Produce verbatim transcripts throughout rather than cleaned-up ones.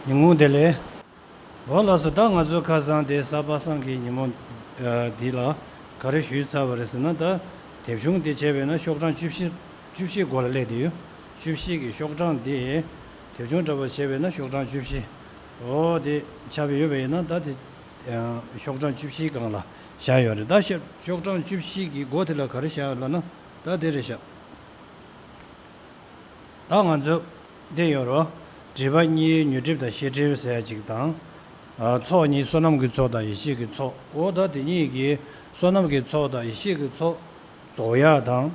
ཉིན་གུང་བདེ་ལེགས། འོ་ལགས་སོ། ད་ང་ཚོ་ཁ་སང་དེ་གཟའ་པ་སངས་ཀྱི་ཉིན་མོ་ཨ་འདི་ལ་ག་རེ་ཞུས་ཚར་བ་རེད་ཟེར་ན། ད་དེབ་ཆུང་དེ་བྱས་པས་ན་ཤོག་གྲངས་བཅུ་བཞི། བཅུ་བཞི་སྒང་ལ་སླེབས་བསྡད་ཡོད། བཅུ་བཞི་གི་ཤོག་གྲངས་དེ་དེབ་ཆུང་འདྲ་པོ་བྱས་པས་ན་ཤོག་གྲངས་བཅུ་བཞི། འོ་དེ་ཆགས་པའི་ཡོད་པ་ཡིན་ན་ད་དེ་ཨ་ཤོག་གྲངས་བཅུ་བཞིའི་སྒང་ལ་བཞག་ཡོད་རེད། ད་ཤོག་ཤོག་གྲངས་བཅུ་བཞི་གི་མགོ་དེ་ལ་ག་རེ་བཞག་ཡོད་ལབ་ན་ད་དེ་རེད་བཞག་ད་ང་ཚོ་འདི་ཡོད་རོ། སྒྲིབ་པ་གཉིས། ཉོན་སྒྲིབ་དང་ཤེས་སྒྲིབ་ཟེར་ཡ་གཅིག་དང་། ཨ་ཚོགས་གཉིས། བསོད་ནམས་ཀྱི་ཚོགས་དང་ཡེ་ཤེས་ཀྱི་ཚོགས། འོ་ད་དེ་གཉིས་ཀྱི་བསོད་ནམས་ཀྱི་ཚོགས་དང་ཡེ་ཤེས་ཀྱི་ཚོགས་རྫོགས་ཡ་དང་།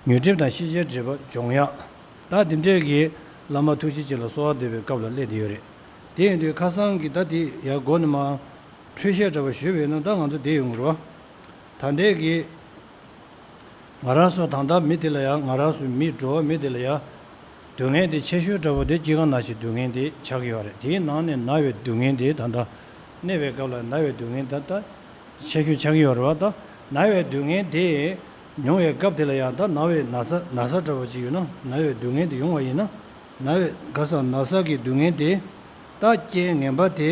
ཉོན་སྒྲིབ་དང་ཤེས་བྱའི་སྒྲིབ་པ་སྦྱོང་ཡ། ད་དེ་འདྲས་ཀྱི་བླ་མ་ཐུགས་རྗེ་ཅན་ལ་གསོལ་བ་འདེབས་པའི་སྐབས་ལ་སླེབས་བསྡད་ཡོད་རེད། དེ་ཡིན་དུས་ཁ་སང་གི་ད་དེ་ཡ་མགོ་ནས་མར་འཕྲོས་བཤད་འདྲ་པོ་ཞུས་པ་ཡིན་ན་ད་ང་ཚོ་བསྡད་ཡོང་གི་རེད་བ། ད་ལྟའི་གི་ང་རང་ཚོ་ད་ལྟ་མི་དེ་ལ་ཡང་། ང་རང་ཚོའི་མི་འགྲོ་བ་མི་དེ་ལ་ཡང་སྡུག་བསྔལ་དེ་ཆེ་ཤོས་འདྲ་པོ་དེ་སྐྱེ་རྒ་ན་འཆིའི་སྡུག་བསྔལ་དེ་ཆགས་ཀྱི་ཡོད་རེད། དེའི་ནང་ནས་ན་བའི་སྡུག་བསྔལ་དེ་ད་ལྟ་གནས་པའི་སྐབས་ལ་ན་བའི་སྡུག་བསྔལ་ད་ལྟ་ཆེ་ཤོས་ཆགས་ཀྱི་ཡོད་རེད་བ། ད་ན་བའི་སྡུག་བསྔལ་དེ་མྱོང་བའི་སྐབས་དེ་ལ་ཡང་ད་ན་བའི་ན་ཚ་ན་ཚ་འདྲ་པོ་ཅིག་ཡོད་ན། ན་བའི་སྡུག་བསྔལ་དེ་ཡོང་བ་ཡིན་ན། ན་བའི་ག་ས་ན་ཚ་གི་སྡུག་བསྔལ་དེ། ད་རྐྱེན་ངན་པ་དེ་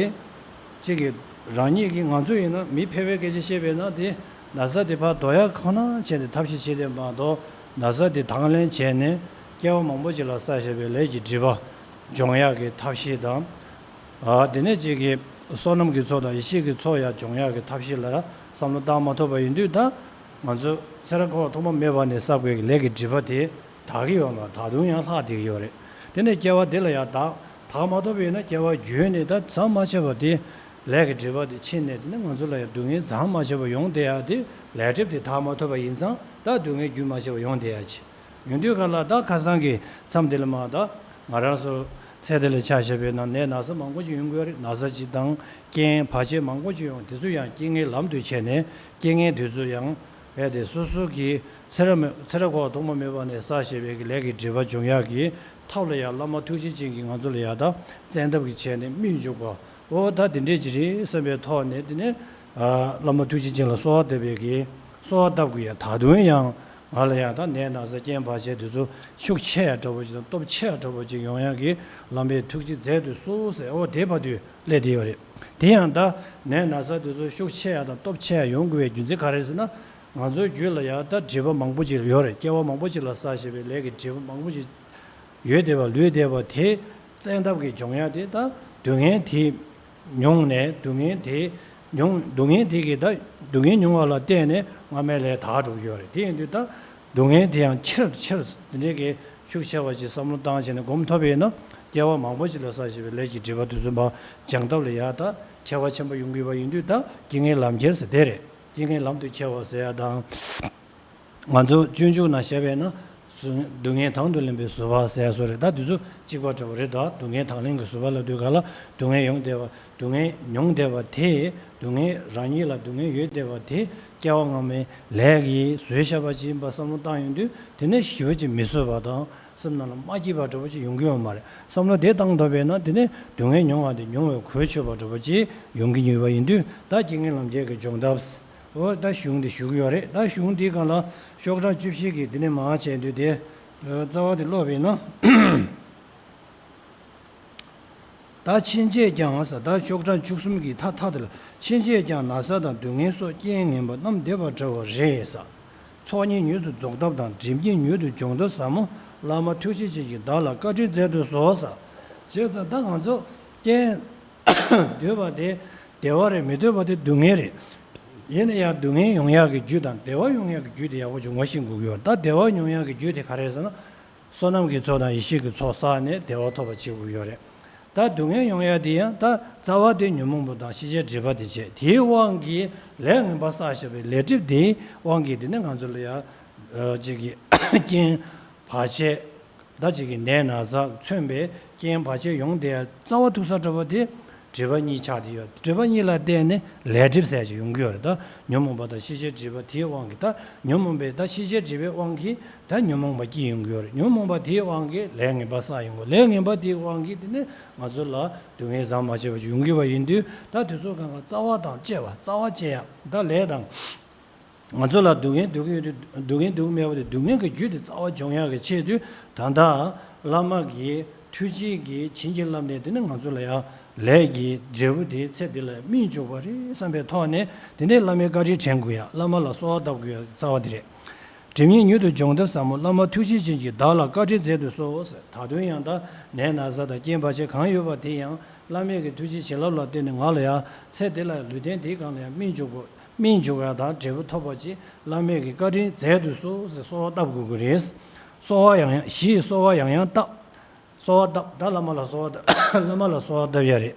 གཅིག་གིས་རང་ཉིད་ཀྱིས། ང་ཚོ་ཡིན་ན་མི་ཕལ་པའི་སྐད་ཆ་བཤད་པས་ན་དེ་ན་ཚ་དེ་ཕར་ཟློག་ཡ་ཁོ་ན་བྱས་ཏེ་ཐབས་ཤེས་བྱེད་དེ་མ་གཏོགས། ན་ཚ་དེ་དང་ལེན་བྱས་ནས་སྐྱེ་བ་མང་པོ་ཅིག་ལ་བསགས་བཞག་པའི་ལས་ཀྱི་སྒྲིབ་པ་སྦྱོང་ཡག་གི་ཐབས་ཤེས་དང་། ཨ་དེ་ནས་གཅིག་གིས་བསོད་ནམས་ཀྱི་ཚོགས་དང་ཡེ་ཤེས་ཀྱི་ཚོགས་ཡང་སྦྱོང་ཡག་གི་ཐབས་ཤེས་ལ་བསམ་བློ་བཏང་མ་ཐུབ་པ་ཡིན་དུས། ད་ང་ཚོ་ཚེ་རབས་འཁོར་བ་ཐོག་མ་མེད་པ་ནས་བསགས་པའི་ལས་ཀྱི་སྒྲིབ་པ་དེ་དག་གི་ཡོད་མ། ད་དུང་ཡང་ལྷག་བསྡད་ཀྱི་ཡོད་རེད། དེ་ནས་སྐྱེ་བ་འདི་ལ་ཡང་དག་དག་མ་ཐུབ་པ་ཡིན་ན་སྐྱེ་བ་རྒྱུད་ནས་ད་ཟམ་མ་ཆད་པ་དེ་ལས་ཀྱི་སྒྲིབ་པ་དེ་ཕྱིན་ནས། དེ་ནས་ང་ཚོ་ལ་ཡང་སྡུག་བསྔལ་ཟམ་མ་ཆད་པ་ཡོང་བསྡད་ཡ་དེ་ལས་སྒྲིབ་དེ་དག་མ་ཐུབ་པ་ཡིན་ཙང་ད་སྡུག་བསྔལ་རྒྱུན་མ་ཆད་པ་ཡོང་བསྡད་ཡ་ཅིག་ཡོང་དུས་ག་ལ། ད་ཁ་སང་གི་མཚམས་དེ་ལ་མ་ད་ང་རང་ཚོ་ཚེ་འདི་ལ་ཆ་བཞག་པས་ན་ནད་ན་ཚ་མང་པོ་ཅིག་ཡོང་གི་ཡོད་རེད། ན་ཚ་ཅིག་དང་རྐྱེན་བར་ཆད་མང་པོ་ཅིག་ཡོང་། དེ་ཚོ་ཡང་རྐྱེན་ངན་ལམ་དུ་བྱས་ནས་རྐྱེན་ངན་དེ་ཚོ་ཡང་རྦད་དེ་སོ་སོ་གི་ཚེ་རབས་མེད། ཚེ་རབས་འཁོར་བ་ཐོག་མ་མེད་པ་ནས་བསགས་བཞག་པའི་གི་ལས་ཀྱི་སྒྲིབ་པ་སྦྱོང་ཡག་གི་ཐབས་ལ་ཡང་བླ་མ་ཐུགས་རྗེ་ཅན་གྱིས་ང་ཚོ་ལ་ཡང་ད་བཙན་ཐབས་ཀྱིས་བྱས་ནས་སྨོས་འཇུག་པ། འོ་ད་དེ་འདྲས་ཅིག་རེད་བསམ་པའི་ཐོག་ནས། དེ་ནས་ཨ་བླ་མ་ཐུགས་རྗེ་ཅན་ལ་གསོལ་བ་འདེབས་པའི་གི་གསོལ་བ་བཏབ་དགོས་ཡ། ད་དུང་ཡང་ང་ལ་ཡང་ད་ནད་ན་ཚ་རྐྱེན་བར་ཆད་དེ་ཚོ་ཤུགས་ཆེ་ཡ་འདྲ་པོ་ཅིག་དང་སྟོབས་ཆེ་ཡ་འདྲ་པོ་ཅིག་ཡོང་ཡ་གི་བླ་མའི་ཐུགས་རྗེ་མཛད་དུ་གསོལ་ཟེར། འོ་དེ་བར་དུ་སླེབས་བསྡད་ཡོད་རེད། དེ་ཡང་ད་ནད་ན་ཚ་དེ་ཚོ་ཤུགས་ཆེ་ཡ་དང་སྟོབས་ཆེ་ཡ་ཡོང་དགོས་པའི་རྒྱུ་མཚན་ག་རེ་ཟེར་ན། ང་ཚོའི་རྒྱུད་ལ་ཡང་ད་སྒྲིབ་པ་མང་པོ་ཅིག་ཡོད་རེད། སྐྱེ་བ་མང་པོ་ཅིག་ལ་བསགས་བཞག་པའི་ལས་ཀྱི་སྒྲིབ་པ་མང་པོ་ཅིག་ཡོད་བསྡད་པ། ལུས་བསྡད་པ་དེ་བཙན་ཐབས་ཀྱིས་སྦྱོང་ཡ་དེ། ད་སྡུག་བསྔལ་དེ་མྱོང་ནས། སྡུག་བསྔལ་དེ་མྱོང་། སྡུག་བསྔལ་དེ་གིས་ད་སྡུག་བསྔལ་མྱོང་བ་ལ་བརྟེན་ནས་སྔ་མའི་ལས་དག་འགྲོ་གི་ཡོད་རེད། དེ་ཡིན་དུས་ད་སྡུག་བསྔལ་དེ་ཡང་ཆེར་ཆེར་དེ་འདྲའི་གི་ཤུགས་ཆེ་བ་ཅིག་བསམ་བློ་བཏང་བྱས་ནས་སྒོམ་ཐུབ་པ་ཡིན་ན། སྐྱེ་བ་མང་པོ་ཅིག་ལ་བསགས་བཞག་པའི་ལས་ཀྱི་སྒྲིབ་པ་དེ་ཚོ་མར་སྦྱང་ཐབས་ལ་ཡ་ད་ཁྱད་པར་ཆེན་པོ་ཡོང་གི་ཡོད་པ་ཡིན་དུས། ད་རྐྱེན་ངན་ལམ་ཁྱེར་ཟེར་དེ་རེད། རྐྱེན་ངན་ལམ་དུ་ཁྱེར་བ་ཟེར་ཡ་དང་། ང་ཚོ་སྤྱོད་འཇུག་ནང་བཤད་པས་ན། སྡུག་བསྔལ་དང་དུ་ལེན་པའི་བཟོད་པ་ཟེར་བཟོ་རེད། ད་དེ་ཚོ་གཅིག་པ་འདྲ་བོ་རེད། ད་སྡུག་བསྔལ་དང་ལེན་གྱི་བཟོད་པ་ལབ་དུས་ག་ལ་སྡུག་བསྔལ་ཡོང་བསྡད་པ། སྡུག་བསྔལ་མྱོང་བསྡད་པ་དེ། སྡུག་བསྔལ་རང་ཉིད་ལ་སྡུག་བསྔལ་ཡོད་བསྡད་པ་དེ་སྐྱེ་བ་སྔ་མའི་ལས་ཀྱིས་བཟོས་བཞག་པ་ཅིག་ཡིན་པ་བསམ་བློ་བཏང་ཡོང་དུས། དེ་ནས་ཞེ་པོ་ཅིག་མི་བཟོད་པ་དང་སེམས་ནང་ལ་མ་སྐྱིད་པ་འདྲ་བོ་ཅིག་ཡོང་གི་ཡོད་མ་རེད། བསམ་བློ་དེ་བཏང་ཐུབ་པས་ན། དེ་ནས་སྡུག་བསྔལ་མྱོང་བ་དེ་མྱོང་བའི་གོས་ཆོད་པ་འདྲ་བོ་ཅིག་ཡོང་གི་ཡོད་པ་ཡིན་དུས། ད་རྐྱེན་ངན་ལམ་ཁྱེར་གྱི་སྦྱོང་ཐབས། འོ་ད་གཞུང་འདི་ཞུ་གི་ཡོད་རེད། ད་གཞུང་འདིའི་སྒང་ལ་ཤོག་གྲངས་བཅུ་བཞི་གི་འདི་ནས་མར་བྱས་དུས་དེ་རྩ་བ་དེ་ཀློག་པས་ན། ད་ཕྱིན་ཆད་ཀྱང་ཟེར། ད་ཤོག་གྲངས་བཅུ་གསུམ་གྱི་མཐའ་མཐའ་དེ་ལ། ཕྱིན་ཆད་ཀྱང་ན་ཚ་དང་སྡུག་བསྔལ་སོགས་རྐྱེན་ངན་པ་རྣམས་བདེ་བ་འདྲ་བ་རེད་ཟེར། ཚོགས་གཉིས་མྱུར་དུ་རྫོགས་ཐབས་དང་། སྒྲིབ་གཉིས་མྱུར་དུ་སྦྱོང་ཐབས་ཟབ་མོ། བླ་མ་ཐུགས་རྗེ་ཅན་གྱིས་བདག་ལ་བཀའ་དྲིན་མཛད་དུ་གསོལ་ཟེར། བྱས་ཙང་ད་ང་ཚོ་རྐྱེན་འདོད་པ་དེ་བདེ་བ་རེད། མི་འདོད་པ་དེ་སྡུག་བསྔལ་རེད། ཡིན་ན་ཡང་སྡུག་བསྔལ་ཡོང་ཡག་གི་རྒྱུ་དང་བདེ་བ་ཡོང་ཡག་གི་རྒྱུ་དེ་ཡག་པོ་ཅིག་ངོ་ཤེས་དགོས་ཀྱི་ཡོད་རེད། ད་བདེ་བ་ཡོང་ཡག་གི་རྒྱུ་དེ་ག་རེ་རེད་ཟེར་ན། བསོད་ནམས་ཀྱི་ཚོགས་དང་ཡེ་ཤེས་ཀྱི་ཚོགས་བསགས་ནས་བདེ་བ་ཐོབ་པ་བྱེད་དགོས་ཀྱི་ཡོད་རེད། ད་སྡུག་བསྔལ་ཡོང་ཡག་དེ་ཡང་ད་རྩ་བ་དེ་ཉོན་མོངས་པ་དང་ཤེས་བྱའི་སྒྲིབ་པ་དེ་བྱས། དེའི་དབང་གིས་ལས་ངན་པ་བསགས་བཞག་པའི་ལས་སྒྲིབ་དེའི་དབང་གིས་དེ་ནས་ང་ཚོ་ལ་ཡང་ཅིག་གི་རྐྱེན་བར་ཆད། ད་ཅིག་གི་ནད་ན་ཚ་མཚོན་པའི་རྐྱེན་བར་ཆད་ཡོང་བསྡད་ཡ་རྩ་བ་ཐུག་ས་འདྲ་པོ་དེ་སྒྲིབ་པ་གཉིས་ཆགས་བསྡད་ཡོད། སྒྲིབ་པ་གཉིས་ལ་བརྟེན་ནས་ལས་སྒྲིབ་ཟེར་ཅིག་ཡོང་གི་ཡོད་རེད། ད་ཉོན་མོངས་པ་དང་ཤེས་བྱའི་སྒྲིབ་པ་དེའི་དབང་གིས། ད་ཉོན་མོངས་པའི་ད་ཤེས་བྱའི་སྒྲིབ་པའི་དབང་གིས་ད་ཉོན་མོངས་པ་སྐྱེ་ཡོང་གི་ཡོད་རེད། ཉོན་མོངས་པ་དེའི་དབང་གིས་ལས་ངན་པ་བསགས་ཡོང་གི། ལས་ངན་པ་དེའི་དབང་གིས་དེ་ནས་ང་ཚོ་ལ་སྡུག་བསྔལ་ཟམ་མ་ཆད་པ་ཅིག་ཡོང་གི་ཡོད་པ་ཡིན་དུས། ད་དེ་ཚོ་གང་ག་རྩ་བ་དང་བཅས་པ། རྩ་བ་བཅས་ཡ་ད་ལས་དང་། ང་ཚོ་ལ་སྡུག་བསྔལ་སྡུག་གི་ཡོད་དུས། སྡུག་བསྔལ་སྡུག་གི་མེད་པ་དེ། སྡུག་བསྔལ་གྱི་རྒྱུ་དེ་རྩ་བ་སྦྱོང་ཡག་གི་ཆེད་དུ། ད་ལྟ་བླ་མ་གིས་ ཐུགས་རྗེ་གིས་བྱིན་གྱིས་བརླབས་ནས་དེ་ནི་ང་ཚོ་ལ་ཡང་ལས་ཀྱི་འབྲས་བུ་དེ་ཚེ་འདི་ལ་སྨིན་འཇུག་པ་རེད་བསམ་པའི་ཐོག་ནས་དེ་ནས་བླ་མའི་བཀའ་དྲིན་དྲན་དགོས་ཡ། བླ་མ་ལ་གསོལ་བ་བཏབ་དགོས་ཡ་རྩ་བ་དེ་རེད། སྒྲིབ་གཉིས་མྱུར་དུ་སྦྱོང་ཐབས་ཟབ་མོ། བླ་མ་ཐུགས་རྗེ་ཅན་གྱིས། བདག་ལ་བཀའ་དྲིན་སྩལ་དུ་གསོལ། ཟེར། ད་དུང་ཡང་ད་ནད་ན་ཚ་དང་རྐྱེན་བར་ཆད་གང་ཡོད་པ་དེ་ཡང་བླ་མའི་གི་ཐུགས་རྗེ་བྱིན་རླབས་ལ་བརྟེན་ནས་ང་ལ་ཡང་ཚེ་འདི་ལ་ལུས་རྟེན་འདིའི་སྒང་ལ་ཡང་སྨིན་འཇུག་པ་སྨིན་འཇུག་ཡ་དང་འབྲས་བུ་ཐོབ་པ་ཅིག་བླ་མའི་གི་བཀའ་དྲིན་སྩལ་དུ་གསོལ་ཟེར་གསོལ་བ་བཏབ་དགོས་ཀྱི་རེད། གསོལ་བ་ཡང་ཡང་བཞི་ཡི་གསོལ་བ་ཡང་ཡང་བཏབ། གསོལ་བ་བཏབ། ད་བླ་མ་ལ་གསོལ་བ་བཏབ། བླ་མ་ལ་གསོལ་བ་བཏབ་ཡ་རེད།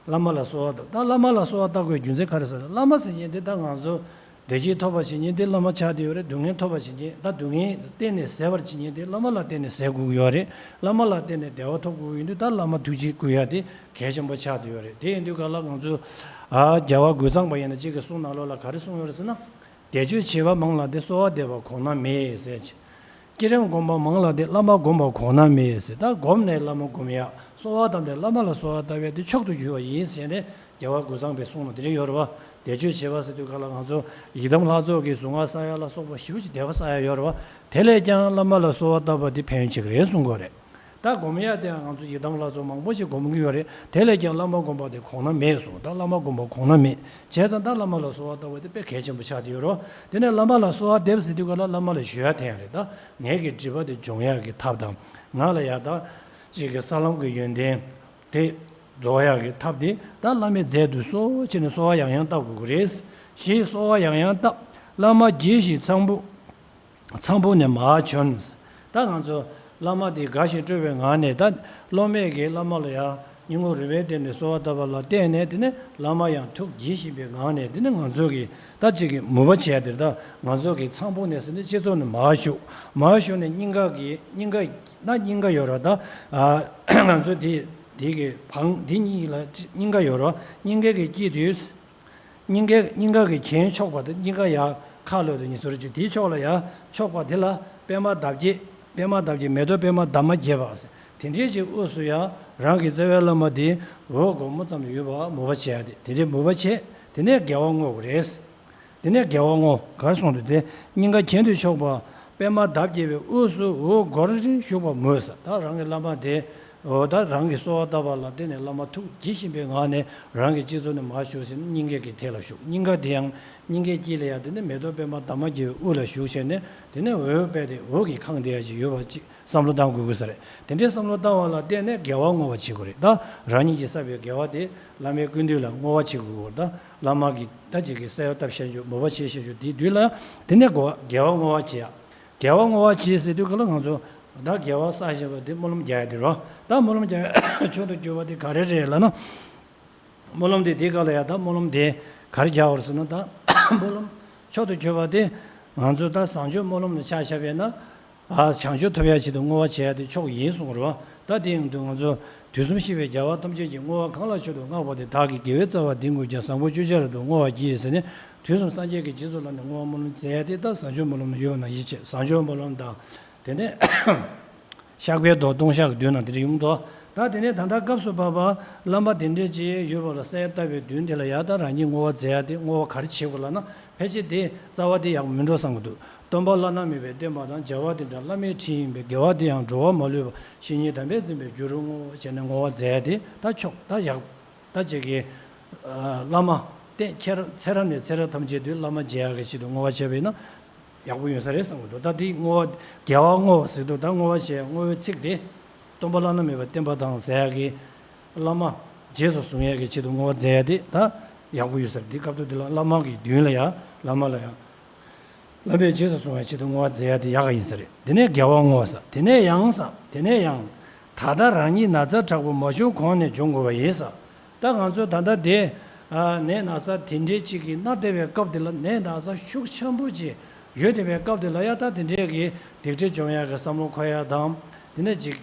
བླ་མ་ལ་གསོལ་བ་བཏབ། ད་བླ་མ་ལ་གསོལ་བ་བཏབ་དགོས་རྒྱུ་མཚན་ག་རེ་ཟེར་ན། བླ་མ་ཟེར་མཁན་དེ་ད་ང་ཚོ་བདེ་སྐྱིད་ཐོབ་པ་བྱེད་མཁན་དེ་བླ་མ་ཆགས་བསྡད་ཡོད་རེད། སྡུག་བསྔལ་ཐོབ་པ་བྱེད་མཁན། ད་སྡུག་བསྔལ་གཏན་ནས་ཟད་པར་བྱེད་མཁན་དེ་བླ་མ་ལ་བརྟེན་ནས་ཟད་དགོས་ཀྱི་ཡོད་རེད། བླ་མ་ལ་བརྟེན་ནས་བདེ་བ་ཐོབ་དགོས་ཀྱི་ཡོད་དུས་ད་བླ་མ་ཐུགས་རྗེ་བསྐུལ་ཡ་དེ་གལ་ཆེན་པོ་ཆགས་བསྡད་ཡོད་རེད། དེ་ཡིན་དུས་ག་ལ་ང་ཚོ་ཨ་རྒྱལ་བ་རྒོད་ཚང་པ་ཡིན་ན་གཅིག་གི་གསུང་ནང་ལོགས་ལ་ག་རེ་གསུངས་ཡོད་རེད་ཟེར་ན། བཟླས་བརྗོད་བྱེད་པ་མང་ལ་དེ། གསོལ་བ་འདེབས་པ་གོང་ན་མེད་ཟེར་གྱི། བསྐྱེད་རིམ་སྒོམ་པ་མང་ལ་དེ། བླ་མ་སྒོམ་པ་གོང་ན་མེད་ཟེར། ད་སྒོམ་ནས་བླ་མ་སྒོམ་ཡ། གསོལ་བ་བཏབ་ནས་བླ་མ་ལ་གསོལ་བ་བཏབ་ཡ་དེ་མཆོག་ཏུ་གྱུར་པ་ཡིན་ཟེར་ནས་རྒྱལ་བ་རྒོད་ཚང་པའི་གསུང་ལ་དེ་འདྲ་ཡོད་རེད་བ། བཟླས་བརྗོད་བྱེད་པ་ཟེར་དུས་ག་ལ་ང་ཚོ་ཡི་དམ་ལྷ་ཚོགས་ཀྱི་གཟུངས་སྔགས་བསག་ཡ་ལ་སོགས་པ་ཞེ་པོ་ཅིག་དེ་བ་བསག་ཡ་ཡོད་རེད་བ། དེ་ལས་ཀྱང་བླ་མ་ལ་གསོལ་བ་བཏབ་པ་དེ་ཕན་ཡོན་ཆེ་གི་རེད་གསུང་གི་ཡོད་རེད། ད་སྒོམ་ཡ་དེ་ང་ཚོ་ཡི་དམ་ལྷ་ཚོགས་མང་པོ་ཞིག་སྒོམ་གྱི་ཡོད་རེད། དེ་ལས་ཀྱང་བླ་མ་སྒོམ་པ་དེ་གོང་ན་མེད་གསུངས། ད་བླ་མ་སྒོམ་པ་གོང་ན་མེད། བྱས་ཙང་ད་བླ་མ་ལ་གསོལ་བ་བཏབ་པ་དེ་དཔེ་གལ་ཆེན་པོ་ཆགས་བསྡད་ཡོད་རེད། དེ་ནས་བླ་མ་ལ་གསོལ་བ་འདེབས་ཟེར་དུས་ག་ལ་བླ་མ་ལ་ཞུ་ཡ་དེ་ཡང་རེད། ད་ངེད་ཀྱི་སྒྲིབ་པ་དེ་སྦྱོང་ཡ་གི་ཐབས་དང་། ང་ལ་ཡ་ད་ཅིག་གི་ས་ལམ་གྱི་ཡོན་ཏན་དེ་རྫོགས་ཡ་གི་ཐབས་དེ་ད་བླ་མས་མཛད་དུ་གསོལ་བྱས་ནས་གསོལ་བ་ཡང་ཡང་བཏབ་དགོས་ཀྱི་རེད། ཞེས་གསོལ་བ་ཡང་ཡང་བཏབ། བླ་མ་དགྱེས་ཤིང་ཚངས་པུ། ཚངས་བུག་ནས་མར་བྱོན། ད་ང་ཚོ་བླ་མ་དེ་དགའ་ཞིང་སྤྲོ་བའི་ངང་ནས། ད་སློབ་མས་ཀྱིས་བླ་མ་ལ་ཡང་སྙིང་ཁོང་རུས་པའི་གཏིང་ནས་གསོལ་བ་བཏབ་པ་ལ་བརྟེན་ནས། དེ་ནས་བླ་མ་ཡང་ཐུགས་དགྱེས་བཞིན་པའི་ངང་ནས། དེ་ནས་ང་ཚོ་གིས་ད་ཅིག་གི་མོས་པ་བྱས་དེར། ད་ང་ཚོ་གིས་ཚངས་བུག་ནས་ཟེར་ནས་སྤྱི་ཚོགས་ནས་མར་བཞུགས། མར་བཞུགས་ནས་སྙིང་ག་གི་སྙིང་ག་ན་སྙིང་ག་ཡོད་རེད་བ། ད་ཨ་ང་ཚོ་དེ་དེ་གི་བང་འདི་གཉིས་ལ་སྙིང་ག་ཡོད་རེད་བ། སྙིང་ག་གི་དཀྱིལ་དུ། སྙིང་གའི་སྙིང་ག་གི་གྱེན་ཕྱོགས་པ་དང་། སྙིང་ག་ཡར་ཁ་ལོག་དང་གཉིས་སུ་རེ་གཅིག་དེའི་ཕྱོགས་ལ་ཡར་ཕྱོགས་པ་དེ་ལ་པདྨ་འདབ་བརྒྱད། པདྨ་འདབ་བརྒྱད། མེ་ཏོག་པདྨ་འདབ་མ་བརྒྱད་པ་ཟེར། དེ་འདྲའི་ཅིག་དབུས་སུ་ཡང་རང་གི་རྩ་བའི་བླ་མ་དེ་འོད་སྒོར་མོ་ཙམ་ཡོད་པ་མོས་པ་བྱེད་ཡ་དེ། དེ་འདྲའི་མོས་པ་བྱེད། དེ་ནས་དགེ་བ་བསྔོ་དགོས་རེད། དེ་ནས་དགེ་བ་བསྔོ། ག་རེ་གསུངས་འདུག་དེ། སྙིང་ག་གྱེན་དུ་ཕྱོགས་པ། པདྨ་འདབ་བརྒྱད་པའི་དབུས་སུ་འོད་སྒོར་བཞུགས་པ་མོས་ཟེར། ད་རང་གི་བླ་མ་དེ། འོ་ད་རང་གིས་གསོལ་བ་བཏབ་པ་ལ་བརྟེན་ནས་བླ་མ་ཐུགས་དགྱེས་བཞིན་པའི་ངང་ནས་རང་གི་སྤྱི་གཙུག་ནས་མར་བཞུགས་ཟིན། སྙིང་གའི་གི་ཐད་ལ་བཞུགས། སྙིང་ག་དེ་ཡང་སྙིང་གའི་དཀྱིལ་ལ་ཡང་དེ་ནས་མེ་ཏོག་པདྨ་འདབ་མ་བརྒྱད་པའི་དབུ་ལ་བཞུགས་བྱས་ནས། དེ་ནས་འོད་དཔལ་དེ་འོད་ཀྱིས་ཁེངས་བསྡད་ཡ་ཅིག་ཡོད་པ་ཅིག་བསམ་བློ་བཏང་དགོས་ཀྱི་ས་རེད། དེ་འདྲའི་བསམ་བློ་བཏང་བ་ལ་བརྟེན་ནས་དགེ་བ་བསྔོ་བ་བྱེད་དགོས་རེད། ད་རང་ཉིད་ཀྱིས་བསགས་པའི་དགེ་བ་དེ་བླ་མའི་སྐུ་མདུན་ལ་བསྔོ་བ་བྱེད་དགོས་ཀྱི་ཡོད་རེད། ད་བླ་མ་གིས་ད་ཅིག་གི་གསོལ་བ་བཏབ་བཞག་རྒྱུ། མོས་པ་བྱས་བཞག་རྒྱུ། དེའི་དུས་ལ་དེ་ནས་དགེ་བ་དགེ་བ་བསྔོ་བ་བྱེད་ཡ། དགེ་བ་བསྔོ་བ་བྱེད་ཟེར་དུས་ག་ལ་ང་ཚོ་ད་དགེ་བ་བསགས་བཞག་པ་དེ་སྨོན་ལམ་རྒྱག་ཡ་དེ་རེད་བ། ད་སྨོན་ལམ་རྒྱག་ཡ་མཆོག་ཏུ་གྱུར་པ་དེ་ག་རེ་རེད་ལབ་ན། སྨོན་ལམ་དེ་དེ་ག་ལ་ཡ། ད་སྨོན་ལམ་དེ་ག་རེ་རྒྱག་དགོས་རེད་ཟེར་ན། ད་སྨོན་ལམ་མཆོག་ཏུ་གྱུར་པ་དེ་ང་ཚོ་ད་བཟང་སྤྱོད་སྨོན་ལམ་ལ་ཆ་བཞག་པས་ན། ཨ་བྱང་ཆུབ་ཐོབ་ཡ་ཆེད་དུ་བསྔོ་བ་བྱས་ཏེ་མཆོག་ཡིན་གསུངས་རེད་བ། ད་དེ་ཡིན་དུས་ང་ཚོ་དུས་གསུམ་གཤེགས་པའི་རྒྱལ་བ་ཐམས་ཅད་ཀྱིས། བསྔོ་བ་གང་ལ་མཆོག་ཏུ་བསྔགས་པ་དེ། བདག་གིས་དགེ་བའི་རྩ་བ་འདི་བསྔོས་ཀྱང་། བཟང་པོ་སྤྱོད་བྱ་རབ་ཏུ་བསྔོ་བར་བགྱི་ཟེར་ནས། དུས་གསུམ་སངས་རྒྱས་ཀྱི་རྗེས་སུ་བསླབས་ནས་བསྔོ་བ་སྨོན་ལམ་མཛད་དེ། ད་བཟང་སྤྱོད་སྨོན་ལམ་ཡོད་པ་ནང་བཞིན་བྱས། བཟང་སྤྱོད་སྨོན་ལམ་དང་། དེ་ནས་བཤགས་པའི་མདོ་ལྟུང་བཤགས་ཀྱི་མདུན་ནང་དེ་འདྲ་ཡོང་འདུག་ད་དེ་ནས་ད་ལྟ་སྐབས་སུ་བབ་པ་བླ་མ་དེ་འདྲས་ཅིག་ཡོད་པ་ལ་གསོལ་བ་བཏབ་པའི་མདུན་དེ་ལ་ཡ། ད་རང་ཉིད་བསྔོ་བ་མཛད་ཡ་དེ། བསྔོ་བ་ག་རེ་བྱེད་དགོས་ལབ་ན། ཕལ་ཆེར་དེ་རྩ་བ་དེ་ཡག་པོ་མིན་འགྲོ་བསམ་གྱི་འདུག་སྟོན་པ་བླ་ན་མེད་པའི་བསྟན་པ་དང་། བྱ་བ་དེ་འདྲ་བླ་མའི་ཁྲིད་ཡིན་པས། དགེ་བ་དེ་ཡང་འགྲོ་བ་མ་ལུས་པ། བཤེས་གཉེན་དམ་པས་འཛིན་པའི་རྒྱུ་རུ་བསྔོ་བྱས་ནས་བསྔོ་བ་མཛད་ཡ་དེ་ད་ཆོག་ད་ཡག་ད་ཅིག་གི་ཨ་བླ་མ་བསྟེན། ཁྱེད་རང་ཚེ་རབས་ནས་ཚེ་རབས་ཐམས་ཅད་དུ་བླ་མ་མཇལ་ཡག་གི་ཆེད་དུ་བསྔོ་བ་བྱས་པ་ཡིན་ན་ཡག་པོ་ཡོད་ས་རེད་བསམ་གྱི་འདུག་ད་དེ་བསྔོ་བ་དགེ་བ་བསྔོ་བ་ཟེར་དུས། ད་བསྔོ་བ་བྱས་བསྔོ་བའི་ཚིག་དེ་སྟོན་པ་བླ་ན་མེད་པ་བསྟན་པ་དང་ཟེར་ཡག་གི། བླ་མ་རྗེས་སུ་བཟུང་ཡག་གི་ཆེད་དུ་བསྔོ་བ་མཛད་ཡག་དེ་ད་ཡག་པོ་ཡོད་ས་རེད། དེ་སྐབས་ཐོག་དེ་ལ་བླ་མ་གི་མདུན་ལ་ཡ། བླ་མ་ལ་ཡ། བླ་མའི་རྗེས་སུ་བཟུང་བའི་ཆེད་དུ་བསྔོ་བ་མཛད་ཡ་དེ་ཡག་ག་ཡིན་ས་རེད། དེ་ནས་དགེ་བ་བསྔོ་བ་ཟེར། དེ་ནས་ཡང་ཟེར། དེ་ནས་ཡང་། ད་ལྟ་རང་ཉིད་ན་ཚ་དྲག་པོ་མ་བྱུང་གོང་ནས་སྦྱོང་དགོས་པ་ཡིན་ཟེར། ད་ང་ཚོ་ད་ལྟ་དེ་ཨ་ནད་ན་ཚ་དེ་འདྲའི་ཅིག་གིས་མནར་བསྡད་པའི་སྐབས་དེ་ལ། ནད་ན་ཚ་ཤུགས་ཆེན་པོ་ཅིག་ཡོད་བསྡད་པའི་སྐབས་དེ་ལ་ཡ། ད་དེ་འདྲའི་གི་སྡིག་སྒྲིབ་སྦྱོང་ཡག་གི་བསམ་བློ་འཁོར་ཡ་དང་། དེ་ནས་ཅིག་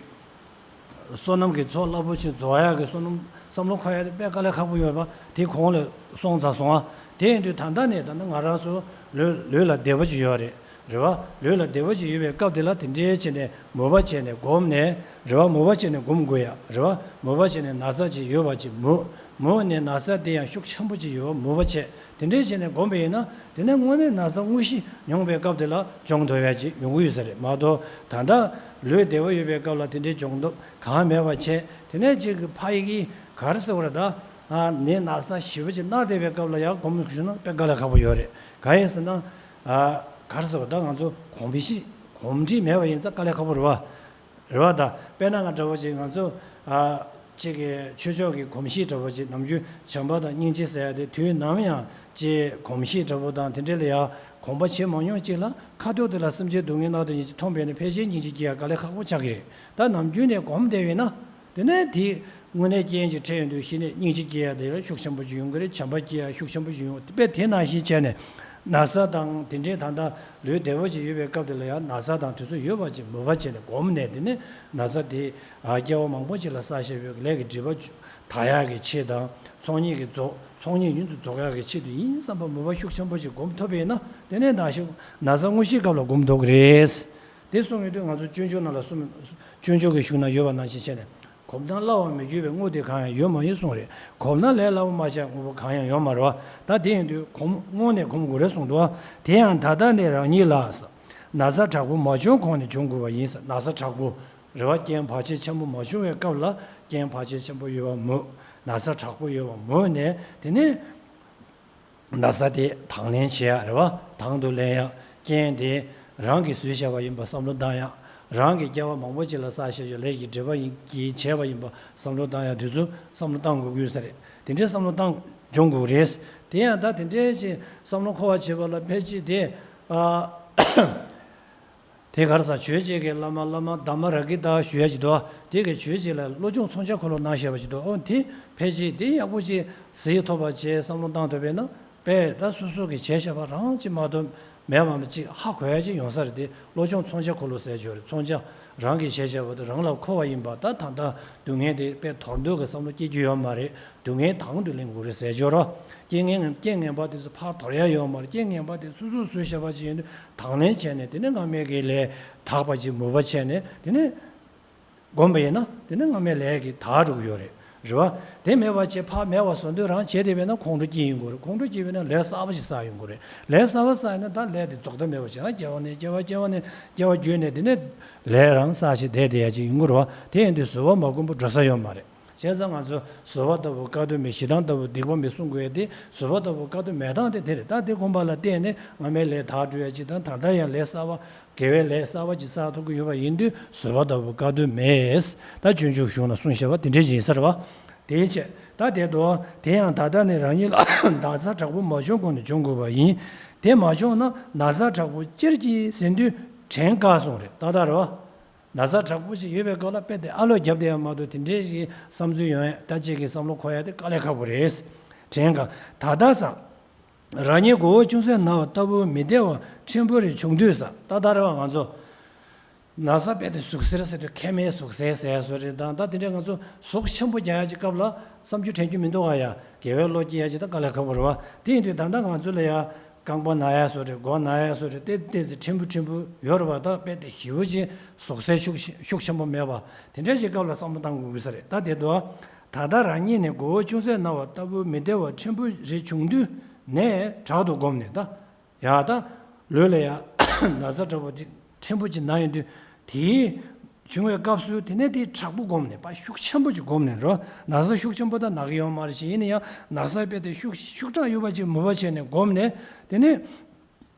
བསོད་ནམས་ཀྱི་ཚོགས་རླབས་པོ་ཆེ་རྫོགས་ཡག་གི་བསོད་ནམས་བསམ་བློ་འཁོར་ཡག་དེ་དཔེ་དཀའ་ལས་ཁག་པོ་ཡོད་པ་དེ་གོང་ལ་སོང་ཚར་སོང་ཨ། དེ་ཡིན་དུས་ད་ལྟ་ནས་ད་ནི་ང་རང་ཚོ་ལུས་ལུས་ལ་བདེ་བ་ཅིག་ཡོད་རེད། རེད་བ། ལུས་ལ་བདེ་བ་ཅིག་ཡོད་པའི་སྐབས་དེ་ལ་དེ་འདྲའི་བྱས་ནས་མོས་པ་བྱས་ནས་བསྒོམས་ནས། རེད་བ། མོས་པ་བྱས་ནས་བསྒོམ་དགོས་ཡ། རེད་བ། མོས་པ་བྱས་ནས་ན་ཚ་ཅིག་ཡོད་པ་ཅིག་མོས། མོས་ནས་ན་ཚ་དེ་ཡང་ཤུགས་ཆེན་པོ་ཅིག་ཡོད་པ་མོས་པ་བྱས། དེ་འདྲས་བྱས་ནས་བསྒོམས་པ་ཡིན་ན། དེ་ནས་དངོས་གནས་ན་ཚ་དངོས་གཞི་མྱོང་བའི་སྐབས་དེ་ལ་སྦྱོང་ཐུབ་ཡ་ཅིག་ཡོང་གི་ཡོད་ས་རེད་མ་གཏོགས། ད་ལྟ་ལུས་བདེ་བོ་ཡོད་པའི་སྐབས་ལ་དེ་འདྲས་སྦྱོང་ཐབས་གང་མེད་པ་བྱས། དེ་ནས་ཅིག་ཕ་ཡི་གི་ག་རེ་ཟེར་བ་རེད་ད། ནད་ན་ཚ་ཞེ་པོ་ཅིག་ན་བསྡད་པའི་སྐབས་ལ་ཡང་སྒོམ་ཞུས་ན་དཔེ་དཀའ་ལས་ཁག་པོ་ཡོད་རེད། གང་ཡིན་ཟེར་ན། ག་རེ་ཟེར་བ་ད་ང་ཚོ་གོམས་གཤིས་གོམས་འདྲིས་མེད་པ་ཡིན་ཙང་དཀའ་ལས་ཁག་པོ་རེད་བ། རེད་བ་ད། དཔེར་ན་ང་འདྲ་བོ་ཅིག་ང་ཚོ་ཨ་ཅིག་གི་ཆོས་ཕྱོགས་ཀྱི་གོམས་གཤིས་འདྲ་བོ་ཅིག་ནམ་རྒྱུན་བྱམས་པ་དང་སྙིང་རྗེ་ཟེར་ཡ་དེ་དུས་ནམ་ཡང་ཅིག་གོམས་གཤིས་འདྲ་བོ་དང་དེ་འདྲ་ལ་ཡ་གོམས་པ་བྱེད་མ་མྱོང་ཅིག་ལ་ཁ་ཐུག་དེ་ལ་སེམས་ཅན་སྡུག་བསྔལ་ནང་དུ་ཡིན་ཅིག་མཐོང་པས་ན་ཕལ་ཆེར་སྙིང་རྗེ་སྐྱེ་ཡ་དཀའ་ལས་ཁག་པོ་ཆགས་ཀྱི་རེད། ད་ནམ་རྒྱུན་ནས་གོམས་བསྡད་ཡོད་ན། དེ་ནས་དེ་དངོས་གནས་རྐྱེན་གྱིས་འཕྲད་ཡོང་དུས་གཞི་ནས་སྙིང་རྗེ་སྐྱེ་ཡ་དེ་ལ་ཤུགས་ཆེན་པོ་ཅིག་ཡོང་གི་རེད། བྱམས་པ་སྐྱེ་ཡ་ཤུགས་ཆེན་པོ་ཅིག་ཡོང་། དཔེ་དེ་ནང་བཞིན་བྱས་ནས་ན་ཚ་དང་དེ་འདྲའི་ད་ལྟ་ལུས་བདེ་བོ་ཅིག་ཡོད་པའི་སྐབས་དེ་ལ་ཡང་ན་ཚ་དང་དེ་ཚོ་ཡོད་པ་ཅིག་མོས་པ་བྱས་ནས་སྒོམ་ནས། དེ་ནས་ན་ཚ་དེ་ཨ་སྐྱེ་བ་མང་པོ་ཅིག་ལ་བསགས་བཞག་པའི་ལས་ཀྱི་སྒྲིབ་པ་དག་ཡག་གི་ཆེད་དང་། ཚོགས་གཉིས་ཀྱི་རྫོགས་ཚོགས་གཉིས་ཡུན་དུ་རྫོགས་ཡག་གི་ཆེད་དུ་ཡིན་བསམ་པ་མོས་པ་ཤུགས་ཆེན་པོ་ཅིག་སྒོམ་ཐུབ་པ་ཡིན་ན། དེ་ནས་ན་ཤི་ན་ཚ་དངོས་གཞིའི་སྐབས་ལ་སྒོམ་ཐུབ་ཀྱི་རེད། དེ་གསུངས་ཡོང་དུས་ང་ཚོ་སྤྱོད་འཇུག་ནང་ལ་གསུངས། སྤྱོད་འཇུག་གི་གཞུང་ན་ཡོད་པ་ནང་བཞིན་བྱས་ནས། གོམས་ན་སླ་བར་མི་འགྱུར་བའི་དངོས་དེ་གང་ཡང་ཡོད་མ་ཡིན་གསུངས་རེད། གོམས་ན་ལས་སླ་པོ་མ་ཆགས་དངོས་པོ་གང་ཡང་ཡོད་མ་རེད་བ། ད་དེ་ཡིན་དུས་གོམས་སྔོན་ནས་གོམས་དགོས་རེད་གསུངས་འདུག་བ། དེ་ཡང་ད་ལྟ་ནས་རང་ཉིད་ལ། ན་ཚ་དྲག་པོ་མ་བྱུང་གོང་ནས་སྦྱོང་དགོས་པ་ཡིན་ཟེར། ན་ཚ་དྲག་པོ་རེད་བ། རྐྱེན་བར་ཆད་ཆེན་པོ་མ་བྱུང་བའི་སྐབས་ལ་རྐྱེན་བར་ཆད་ཆེན་པོ་ཡོད་པ་མོས། ན་ཚ་དྲག་པོ་ཡོད་པ་མོས་ནས། དེ་ནས་ན་ཚ་དེ་དང་ལེན་བྱེད་ཡག་རེད་བ། དང་དུ་ལེན་ཡག་རྐྱེན་དེ་རང་གིས་བཟོས་བཞག་པ་ཡིན་པ་བསམ་བློ་བཏང་ཡག་རང་གིས་སྐྱེ་བ་མང་པོ་ཅིག་ལ་བསགས་བཞག་ཡོད་ལས་ཀྱི་སྒྲིབ་པ་ཡིན་གྱིས་བྱས་པ་ཡིན་པ་བསམ་བློ་བཏང་ཡག་དེ་ཚོ་བསམ་བློ་བཏང་དགོས་ཀྱི་ཡོད་ས་རེད། དེ་འདྲའི་བསམ་བློ་བཏང་སྦྱོང་དགོས་རེད། དེ་ཡང་ད་དེ་འདྲའི་ཅིག་བསམ་བློ་འཁོར་བ་བྱེད་པ་ལ་ཕལ་ཆེར་དེ་ཨ། དེ་ག་རེ་ཟེར། ཆོས་བྱེད་ཀྱི་བླ་མ་བླ་མ་དྷརྨ་རཱ་གི་ཏ་ཞུ་ཡ་ཅིག་འདུག་དེ་གི་ཆོས་བྱེད་ལ་བློ་སྦྱོང་མཚོན་ཆ་འཁོར་ལོ་གནང་བཞག་པ་ཅིག་འདུག་ཨོ་དེ་ཕལ་ཆེར་དེ་ཡག་པོ་ཅིག་གཟིགས་ཐུབ་པ་བྱས་བསམ་བློ་བཏང་ཐུབ་པས་ན། དཔེ་ད་སོ་སོ་གི་བྱས་བཞག་པ་རང་ཅིག་མ་གཏོགས་མེད་པ་མ་ཅིག་ཧ་གོ་ཡ་ཅིག་ཡོང་ས་རེད། དེ་བློ་སྦྱོང་མཚོན་ཆ་འཁོར་ལོ་ཟེར་ཅིག་ཡོད་རེད། མཚོན་ཆ་རང་གིས་བྱས་བཞག་པ་དེ་རང་ལ་འཁོར་བ་ཡིན་པ། ད་ད་ལྟ་སྡུག་བསྔལ་དེ་དཔེ་དོར་འདོད་ཀྱི་བསམ་བློ་སྐྱེ་རྒྱུ་ཡོད་མ་རེད། སྡུག་བསྔལ་དང་དུ་ལེན་དགོས་རེད་ཟེར་ཅིག་ཡོད་རེད། རྐྱེན་ངན་རྐྱེན་ངན་པ་དེ་ཚོ་ཕར་དོར་ཡ་ཡོད་མ་རེད། རྐྱེན་ངན་པ་དེ་སོ་སོས་བཟོས་བཞག་པ་ཅིག་ཡིན་དུས་དང་ལེན་བྱས་ནས། དེ་ནས་སྔ་མའི་གི་ལས་དག་པ་ཅིག་མོས་པ་བྱས་ནས། དེ་ནས་སྒོམ་པ་ཡིན་ན་དེ་ནས་སྔ་མའི་ལས་ཀྱི་དག་འགྲོ་གི་ཡོད་རེད། རེད་བ། དེ་མེད་པ་བྱས་ཕར་མེད་པ་བཟོ་འདོད་རང་བྱས་བསྡད་པས་ན་ཁོང་ཁྲོ་སྐྱེ་ཡོང་གི་རེད། ཁོང་ཁྲོ་སྐྱེ་བས་ན་ལས་གསར་པ་ཞིག་བསགས་ཡོང་གི་རེད། ལས་གསར་པ་བསགས་ཡིན་ན་ད་ལས་དེ་རྫོགས་མཐའ་མེད་པ་བྱས། ཡང་སྐྱེ་བ་ནས་སྐྱེ་བ་སྐྱེ་བ་ནས་སྐྱེ་བ་བརྒྱུད་ནས་དེ་ནས་ལས་རང་བསགས་བྱས་བསྡད་བསྡད་ཡ་ཅིག་ཡོང་གི་རེད་བ། དེ་ཡིན་དུས་བཟོད་པ་མ་བསྒོམས་པར་འགྲོ་ས་ཡོད་མ་རེད། བྱས་ཙང་ང་ཚོ་བཟོད་པ་ལྟ་བུ་དཀའ་ཐུབ་མེད། ཞེ་སྡང་ལྟ་བུ་སྡིག་པ་མེད་གསུང་དགོས་ཡ་དེ། བཟོད་པ་ལྟ་བུ་དཀའ་ཐུབ་མེད་སྟངས་དེ་དེ་རེད། ད་དེ་སྒོམ་པ་ལ་བརྟེན་ནས་སྔ་མའི་ལས་དག་འགྲོ་ཡ་ཅིག་དང་། ད་ལྟ་ཡང་ལས་གསར་པ་དགེ་བའི་ལས་གསར་པ་ཅིག་བསགས་ཐུབ་ཀྱི་ཡོད་པ་ཡིན་དུས་བཟོད་པ་ལྟ་བུ་དཀའ་ཐུབ་མེད། ད་སྤྱོད་འཇུག་གཞུང་ན་གསུངས་བཞག་པ་དེ་འདྲ་ཅིག་ཡིན་ས་རེད་བ། དེའི་ཕྱིར་ད་དེ་དུ་དེ་ཡང་ད་ལྟ་ནས་རང་ཉིད་ལ་ན་ཚ་དྲག་པོ་མ་བྱུང་གོང་ནས་སྦྱོང་དགོས་པ་ཡིན། དེ་མ་བྱུང་ན་ན་ཚ་དྲག་པོ་ཅིར་སྐྱེ་ཟེར་དུས་དྲན་དཀའ་གསུངས་རེད། ཏག་ཏག་རེད་བ། ན་ཚ་དྲག་པོ་ཞིག་ཡོད་པའི་སྐབས་ལ་དཔེ་དེ་ཨ་ལོ་བརྒྱབ་བསྡད་ཡ་མ་གཏོགས་དེ་འདྲའི་ཞིག་བསམ་ཚུལ་ཡོང་ཡ། ད་ཅིག་གི་བསམ་བློ་འཁོར་ཡ་དེ་དཀའ་ལས་ཁག་པོ་རེད། དྲན་དཀའ། ད་ལྟ་ས། རང་ཉིད་མགོ་བོ་ཅུང་ཟད་ན་བ་ལྟ་བུ་མི་བདེ་བ་ཕྲན་བུ་རེ་བྱུང་དུས་ས། ཏག་ཏག་རེད་བ། ང་ཚོ་ན་ཚ་དཔེ་དེ་ཟུག་གཟེར་ཟེར་དུས་མཁལ་མའི་ཟུག་གཟེར་ཟེར་ཡ་བཟོ་རེད། ད་ད་དེ་འདྲའི་ང་ཚོ་ཟུག་ཆེན་པོ་རྒྱག་ཡ་ཅིག་སྐབས་ལ་བསམ་རྒྱུ་དྲན་རྒྱུ་མི་འདུག་ག་ཡ། དགེ་བའི་བློ་སྐྱེ་ཡ་ཅིག་ད་དཀའ་ལས་ཁག་པོ་རེད་བ། དེ་ཡིན་དུས་ད་ལྟ་ང་ཚོ་ལ་ཡ། རྐང་པ་ན་ཡ་བཟོ་རེད། མགོ་ན་ཡ་བཟོ་རེད། ཏོག་ཙམ་ཕྲན་བུ་ཕྲན་བུ་ཡོད་རེད་བ། ད་དཔེ་དེ་ཞེ་པོ་ཅིག་ཟུག་གཟེར་ཤུགས་ཤུགས་ཆེན་པོ་མེད་པ། དེ་འདྲ་ཞིག་སྐབས་ལ་བསམ་བློ་བཏང་དགོས་ཀྱི་ས་རེད། ད་དེ་དུ་ད་ལྟ་རང་ཉིད་ནི་མགོ་བོ་ཅུང་ཟད་ན་བ་ལྟ་བུ་མི་བདེ་བ་ཕྲན་བུ་རེ་བྱུང་དུས་ནས་དྲག་ཏུ་བསྒོམས་ནས། ད་ཡ་ད་ལུས་ལ་ཡ་ན་ཚ་འདྲ་པོ་ཅིག་ཕྲན་བུ་ཅིག་ན་ཡོང་དུས། དེའི་བྱུང་བའི་སྐབས་སུ་དེ་ནས་དེ་དྲག་པོ་བསྒོམས་ནས། ཕར་ཤུགས་ཆེན་པོ་ཅིག་བསྒོམས་ནས་རོ། ན་ཚ་ཤུགས་ཆེན་པོ་ད་ན་གི་ཡོད་མ་རེད་ཞེས། ཡིན་ན་ཡང་ན་ཚ་དཔེ་དེ་ཤུགས་ཤུགས་དྲག་ཡོད་པ་ཅིག་མོས་པ་བྱས་ནས་བསྒོམས་ནས། དེ་ནས་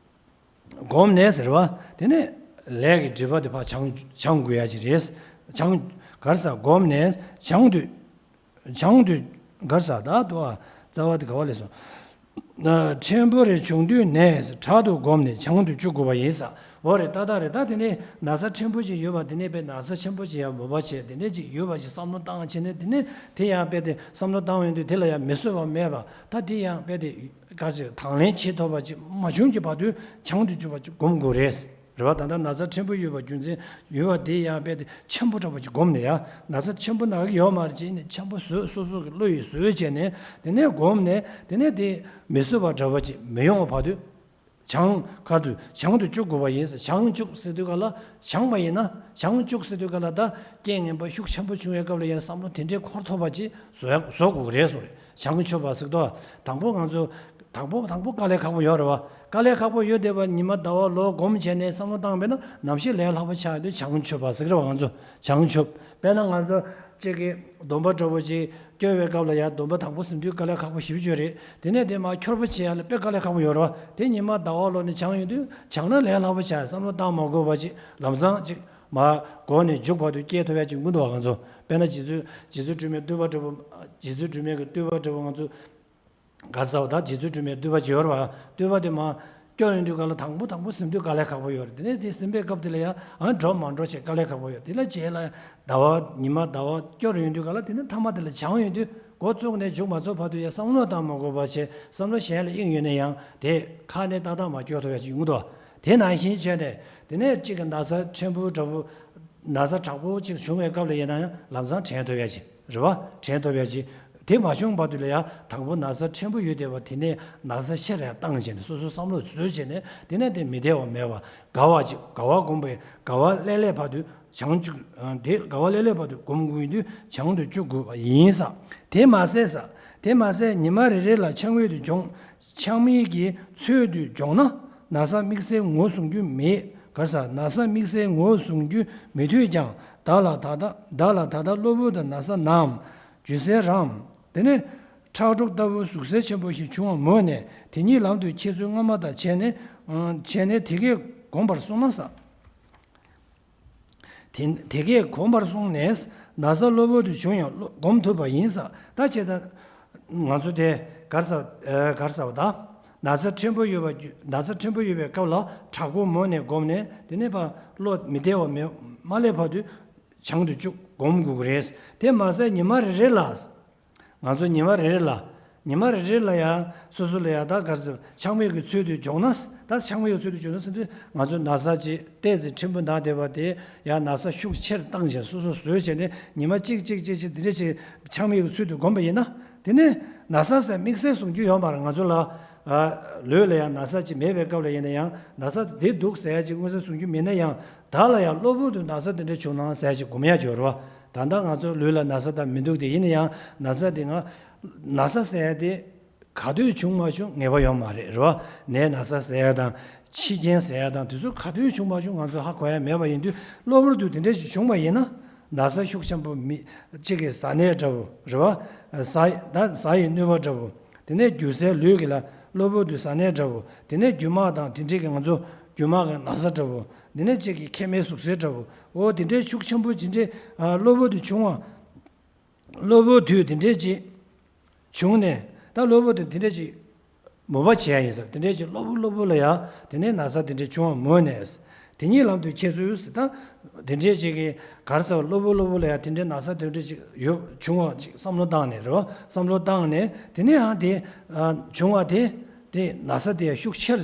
བསྒོམས་ནས་ཟེར་བ། དེ་ནས་ལས་ཀྱི་སྒྲིབ་པ་དེ་ཕར་བྱང་བྱང་དགོས་ཡ་ཅིག་རེད། བྱང་ག་རེ་ཟེར། བསྒོམས་ནས་བྱང་དུ། བྱང་དུ་ག་རེ་ཟེར། ད་དུ་ཨ་རྩ་བ་དེ་ག་བ་ལས་སོང་། ཕྲན་བུ་རེ་བྱུང་དུས་ནས་དྲག་ཏུ་བསྒོམས་ནས་བྱང་དུ་བཅུག་དགོས་པ་ཡིན་ས། འོ་རེད། ཏག་ཏག་རེད། ད་དེ་ནས་ན་ཚ་ཕྲན་བུ་ཅིག་ཡོད་པ་དེ་ནས་དཔེ་ན་ཚ་ཆེན་པོ་ཅིག་ཡང་མོས་པ་བྱས། དེ་ནས་ཅིག་ཡོད་པ་ཅིག་བསམ་བློ་བཏང་བྱས་ནས། དེ་ནས་དེ་ཡང་དཔེ་དེ་བསམ་བློ་བཏང་ཡོང་དུས་དེ་ལ་ཡང་མི་བཟོད་པ་མེད་པ། ད་དེ་ཡང་དཔེ་དེ་ག་ཅིག་དང་ལེན་བྱེད་ཐུབ་པ་ཅིག་མ་བྱུང་གི་བར་དུ་བྱང་དུ་བཅུག་པ་ཅིག་བསྒོམ་དགོས་རེད། རེད་བ། ད་ལྟ་ན་ཚ་ཕྲན་བུ་ཡོད་པ་རྒྱུ་མཚན་ཡོད་པ་དེ་ཡང་དཔེ་དེ་ཆེན་པོ་འདྲ་པོ་ཅིག་བསྒོམས་ནས་ཡ། ན་ཚ་ཆེན་པོ་ན་གི་ཡོད་མ་རེད་ཅེས་ནས་ཆེན་པོ་བཟོས། སོ་སོ་གི་བློ་ཡིས་བཟོས་བྱས་ནས། དེ་ནས་བསྒོམས་ནས། དེ་ནས་དེ་མི་བཟོད་པ་འདྲ་པོ་ཅིག་མི་ཡོང་བ་བར་དུ་བྱང་ཁ་དུ་བྱང་དུ་བཅུག་དགོས་པ་ཡིན་ཟེར། བྱང་བཅུག་ཟེར་དུས་ག་ལ། བྱང་བ་ཡིན་ན། བྱང་བཅུག་ཟེར་དུས་ག་ལ། ད་རྐྱེན་ངན་པ་ཤུགས་ཆེན་པོ་བྱུང་བའི་སྐབས་ལ་ཡང་བསམ་བློ་དེ་འདྲའི་འཁོར་ཐུབ་པ་ཅིག་བཟོ་ཡ་བཟོ་དགོས་ཀྱི་རེད་གསུངས་རེད། བྱང་ཆུབ་པ་ཟེར་དུས། དང་པོ་ང་ཚོ་ དང་པོ་དང་པོ་དཀའ་ལས་ཁག་པོ་ཡོད་རེད་བ། དཀའ་ལས་ཁག་པོ་ཡོད་བསྡད་པ་ཉི་མ་ཟླ་བ་ལོ་སྒོམ་བྱས་ནས་བསམ་བློ་བཏང་བས་ན་ནམ་ཞིག་ལས་སླ་པོ་ཆགས་ཡོང་དུས་བྱང་ཆུབ་པ་ཟེར་གི་རེད་བ། ང་ཚོ་བྱང་ཆུབ། དཔེར་ན་ང་ཚོ་གཅིག་གི་སྡོམ་པ་འདྲ་པོ་ཅིག་སྐྱོར་བའི་སྐབས་ལ་ཡང་སྡོམ་པ་དང་པོ་ཟིན་དུས་དཀའ་ལས་ཁག་པོ་ཞེ་པོ་ཅིག་ཡོད་རེད། དེ་ནས་དེ་མར་འཁྱོར་པོ་བྱེད་ཡ་ལ་དཔེ་དཀའ་ལས་ཁག་པོ་ཡོད་རེད་བ། དེ་ཉི་མ་ཟླ་བ་ལོ་ནས་བྱང་ཡོང་དུས་བྱང་ན་ལས་སླ་པོ་ཆགས། བསམ་བློ་བཏང་མ་དགོས་པ་ཅིག་ལམ་སང་ཅིག་མར་འགོ་ནས་མཇུག་བར་དུ་སྐྱེལ་ཐུབ་ཡ་ཅིག་ཡོང་གི་འདུག་བ། ང་ཚོ་དཔེར་ན་རྗེ་བཙུན་རྗེ་བཙུན་སྒྲོལ་མའི་བསྟོད་པ་འདྲ་པོ། རྗེ་བཙུན་སྒྲོལ་མའི་གི་བསྟོད་པ་འདྲ་པོ་ང་ཚོ་ག་རེ་ཟེར་བ་ད་རྗེ་བཙུན་སྒྲོལ་མའི་བསྟོད་པ་ཅིག་ཡོད་རེད་བ། བསྟོད་པ་དེ་མར་སྐྱོར་ཡོང་དུས་ག་ལ་དང་པོ་དང་པོ་ཟིན་དུས་དཀའ་ལས་ཁག་པོ་ཡོད་རེད། དེ་ནས་དེ་ཟིན་པའི་སྐབས་དེ་ལ་ཡང་ཨ་འགྲོ་མ་འགྲོ་བྱས་དཀའ་ལས་ཁག་པོ་ཡོད། དེ་ལ་རྗེས་ལ་ཟླ་བ་ཉི་མ་ཟླ་བ་སྐྱོར་ཡོང་དུས་ག་ལ་དེ་ནས་མཐའ་མ་དེ་ལ་བྱང་ཡོང་དུས་འགོ་བཙུགས་ནས་མཇུག་མ་རྫོགས་བར་དུ་ཡང་བསམ་བློ་བཏང་མ་དགོས་པ་བྱས། བསམ་བློ་གཞན་ལ་གཡེང་ཡོད་ན་ཡང་དེ་ཁ་ནས་ཏག་ཏག་མར་སྐྱོར་ཐུབ་ཡ་ཅིག་ཡོང་གི་འདུག། དེ་ནང་བཞིན་བྱས་ནས་དེ་ནས་གཅིག་གི་ན་ཚ་ཕྲན་བུ་འདྲ་པོ་ན་ཚ་དྲག་པོ་ཅིག་བྱུང་བའི་སྐབས་ལ་ཡིན་ན་ཡང་ལམ་སང་དྲན་ཐུབ་ཡ་ཅིག་རེད་བ། དྲན་ཐུབ་ཡ་ཅིག། དེ་མ་བྱུང་བར་དུ་ལ་ཡང་དང་པོ་ན་ཚ་ཕྲན་བུ་ཡོད་བསྡད་པ་དེ་ནས་ན་ཚ་ཆེ་རུ་ཡང་བཏང་བྱས་ནས་སོ་སོའི་བསམ་བློ་བཟོས་བྱས་ནས་དེ་ནས་དེ་མི་བདེ་བ་མེད་པ་དགའ་བ་ཅིག་དགའ་བ་སྒོམ་པའི་དགའ་བ་སླེབས་སླེབས་བར་དུ་བྱང་ཆུབ། དེ་དགའ་བ་སླེབས་སླེབས་བར་དུ་སྒོམ་དགོས་ཡིན་དུས་བྱང་དུ་བཅུག་དགོས་པ་ཡིན་ས། དེ་མ་ཟད་ས། དེ་མ་ཟད་ཉི་མ་རེ་རེ་ལ་ཆང་མེད་དུ་སྦྱོང་། ཆང་མེད་ཀྱི་ཚོད་དུ་སྦྱོང་ན་ན་ཚ་དམིགས་བསལ་ངོས་བཟུང་རྒྱུ་མེད། ག་རེ་ཟེར། ན་ཚ་དམིགས་བསལ་ངོས་བཟུང་རྒྱུ་མི་འདུག་ཀྱང་བདག་ལ་ད་ལྟ་བདག་ལ་ད་ལྟ་གློ་བུར་དུ་ན་ཚ་ནའམ་རྒྱུ་གཟེར་རམ། དེ་ནས་ཁྲག་འཁྲུག་ལྟ་བུ་ཟུག་གཟེར་ཆེན་པོ་ཞིག་བྱུང་བ་མོ་ནས་དེ་ཉིད་ལམ་དུ་ཁྱེད་ཚོས་སྔ་མ་དང་བྱས་ནས་བྱས་ནས་དེ་སྐད་སྒོམ་པར་གསུངས་ན་ས། དེ་དེ་སྐད་སྒོམ་པར་གསུངས་ནས་ན་ཚ་གློ་བུར་དུ་བྱུང་ཡང་སྒོམ་ཐུབ་པ་ཡིན་ས། ད་བྱས་ད་ང་ཚོ་དེ་ག་རེ་ཟེར་ག་རེ་ཟེར་བ་ད་ན་ཚ་ཕྲན་བུ་ཡོད་པ་ན་ཚ་ཕྲན་བུ་ཡོད་པའི་སྐབས་ལ་དྲག་པོ་མོ་ནས་སྒོམ་ནས་དེ་ནས་ཕར་བློ་མི་བདེ་བ་མེད་མ་སླེབས་བར་དུ་བྱང་དུ་བཅུག་སྒོམ་དགོས་ཀྱི་རེད། དེ་མ་ཟད་ཉི་མ་རེ་རེ་ལ། ང་ཚོ་ཉི་མ་རེ་རེ་ལ། ཉི་མ་རེ་རེ་ལ་ཡང་སོ་སོ་ལ་ཡང་ད་ག་རེ་ཟེར་ཆང་མེད་ཀྱི་ཚུལ་དུ་སྦྱོང་ན། ད་ཆང་མེད་ཀྱི་ཚུལ་དུ་སྦྱོང་ན་ཟེར་དུས་ང་ཚོ་ན་ཚ་ཅིག་ཏོག་ཙམ་ཕྲན་བུ་ན་བསྡད་པ་དེ་ཡང་ན་ཚ་ཤུགས་ཆེར་བཏང་བྱས་སོ་སོ་བཟོས་བྱས་ནས་ཉི་མ་གཅིག་གཅིག་གཅིག་གཅིག་འདི་འདྲ་ཅིག་ཆང་མེད་ཀྱི་ཚུལ་དུ་བསྒོམས་པ་ཡིན་ན། དེ་ནས་ན་ཚ་ཟེར་དམིགས་བསལ་བཟུང་རྒྱུ་ཡོད་མ་རེད། ང་ཚོ་ལ་ལུས་ལ་ཡང་ན་ཚ་ཅིག་མེད་པའི་སྐབས་ལ་ཡིན་ན་ཡང་ན་ཚ་འདི་འདུག་ཟེར་ཡ་ཅིག་མངོན་གསལ་བཟུང་རྒྱུ་མེད་ན་ཡང་། བདག་ལ་ཡང་གློ་བུར་དུ་ན་ཚ་དེ་འདྲ་བྱུང་ན་ཟེར་ཅིག་སྒོམ་ཡ་ཅིག་ཡོད་རེད་བ། ད་ལྟ་ང་ཚོ་ལུས་ལ་ན་ཚ་དང་མི་འདུག་དེ་ཡིན་ན་ཡང་ན་ཚ་དེ་ང་ན་ཚ་ཟེར་ཡ་དེ་ག་དུས་བྱུང་མ་བྱུང་ངེས་པ་ཡོད་མ་རེད་རེད་བ། ནད་ན་ཚ་ཟེར་ཡ་དང་འཆི་རྐྱེན་ཟེར་ཡ་དང་དེ་ཚོ་ག་དུས་བྱུང་མ་བྱུང་ང་ཚོ་ཧ་གོ་ཡ་མེད་པ་ཡིན་དུས་གློ་བུར་དུ་དེ་འདྲ་ཞིག་བྱུང་བ་ཡིན་ན་ན་ཚ་ཤུགས་ཆེན་པོ་མི་གཅིག་གི་ཟ་ནད་འདྲ་བོ་རེད་བ། ཟ་ད་ཟ་ཡི་གནོད་པ་འདྲ་བོ། དེ་ནས་རྒྱུ་ཟས་ལུས་ཀྱི་ལ་གློ་བུར་དུ་ཟ་ནད་འདྲ་བོ། དེ་ནས་རྒྱུ་མ་དང་དེ་འདྲས་ཀྱི་ང་ཚོ་རྒྱུ་མ་གི་ན་ཚ་འདྲ་བོ། དེ་ནས་གཅིག་གི་མཁལ་མའི་ཟུག་གཟེར་འདྲ་བོ། འོ་དེ་འདྲས་ཤུགས་ཆེན་པོ་ཇི་འདྲས་གློ་བུར་དུ་བྱུང་བ། གློ་བུར་དུ་དེ་འདྲས་ཅིག་བྱུང་ནས་ད་གློ་བུར་དུ་དེ་འདྲས་ཅིག་མོས་པ་བྱེད་ཡ་ཡིན་ཟེར། དེ་འདྲས་ཅིག་གློ་བུར་གློ་བུར་ལ་ཡ་དེ་ནས་ན་ཚ་དེ་འདྲས་བྱུང་བ་མོས་ནས། དེ་ཉིད་ལམ་དུ་ཁྱེད་ཚོས་ད་དེ་འདྲས་ཅིག་གི་གར་ཟེར་བ་གློ་བུར་གློ་བུར་ལ་ཡང་དེ་འདྲའི་ན་ཚ་དེ་འདྲས་ཅིག་ཡོད་བྱུང་བ་ཅིག་བསམ་བློ་བཏང་ནས་རེད་བ། བསམ་བློ་བཏང་ནས་དེ་ནས་ཡང་དེ་བྱུང་བ་དེ་དེ་ན་ཚ་དེ་ཡང་ཤུགས་ཆེར་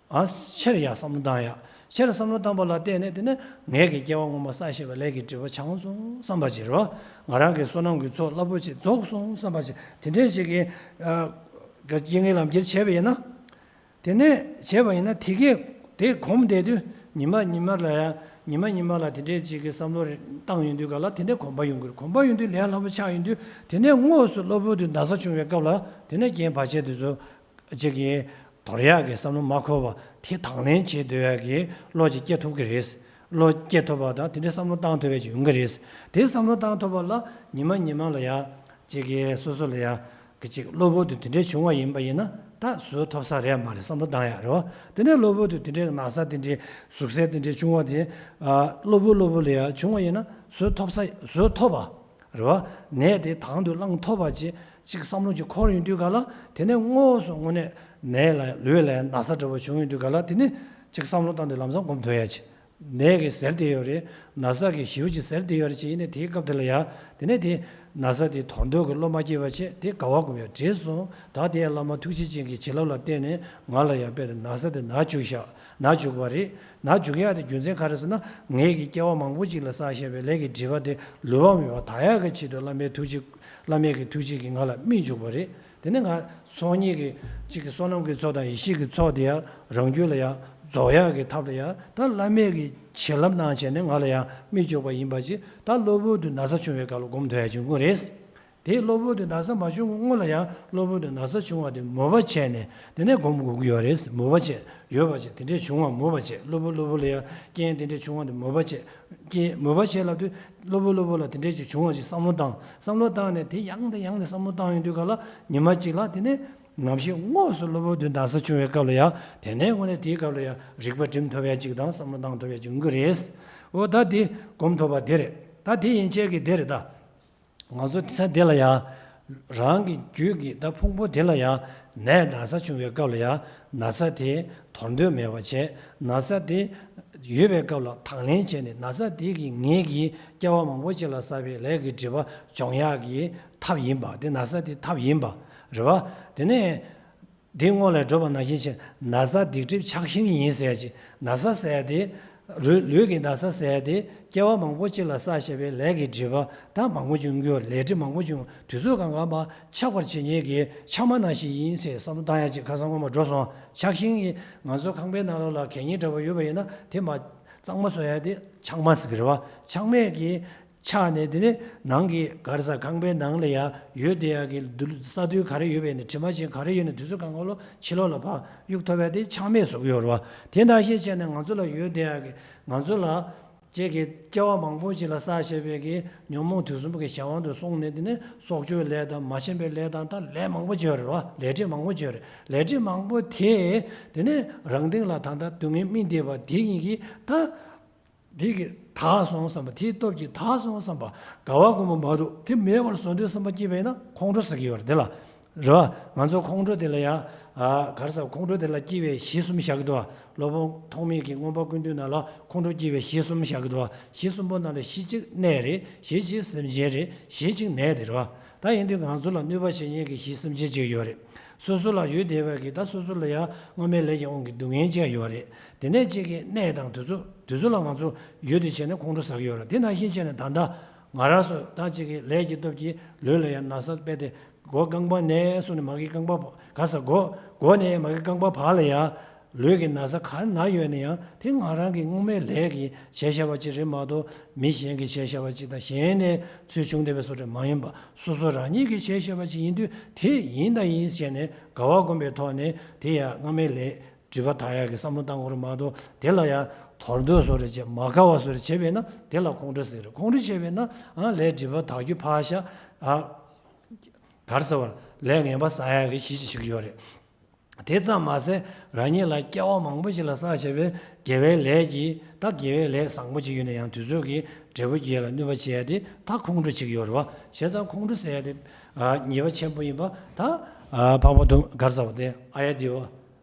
ཨ་ཆེར་ཡང་བསམ་བློ་བཏང་ཡ། ཆེར་བསམ་བློ་བཏང་པ་ལ་བརྟེན་ནས་དེ་ནས་ངེད་ཀྱི་སྐྱེ་བ་སྔོན་མ་བསགས་བཞག་པའི་ལས་ཀྱི་སྒྲིབ་པ་བྱང་སོང་བསམ་པ་ཅིག་རེད་བ། ང་རང་གི་བསོད་ནམས་ཀྱི་ཚོགས་རླབས་པོ་ཆེ་རྫོགས་སོང་བསམ་པ་ཅིག་དེ་འདྲས་ཅིག་གི་ཨ་རྐྱེན་ངན་ལམ་ཁྱེར་བྱས་པ་ཡིན་ན། དེ་ནས་བྱས་པ་ཡིན་ན་དེ་གས་དེ་གོམས་བསྡད་དུས་ཉི་མ་ཉི་མ་ལ་ཡང་ཉི་མ་ཉི་མ་ལ་དེ་འདྲའི་ཅིག་གི་བསམ་བློ་རེ་བཏང་ཡོང་དུས་ག་ལ་དེ་འདྲའི་གོམས་པ་ཡོང་གི་རེད། གོམས་པ་ཡོང་དུས་ལས་སླ་པོ་ཆགས་ཡོང་དུས་དེ་ནས་དངོས་སུ་གློ་བུར་དུ་ན་ཚ་བྱུང་བའི་སྐབས་ལ་དེ་ནས་རྐྱེན་བར་ཆད་དེ་ཚོ་ཅིག་གི་དོར་ཡག་གི་བསམ་བློ་མ་འཁོར་བ་དེ་དང་ལེན་བྱེད་སྡོད་ཡག་གི་བློ་ཅིག་སྐྱེ་ཐུབ་ཀྱི་རེད། བློ་སྐྱེ་ཐུབ་པ་དང་དེ་འདྲའི་བསམ་བློ་བཏང་ཐུབ་པ་ཅིག་ཡོང་གི་རེད། དེ་བསམ་བློ་བཏང་ཐུབ་པ་ལ་ཉི་མ་ཉི་མ་ལ་ཡང་ཅིག་གི་སོ་སོ་ལ་ཡང་། གི་ཅིག་གློ་བུར་དུ་དེ་འདྲའི་བྱུང་བ་ཡིན་པ་ཡིན་ན་ད་བཟོད་ཐུབ་ས་རེད་མ་རེད་བསམ་བློ་བཏང་ཡག་རེད་བ། དེ་ནས་གློ་བུར་དུ་དེ་འདྲའི་ན་ཚ་དེ་འདྲའི་ཟུག་གཟེར་དེ་འདྲའི་བྱུང་བ་དེ་ཨ་གློ་བུར་གློ་བུར་ལ་ཡང་བྱུང་བ་ཡིན་ན་བཟོད་ཐུབ་ས་བཟོད་ཐུབ་པ་རེད་བ། ནད་དེ་དང་དུ་བླང་ཐུབ་པ་ཅིག་ཅིག་བསམ་བློ་ཅིག་འཁོར་ཡོང་དུས་ག་ལ་དེ་ནས་དངོས་སུ་དངོས་གནས་ནད་ལ་ལུས་ལ་ན་ཚ་འདྲ་བོ་བྱུང་ཡོང་དུས་ག་ལ་དེ་ནས་ཅིག་བསམ་བློ་བཏང་དུས་ལམ་སང་སྒོམ་ཐུབ་ཡག་ཅིག་ནད་ཀྱི་གཟེར་དེ་ཡོད་རེད། ན་ཚ་གི་ཞེ་པོ་ཅིག་གཟེར་དེ་ཡོད་རེད་ཅེས་ཡིན་ནས་དེའི་སྐབས་དེ་ལ་ཡ། དེ་ནས་དེ་ན་ཚ་དེ་དོར་འདོད་ཀྱི་བློ་མ་སྐྱེས་པ་བྱས་དེ་དགའ་བ་སྒོམ་ཡ་བྲིས་སོང་། ད་དེ་ཡ་བླ་མ་ཐུགས་རྗེ་ཅན་གྱི་བྱིན་རླབས་ལ་བརྟེན་ནས་ང་ལ་ཡ་དཔེ་དེ་ན་ཚ་དེ་ན་བཅུག་ཤག་ན་བཅུག་པ་རེད། ན་བཅུག་ཡ་དེ་རྒྱུ་མཚན་ག་རེ་ཟེར་ན་ངེད་ཀྱི་སྐྱེ་བ་མང་པོ་ཅིག་ལ་བསགས་བཞག་པའི་ལས་ཀྱི་སྒྲིབ་པ་དེ་ལུས་པ་མེད་པར་དག་ཡ་གི་ཆེད་དུ་བླ་མའི་ཐུགས་རྗེ་བླ་མའི་གི་ཐུགས་རྗེ་གིས་ང་ལ་སྨིན་བཅུག་པ་རེད། དེ་ནས་ང་ཚོགས་གཉིས་ཀྱི་གཅིག་གི་བསོད་ནམས་ཀྱི་ཚོགས་དང་ཡེ་ཤེས་ཀྱི་ཚོགས་དེ་ཡང་རང་རྒྱུད་ལ་ཡང་རྫོགས་ཡག་གི་ཐབས་ལ་ཡང་ད་བླ་མས་ཀྱི་བྱིན་རླབས་གནང་བྱས་ནས་ང་ལ་ཡང་སྨིན་བཅུག་པ་ཡིན་པ་ཅིག་ད་གློ་བུར་དུ་ན་ཚ་བྱུང་བའི་སྐབས་ལ་སྒོམ་ཐུབ་ཡག་ཅིག་དངོས་རེད། དེ་གློ་བུར་དུ་ན་ཚ་མ་བྱུང་གི་སྔོན་ལ་ཡང་གློ་བུར་དུ་ན་ཚ་བྱུང་བ་དེ་མོས་པ་བྱས་ནས་དེ་ནས་སྒོམ་དགོས་ཀྱི་ཡོད་རེད། མོས་པ་བྱས་ཡོད་པ་བྱས་དེ་འདྲས་བྱུང་བ་མོས་པ་བྱས། གློ་བུར་གློ་བུར་ལ་ཡང་རྐྱེན་དེ་འདྲས་བྱུང་བ་དེ་མོས་པ་བྱས། རྐྱེན་མོས་པ་བྱས་ལབ་དུས་གློ་བུར་གློ་བུར་ལ་དེ་འདྲས་ཅིག་བྱུང་བ་ཅིག་བསམ་བློ་བཏང་། བསམ་བློ་བཏང་ནས་དེ་ཡང་དེ་ཡང་དེ་བསམ་བློ་བཏང་ཡོང་དུས་ག་ལ་ཉི་མ་གཅིག་ལ་དེ་ནས་ནམ་ཞིག་དངོས་སུ་གློ་བུར་དུ་ན་ཚ་བྱུང་བའི་སྐབས་ལ་ཡང་དེ་ནས་དངོས་གནས་དེའི་སྐབས་ལ་ཡང་རིག་པ་སྒྲིམ་ཐུབ་ཡ་ཅིག་དང་བསམ་བློ་བཏང་ཐུབ་ཡ་ཅིག་ཡོང་གི་རེད། འོ་ད་དེ་སྒོམ་ཐུབ་པ་དེ་རེད། ད་དེ་ཡན་ཆད་ཀྱི་དེ་རེད་ད། ང་ཚོ་དེ་ས་དེ་ལ་ཡང་རང་གི་རྒྱུད་ཀྱི་ད་ཕུང་པོ་དེ་ལ་ཡང་ནད་ན་ཚ་བྱུང་བའི་སྐབས་ལ་ཡང་ན་ཚ་དེ་དོར་འདོད་མེད་པ་བྱས། ན་ཚ་དེ་ཡོད་པའི་སྐབས་ལ་དང་ལེན་བྱས་ནས་ན་ཚ་དེ་གི་ངེད་ཀྱིས་སྐྱེ་བ་མང་པོ་ཅིག་ལ་བསགས་པའི་ལས་ཀྱི་སྒྲིབ་པ་སྦྱོང་ཡག་གི་ཐབས་ཡིན་པ། དེ་ན་ཚ་དེ་ཐབས་ཡིན་པ་རེད་བ། དེ་ནས། འདི་སྔོན་ལ་བགྲོད་པ་ནང་བཞིན་བྱས་ན་ཚ་སྡིག་སྒྲིབ་ཆགས་ཞེན་ཡིན་ཟེར་ཡ་ཅིག་ན་ཚ་ཟེར་ཡ་དེ། ལུས་ལུས་ཀྱི་ན་ཚ་ཟེར་ཡ་དེ་སྐྱེ་བ་མང་པོ་ཅིག་ལ་བསགས་བཞག་པའི་ལས་ཀྱི་སྒྲིབ་པ་ད་མང་པོ་བྱུང་གི་ཡོད། ལས་སྒྲིབ་མང་པོ་བྱུང་དུས་ཚོད་གང་ག་མ་ཆགས་པར་བྱེད་མཁན་གྱི་ཆགས་མ་ནང་བཞིན་ཡིན་ཟེར་བསམ་བློ་བཏང་ཡ་ཅིག་ཁ་སང་སྔོན་མ་འགྲོ་སོང་། ཆགས་ཞེན་ཡིན། ང་ཚོ་ཁང་པའི་ནང་ལོགས་ལ་གད་སྙིགས་འདྲ་པོ་ཡོད་པ་ཡིན་ན་དེ་མ་གཙང་མ་བཟོ་ཡ་དེ་ཆགས་མ་ཟེར་གི་རེད་བ། ཆགས་མེད་ཀྱི། ཆགས་ནས་དེ་ནས་ནང་གི་ག་རེ་ཟ་ཁང་པའི་ནང་ལ་ཡ་ཡོད་བསྡད་ཡག་གི་རྡུལ་ས་རྡུལ་ག་རེ་ཡོད་པ་ཡིན་ན་དྲི་མ་ཅན་ག་རེ་ཡོད་ན་དེ་ཚོ་གང་ག་ལོ་ཕྱི་ལོགས་ལ་ཕར་གཡུག་ཐུབ་པ་དེ་ཆགས་མེད་བཟོ་གི་ཡོད་རེད་བ། དེ་ནང་བཞིན་བྱས་ནས་ང་ཚོ་ལ་ཡོད་བསྡད་ཡག་གི་ང་ཚོ་ལ་ཅིག་གི་སྐྱེ་བ་མང་པོ་ཅིག་ལ་བསགས་བཞག་པའི་གི་ཉོན་མོངས་དུག་གསུམ་གི་གཞན་དབང་དུ་སོང་ནས་དེ་ནས་སྲོག་གཅོད་ལས་དང་མ་བྱམས་པའི་ལས་དང་ད་ལས་མང་པོ་ཅིག་ཡོད་རེད་བ། ལས་སྒྲིབ་མང་པོ་ཅིག་ཡོད་རེད། ལས་སྒྲིབ་མང་པོ་དེ་དེ་ནས་རང་སྟེང་ལ་ད་ལྟ་སྡུག་བསྔལ་སྨིན་བསྡད་པ་དེ་ཡིན་གི་ད། དེ་གི་དག་སོང་བསམ་པ། དེའི་སྟོབས་ཀྱིས་དག་སོང་བསམ་པ། དགའ་བ་སྒོམ་པ་མ་གཏོགས་དེ་མེད་པར་བཟོ་འདོད་བསམ་པ་སྐྱེས་པས་ན་ཁོང་ཁྲོ་ཟེར་གྱི་ཡོད་རེད་དེ་ལ། རེད་བ། ང་ཚོ་ཁོང་ཁྲོ་དེ་ལ་ཡ། ཨ་ག་རེ་ཟེར། ཁོང་ཁྲོ་དེ་ལ་སྐྱེས་པའི་གཞི་གསུམ་བཞག་གི་འདུག་བ། སློབ་དཔོན་ཐོགས་མེད་ཀྱིས་མངོན་པ་ཀུན་བཏུས་ནང་ལ་ཁོང་ཁྲོ་སྐྱེས་པའི་གཞི་གསུམ་བཞག་གི་འདུག་བ། གཞི་གསུམ་པོ་ནང་ལ་གཞི་གཅིག་གནས་རེད། གཞི་གཅིག་སེམས་ཅན་རེད། གཞི་གཅིག་ནད་དེ་རེད་བ། ད་ཡིན་དུས་ང་ཚོ་ལ་གནོད་པ་བྱེད་མཁན་གྱི་གཞི་སེམས་ཅན་གཅིག་ཡོད་རེད། སོ་སོ་ལ་ཡོད་བསྡད་པའི་གི་ད་སོ་སོ་ལ་ཡང་སྔོན་མའི་ལས་ཀྱི་དབང་གིས་སྡུག་བསྔལ་ཅིག་ཡོད་རེད། དེ་ནས་ཅིག་གི་གནས་དང་དུས་ཚོད་དུས་ཚོད་ལ་ང་ཚོ་ཡུལ་དུ་བྱས་ནས་ཁོང་ཁྲོ་ཟ་གི་ཡོད་རེད། དེ་ནང་བཞིན་བྱས་ནས་ད་ལྟ་ང་རང་ཚོ་ད་ཅིག་གི་ལས་ཀྱི་སྟོབས་ཀྱིས་ལུས་ལ་ཡང་ན་ཚ་དཔེ་དེ་མགོ་རྐང་པ་ནས་བཟུང་ནས་མ་གི་རྐང་པ་བ་ག་ས་མགོ་མགོ་ནས་མ་གི་རྐང་པ་བར་ལ་ཡང་ལུས་ཀྱི་ན་ཚ་ག་རེ་ན་ཡོད་ན་ཡང་དེ་ང་རང་གི་སྔོན་མའི་ལས་ཀྱིས་བྱས་བཞག་པ་ཅིག་རེད་མ་གཏོགས་མི་གཞན་གྱིས་བྱས་བཞག་པ་ཅིག་དང་གཞན་ནས་ཚུར་བྱུང་བསྡད་པའི་བཟོ་འདྲ་མ་ཡིན་པ། སོ་སོ་རང་ཉིད་ཀྱིས་བྱས་བཞག་པ་ཅིག་ཡིན་དུས་དེ་ཡིན་དང་ཡིན་ཟེར་ནས་དགའ་བ་སྒོམ་པའི་ཐོག་ནས་དེ་ཡང་སྔ་མའི་ལས་སྒྲིབ་པ་དག་ཡག་གི་བསམ་བློ་བཏང་དགོས་རེད་མ་གཏོགས་དེ་ལ་ཡང་དོར་འདོད་བཟོ་འདྲ་བྱས་མ་དགའ་བ་བཟོ་འདྲ་བྱས་པས་ན་དེ་ལ་ཁོང་ཁྲོ་ཟེར་རེད། ཁོང་ཁྲོ་བྱས་པས་ན་ཨ་ལས་སྒྲིབ་པ་དག་རྒྱུ་ཕར་བཞག་ཨ་ག་རེ་ཟེར་བ་ལས་ངན་པ་བསགས་ཡག་གི་གཞི་ཅིག་བྱེད་ཀྱི་ཡོད་རེད། དེ་ཙམ་མ་ཟད་རང་ཉིད་ལ་སྐྱེ་བ་མང་པོ་ཞིག་ལ་བསགས་བྱས་པའི་དགེ་བའི་ལས་ཀྱིས་ད་དགེ་བའི་ལས་བཟང་པོ་ཅིག་ཡོད་ན་ཡང་དུས་ཚོད་ཀྱི་འབྲས་བུ་རྒྱས་ལ་གནོད་པ་བྱེད་ཡ་དེ་ད་ཁོང་ཁྲོ་བྱེད་ཀྱི་ཡོད་རེད་བ། བྱས་ཙང་ཁོང་ཁྲོ་ཟེར་ཡ་དེ་ཉེས་པ་ཆེན་པོ་ཡིན་པ་ད་འཕགས་པ་དུ་གར་ཟ་བ་དེ་ཨ་ཡ་དེ་བ།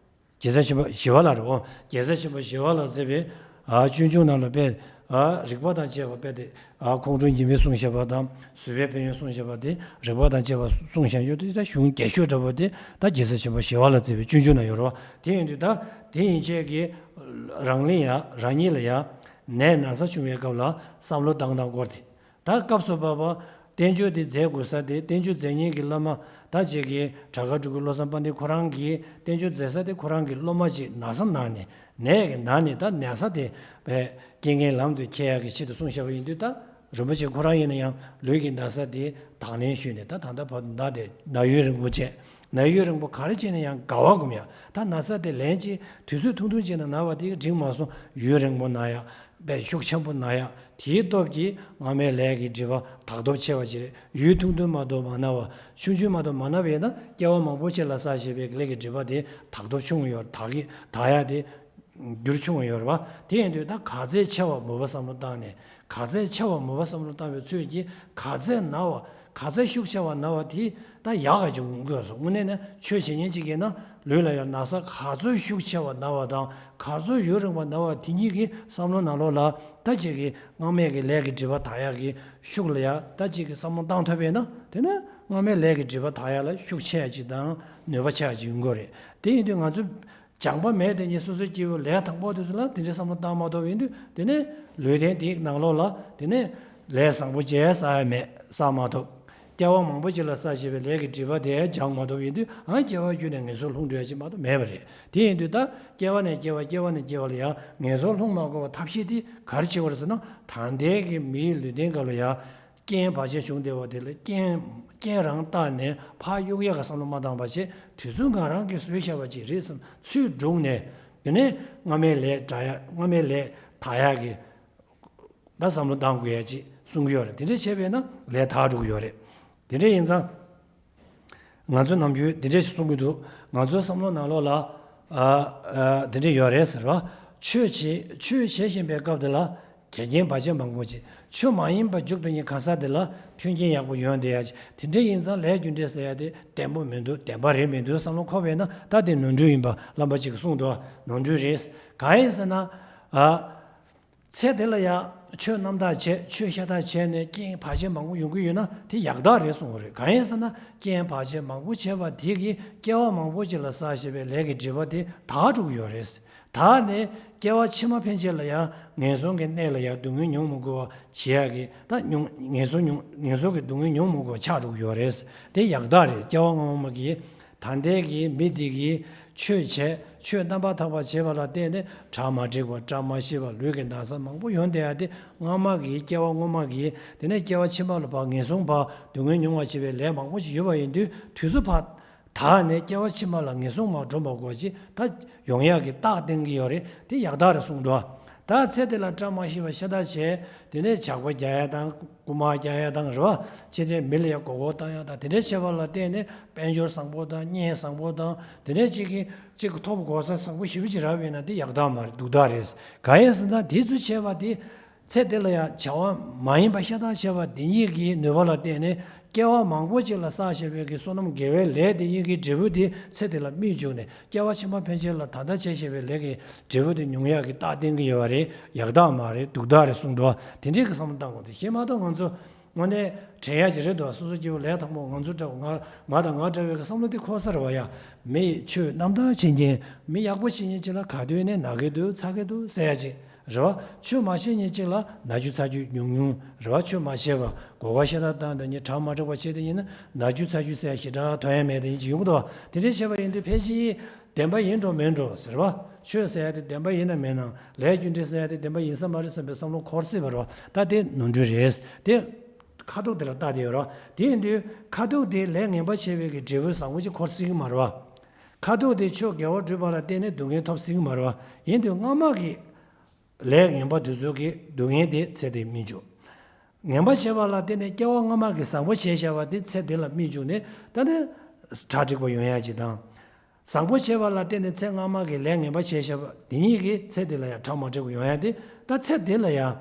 རྒྱལ་སྲས་ཆེན་པོ་ཞི་བ་ལྷ་རེད་བ། རྒྱལ་སྲས་ཆེན་པོ་ཞི་བ་ལྷ་མཛད་པའི་ཨ་སྤྱོད་འཇུག་ནང་ལ་དཔེ་ཨ་རིགས་པ་དང་བཅས་པ་དཔེ་དེ་ཨ་ཁོང་ཁྲོ་ཉེས་པའི་གསུངས་བཞག་པ་དང་བཟོད་པའི་ཕན་ཡོན་གསུངས་བཞག་པ་དེ་རིགས་པ་དང་བཅས་པ་གསུངས་བཞག་ཡོད་དེ་ད་གཞུང་རྒྱ་ཤོད་འདྲ་པོ་དེ་ད་རྒྱལ་སྲས་ཆེན་པོ་ཞི་བ་ལྷ་མཛད་པའི་སྤྱོད་འཇུག་ནང་ཡོད་རེད་བ། དེ་ཡིན་དུས་ད་དེ་ཡན་ཆད་ཀྱི་རང་ལ་ཡ་རང་ཉིད་ལ་ཡ་ནད་ན་ཚ་བྱུང་བའི་སྐབས་ལ་བསམ་བློ་བཏང་སྟངས་སྐོར་དེ། ད་སྐབས་སུ་བབ་པ། བསྟན་བཅོས་འདི་མཛད་དགོས་ས་དེ་བསྟན་བཅོས་མཛད་མཁན་གྱི་བླ་མ་ད་ཅིག་གིས་བྲག་དཀར་སྤྲུལ་སྐུ་བློ་བཟང་དཔལ་ལྡན་ཁོ་རང་གིས་བསྟན་བཅོས་མཛད་ས་དེ་ཁོ་རང་གི་སློབ་མ་ཅིག་ན་ཚ་ན་ནས་ནད་ཀྱི་ན་ནས་ད་ན་ཚ་དེ་བས་རྐྱེན་ངན་ལམ་དུ་འཁྱེར་ཡག་གི་ཆེད་དུ་གསུངས་བཞག་པ་ཡིན་དུས་ད་རིན་པོ་ཆེ་ཁོ་རང་ཡིན་ན་ཡང་ལུས་ཀྱི་ན་ཚ་དེ་དང་ལེན་ཞུས་ནས་ད་ད་ལྟ་བར་དུ་ན་དེ་ན་ཡུན་རིང་པོ་བྱས། ན་ཡུན་རིང་པོ་ག་རེ་བྱས་ན་ཡང་དགའ་བ་སྒོམ་ཡ། ད་ན་ཚ་དེ་ལན་གཅིག་དུས་ཚོད་ཐུང་ཐུང་བྱས་ན་ན་བ་དེ་འགྲིག་མ་སོང་། ཡུན་རིང་པོ་ན་ཡ། དཔེ་ཤུགས་ཆེན་པོ་ན་ཡ། དེའི་སྟོབས་ཀྱིས་སྔ་མའི་ལས་ཀྱི་སྒྲིབ་པ་དག་སྟོབས་ཆེ་བ་ཅིག་རེད། ཡུན་ཐུང་ཐུང་མ་གཏོགས་མ་ན་བ། ཆུང་ཆུང་མ་གཏོགས་མ་ན་བས་ན་སྐྱེ་བ་མང་པོ་ཅིག་ལ་བསགས་བཞག་པའི་ལས་ཀྱི་སྒྲིབ་པ་དེ་དག་སྟོབས་ཆུང་ཡོད། དག་གི་དག་ཡ་དེ་འགྱུར་ཆུང་ཡོད་རེད་བ། དེ་ཡིན་དུས་ད་ག་ཚད་ཆེ་བ་མོས་པ་བསམ་བློ་བཏང་ནས་ག་ཚད་ཆེ་བ་མོས་པ་བསམ་བློ་བཏང་བའི་ཚོད་ཀྱིས་ག་ཚད་ན་བ། ག་ཚད་ཤུགས་ཆེ་བ་ན་བ་དེ་ད་ཡག་ག་ཅིག་ཡོང་དགོས་སོ། དངོས་གནས་ནས་ཆོས་བྱེད་མཁན་ཅིག་ཡིན་ན་ལུས་ལ་ཡང་ན་ཚ་ག་ཚོད་ཤུགས་ཆེ་བ་ན་བ་དང་ག་ཚོད་ཡུན་རིང་བ་ན་བ་དེ་གཉིས་ཀྱི་བསམ་བློ་ནང་ལོགས་ལ་ད་ཅིག་གི་སྔ་མའི་གི་ལས་ཀྱི་སྒྲིབ་པ་དག་ཡག་གི་ཤུགས་ལ་ཡ་ད་ཅིག་གི་བསམ་བློ་བཏང་ཐུབ་པས་ན་དེ་ནས་སྔ་མའི་ལས་ཀྱི་སྒྲིབ་པ་དག་ཡག་ལ་ཤུགས་ཆེ་ཡག་ཅིག་དང་ནུས་པ་ཆེ་ཡག་ཅིག་ཡོང་གི་རེད། དེ་ཡིན་དུས་ང་ཚོ་སྦྱངས་པ་མེད་དེ་ཉིད་སོ་སོའི་སྐྱེ་བོའི་ལས་དང་པོ་དེ་ཚོ་ལ་དེ་འདྲའི་བསམ་བློ་བཏང་མ་ཐུབ་ཡིན་དུས་དེ་ནས་ལུས་རྟེན་དེའི་ནང་ལོགས་ལ་དེ་ནས་ལས་བཟང་པོ་ཅིག་བསགས་ཡ་མེད། བསགས་མ་ཐུབ། སྐྱེ་བ་མང་པོ་ཅིག་ལ་བསགས་བཞག་པའི་ལས་ཀྱི་སྒྲིབ་པ་དེ་སྦྱང་མ་ཐུབ་ཡིན་དུས་ཨ་སྐྱེ་བ་རྒྱུད་ནས་ངན་སོང་ལྷུང་འགྲོ་ཡ་ཅིག་མ་གཏོགས་མེད་པ་རེད། དེ་ཡིན་དུས་ད་སྐྱེ་བ་ནས་སྐྱེ་བ་སྐྱེ་བ་ནས་སྐྱེ་བ་ལ་ཡང་ངན་སོང་ལྷུང་མ་དགོས་པ་ཐབས་ཤེས་དེ་ག་རེ་བྱེད་དགོས་རེད་ཟེར་ན་ད་ལྟའི་གི་མིའི་ལུས་རྟེན་སྐབས་ལ་ཡང་། རྐྱེན་བར་ཆད་བྱུང་བསྡད་པ་དེ་ལ་རྐྱེན་རྐྱེན་རང་བཏགས་ནས་ཕར་གཡུག་ཡག་གི་བསམ་བློ་མ་བཏང་བ་བྱས། དུས་ཚོད་ང་རང་གིས་བཟོས་བཞག་པ་ཅིག་རེད་བསམ་ཚུར་བསྒྲུགས་ནས། དེ་ནས་སྔ་མའི་ལས་དག་ཡག་སྔ་མའི་ལས་དག་ཡག་གི་ད་བསམ་བློ་བཏང་དགོས་ཡ་ཅིག་གསུང་གི་ཡོད་རེད། དེ་འདྲ་བྱས་པས་ན་ལས་དག་འགྲོ་གི་ཡོད་རེད། དེ་འདྲ་ཡིན་ཙང་། ང་ཚོ་ནམ་རྒྱུན་འདི་འདྲ་ཞིག་གསུང་གི་འདུག་ང་ཚོའི་བསམ་བློ་ནང་ལོགས་ལ། ཨ། ཨ། འདི་འདྲ་ཡོད་རེད་ཟེར་བ། ཆོས་བྱེད་ཆོས་བྱེད་བཞིན་པའི་སྐབས་དེ་ལ་གལ་རྐྱེན་བར་ཆད་མང་པོ་ཅིག་ཆོས་མ་ཡིན་པ་མཇུག་ཏུ་ཉེ་ག་ས་དེ་ལ་མཐུན་རྐྱེན་ཡག་པོ་ཡོང་བསྡད་ཡ་ཅིག་དེ་འདྲ་ཡིན་ཙང་ལས་རྒྱུ་འབྲས་ཟེར་ཡ་དེ་བདེན་པོ་མི་འདུག་བདེན་པ་རེད་མི་འདུག་བསམ་བློ་འཁོར་བས་ན་ད་དེ་ནོར་འཁྲུལ་ཡིན་པ་བླ་མ་གཅིག་གིས་གསུངས་འདུག་ནོར་འཁྲུལ་རེད། གང་ཡིན་ཟེར་ན། ཨ། ཚེ་འདི་ལ་ཡང་ཆོས་རྣམ་དག་བྱས་ཆོས་ཤ་སྟག་བྱས་ནས་རྐྱེན་བར་ཆད་མང་པོ་ཡོང་གི་ཡོད་ན་དེ་ཡག་རྟགས་རེད་གསུངས་པ་རེད། གང་ཡིན་ཟེར་ན་རྐྱེན་བར་ཆད་མང་པོ་བྱས་པ་དེ་གིས་སྐྱེ་བ་མང་པོ་ཅིག་ལ་བསགས་བཞག་པའི་ལས་ཀྱི་འབྲས་བུ་དེ་དག་འགྲོ་གི་ཡོད་རེད། དག་ནས་སྐྱེ་བ་ཕྱི་མ་ཕན་ཆད་ལ་ཡང་ངན་སོང་གི་གནས་ལ་ཡང་སྡུག་བསྔལ་མྱོང་མི་དགོས་པ་བྱེད་ཡག་གི་ད་མྱོང་ངན་སོང་མྱོང་ངན་སོང་གི་སྡུག་བསྔལ་མྱོང་མི་དགོས་པ་ཆགས་འགྲོ་གི་ཡོད་རེད། དེ་ཡག་རྟགས་རེད། སྐྱེ་བ་སྔ་མ་གི་ད་ལྟའི་གི་མི་དེ་གིས་ཆོས་བྱས་ཆོས་རྣམ་པར་དག་པ་བྱས་པ་ལ་བརྟེན་ནས་གྲ་མ་འགྲིག་པ་བཀྲ་མ་ཤིས་པ་ལུས་ཀྱི་ན་ཚ་མང་པོ་ཡོང་བསྡད་ཡ་དེ་སྔ་མ་གི་སྐྱེ་བ་སྔོན་མ་གི་དེ་ནས་སྐྱེ་བ་ཕྱི་མ་ལ་ཕར་ངན་སོང་ཕར་སྡུག་བསྔལ་མྱོང་བ་བྱས་པའི་ལས་མང་པོ་ཞིག་ཡོད་པ་ཡིན་དུས་དུས་ཚོད་ཕར་དག་ནས་སྐྱེ་བ་ཕྱི་མ་ལ་ངན་སོང་མར་འགྲོ་མ་དགོས་ཅིག་ད་ཡོང་ཡག་གི་རྟགས་བསྟན་གྱི་ཡོད་རེད། དེ་ཡག་རྟགས་རེད་གསུངས་འདུག་ད་ཚེ་འདི་ལ་བཀྲ་མ་ཤིས་པ་ཤ་སྟག་བྱས་དེ་ནས་ཇག་པ་རྒྱག་ཡ་དང་རྐུ་མ་རྒྱག་ཡ་དང་རེད་བ། ཕྱི་རྒྱལ་མི་ལ་ཡ་མགོ་སྐོར་བཏང་ཡ་དང་དེ་འདྲ་བྱས་པ་ལ་བརྟེན་ནས་དཔལ་འབྱོར་བཟང་པོ་དང་གཉེན་བཟང་པོ་དང་དེ་འདྲ་གཅིག་གིས་གཅིག་གི་ཐོབ་གོ་ས་བཟང་པོ་ཞེ་པོ་ཅིག་རག་པ་ཡིན་ན་དེ་ཡག་རྟགས་མ་རེད། སྡུག་རྟགས་རེད། གང་ཡིན་ཟེར་ན་དེ་ཚོ་བྱས་པ་དེ་ཚེ་འདི་ལ་ཡང་བྱ་བ་མ་ཡིན་པ་ཤ་སྟག་བྱས་པ་འདི་གཉིས་ཀྱི་ནུས་པ་ལ་བརྟེན་ནས་སྐྱེ་བ་མང་པོ་ཅིག་ལ་བསགས་བཞག་པའི་གི་བསོད་ནམས་དགེ་བའི་ལས་དེ་གཉིས་ཀྱི་འབྲས་བུ་དེ་ཚེ་འདི་ལ་སྨིན་བཅུག་ནས་སྐྱེ་བ་ཕྱི་མ་ཕན་ཆད་ལ་ད་ལྟ་བྱས་བཞག་པའི་ལས་ཀྱི་འབྲས་བུ་དེ་མྱོང་ཡག་གི་རྟགས་བསྟན་གྱི་ཡོད་པ་རེད། ཡག་རྟགས་མ་རེད། སྡུག་རྟགས་རེད་གསུངས་འདུག་དེ་འདྲའི་གི་བསམ་བློ་བཏང་དགོས་འདུག་གཞན་མ་གཏོགས་ང་ཚོ་དངོས་གནས་དྲན་ཡག་ཅིག་རེད་འདུག་སོ་སོ་སྐྱེ་བོ་ལས་དང་པོ་ང་ཚོ་འདྲ་བོ་ང་ང་དང་ང་འདྲ་བའི་གི་བསམ་བློ་དེ་འཁོར་ས་རེད་བ་ཡ། མི་ཡི་ཆོས་རྣམ་དག་བྱེད་མཁན་མི་ཡག་པོ་བྱེད་མཁན་ཅིག་ལ་ག་དུས་ནས་ན་གི་འདུག་ཚ་གི་འདུག་ཟེར་ཡ་ཅིག་རེད་བ། ཆོས་མ་ཤེས་མཁན་ཅིག་ལ་ན་རྒྱུ་ཚ་རྒྱུ་ཉུང་ཉུང་རེད་བ། ཆོས་མ་ཤེས་པ་གོ་བ་ཤེས་ད་བཏང་དེ་ཉིད་གྲ་མ་འགྲིག་པ་བྱེད་དེ་ཡིན་ན་ན་རྒྱུ་ཚ་རྒྱུ་ཟེར་ཞེ་དྲག་དོན་ཡ་མེད་དེ་ཡིན་ཅིག་ཡོང་གི་འདུག་དེ་འདྲ་བྱས་པ་ཡིན་དུས་ཕལ་ཆེར་བདེན་པ་ཡིན་འགྲོ་མིན་འགྲོ་ཟེར་བ། ཆོས་ཟེར་ཡ་དེ་བདེན་པ་ཡིན་ན་མིན་ན་ལས་རྒྱུ་འབྲས་ཟེར་ཡ་དེ་བདེན་པ་ཡིན་ས་མ་རེད་བསམ་པའི་བསམ་བློ་འཁོར་སྲིད་པ་རེད་བ། ད་དེ་ནོར་འཁྲུལ་རེད་དེ། ཁ་ཐུག་དེ་ལ་ལྟ་དེ་ཡོད་རེད་བ། དེ་ཡིན་དུས་ཁ་ཐུག་དེ་ལས་ངན་པ་བྱས་པའི་གི་འབྲས་བུ་བཟང་པོ་ཅིག་འཁོར་སྲིད་ཀྱི་མ་རེད་བ། ཁ་ཐུག་དེ་ཆོས་དགེ་བ་བསྒྲུབ་པ་ལ་བརྟེན་ནས་སྡུག་བསྔལ་ཐོབ་སྲིད་ཀྱི་མ་རེད་བ། ཡིན་དུས་སྔ་མ་གི་ལས་ངན་པ་དེ་ཚོ་གི་སྡུག་བསྔལ་དེ་ཚེ་འདིར་སྨིན་བཅུག་ངན་པ་བྱས་པ་ལ་བརྟེན་ནས་སྐྱེ་བ་སྔ་མ་གི་བཟང་པོ་བྱས་བཞག་པ་དེ་ཚེ་འདི་ལ་སྨིན་བཅུག་ནས་ད་ནི་གྲ་འགྲིག་པ་ཡོང་ཡ་ཅིག་དང་། བཟང་པོ་བྱས་པ་ལ་བརྟེན་ནས་ཚེ་སྔ་མ་གི་ལས་ངན་པ་བྱས་བཞག་པ་དེ་གཉིས་ཀྱིས་ཚེ་འདི་ལ་ཡང་གྲ་མ་འགྲིག་པ་ཡོང་ཡ་དེ་ད་ཚེ་འདི་ལ་ཡང་།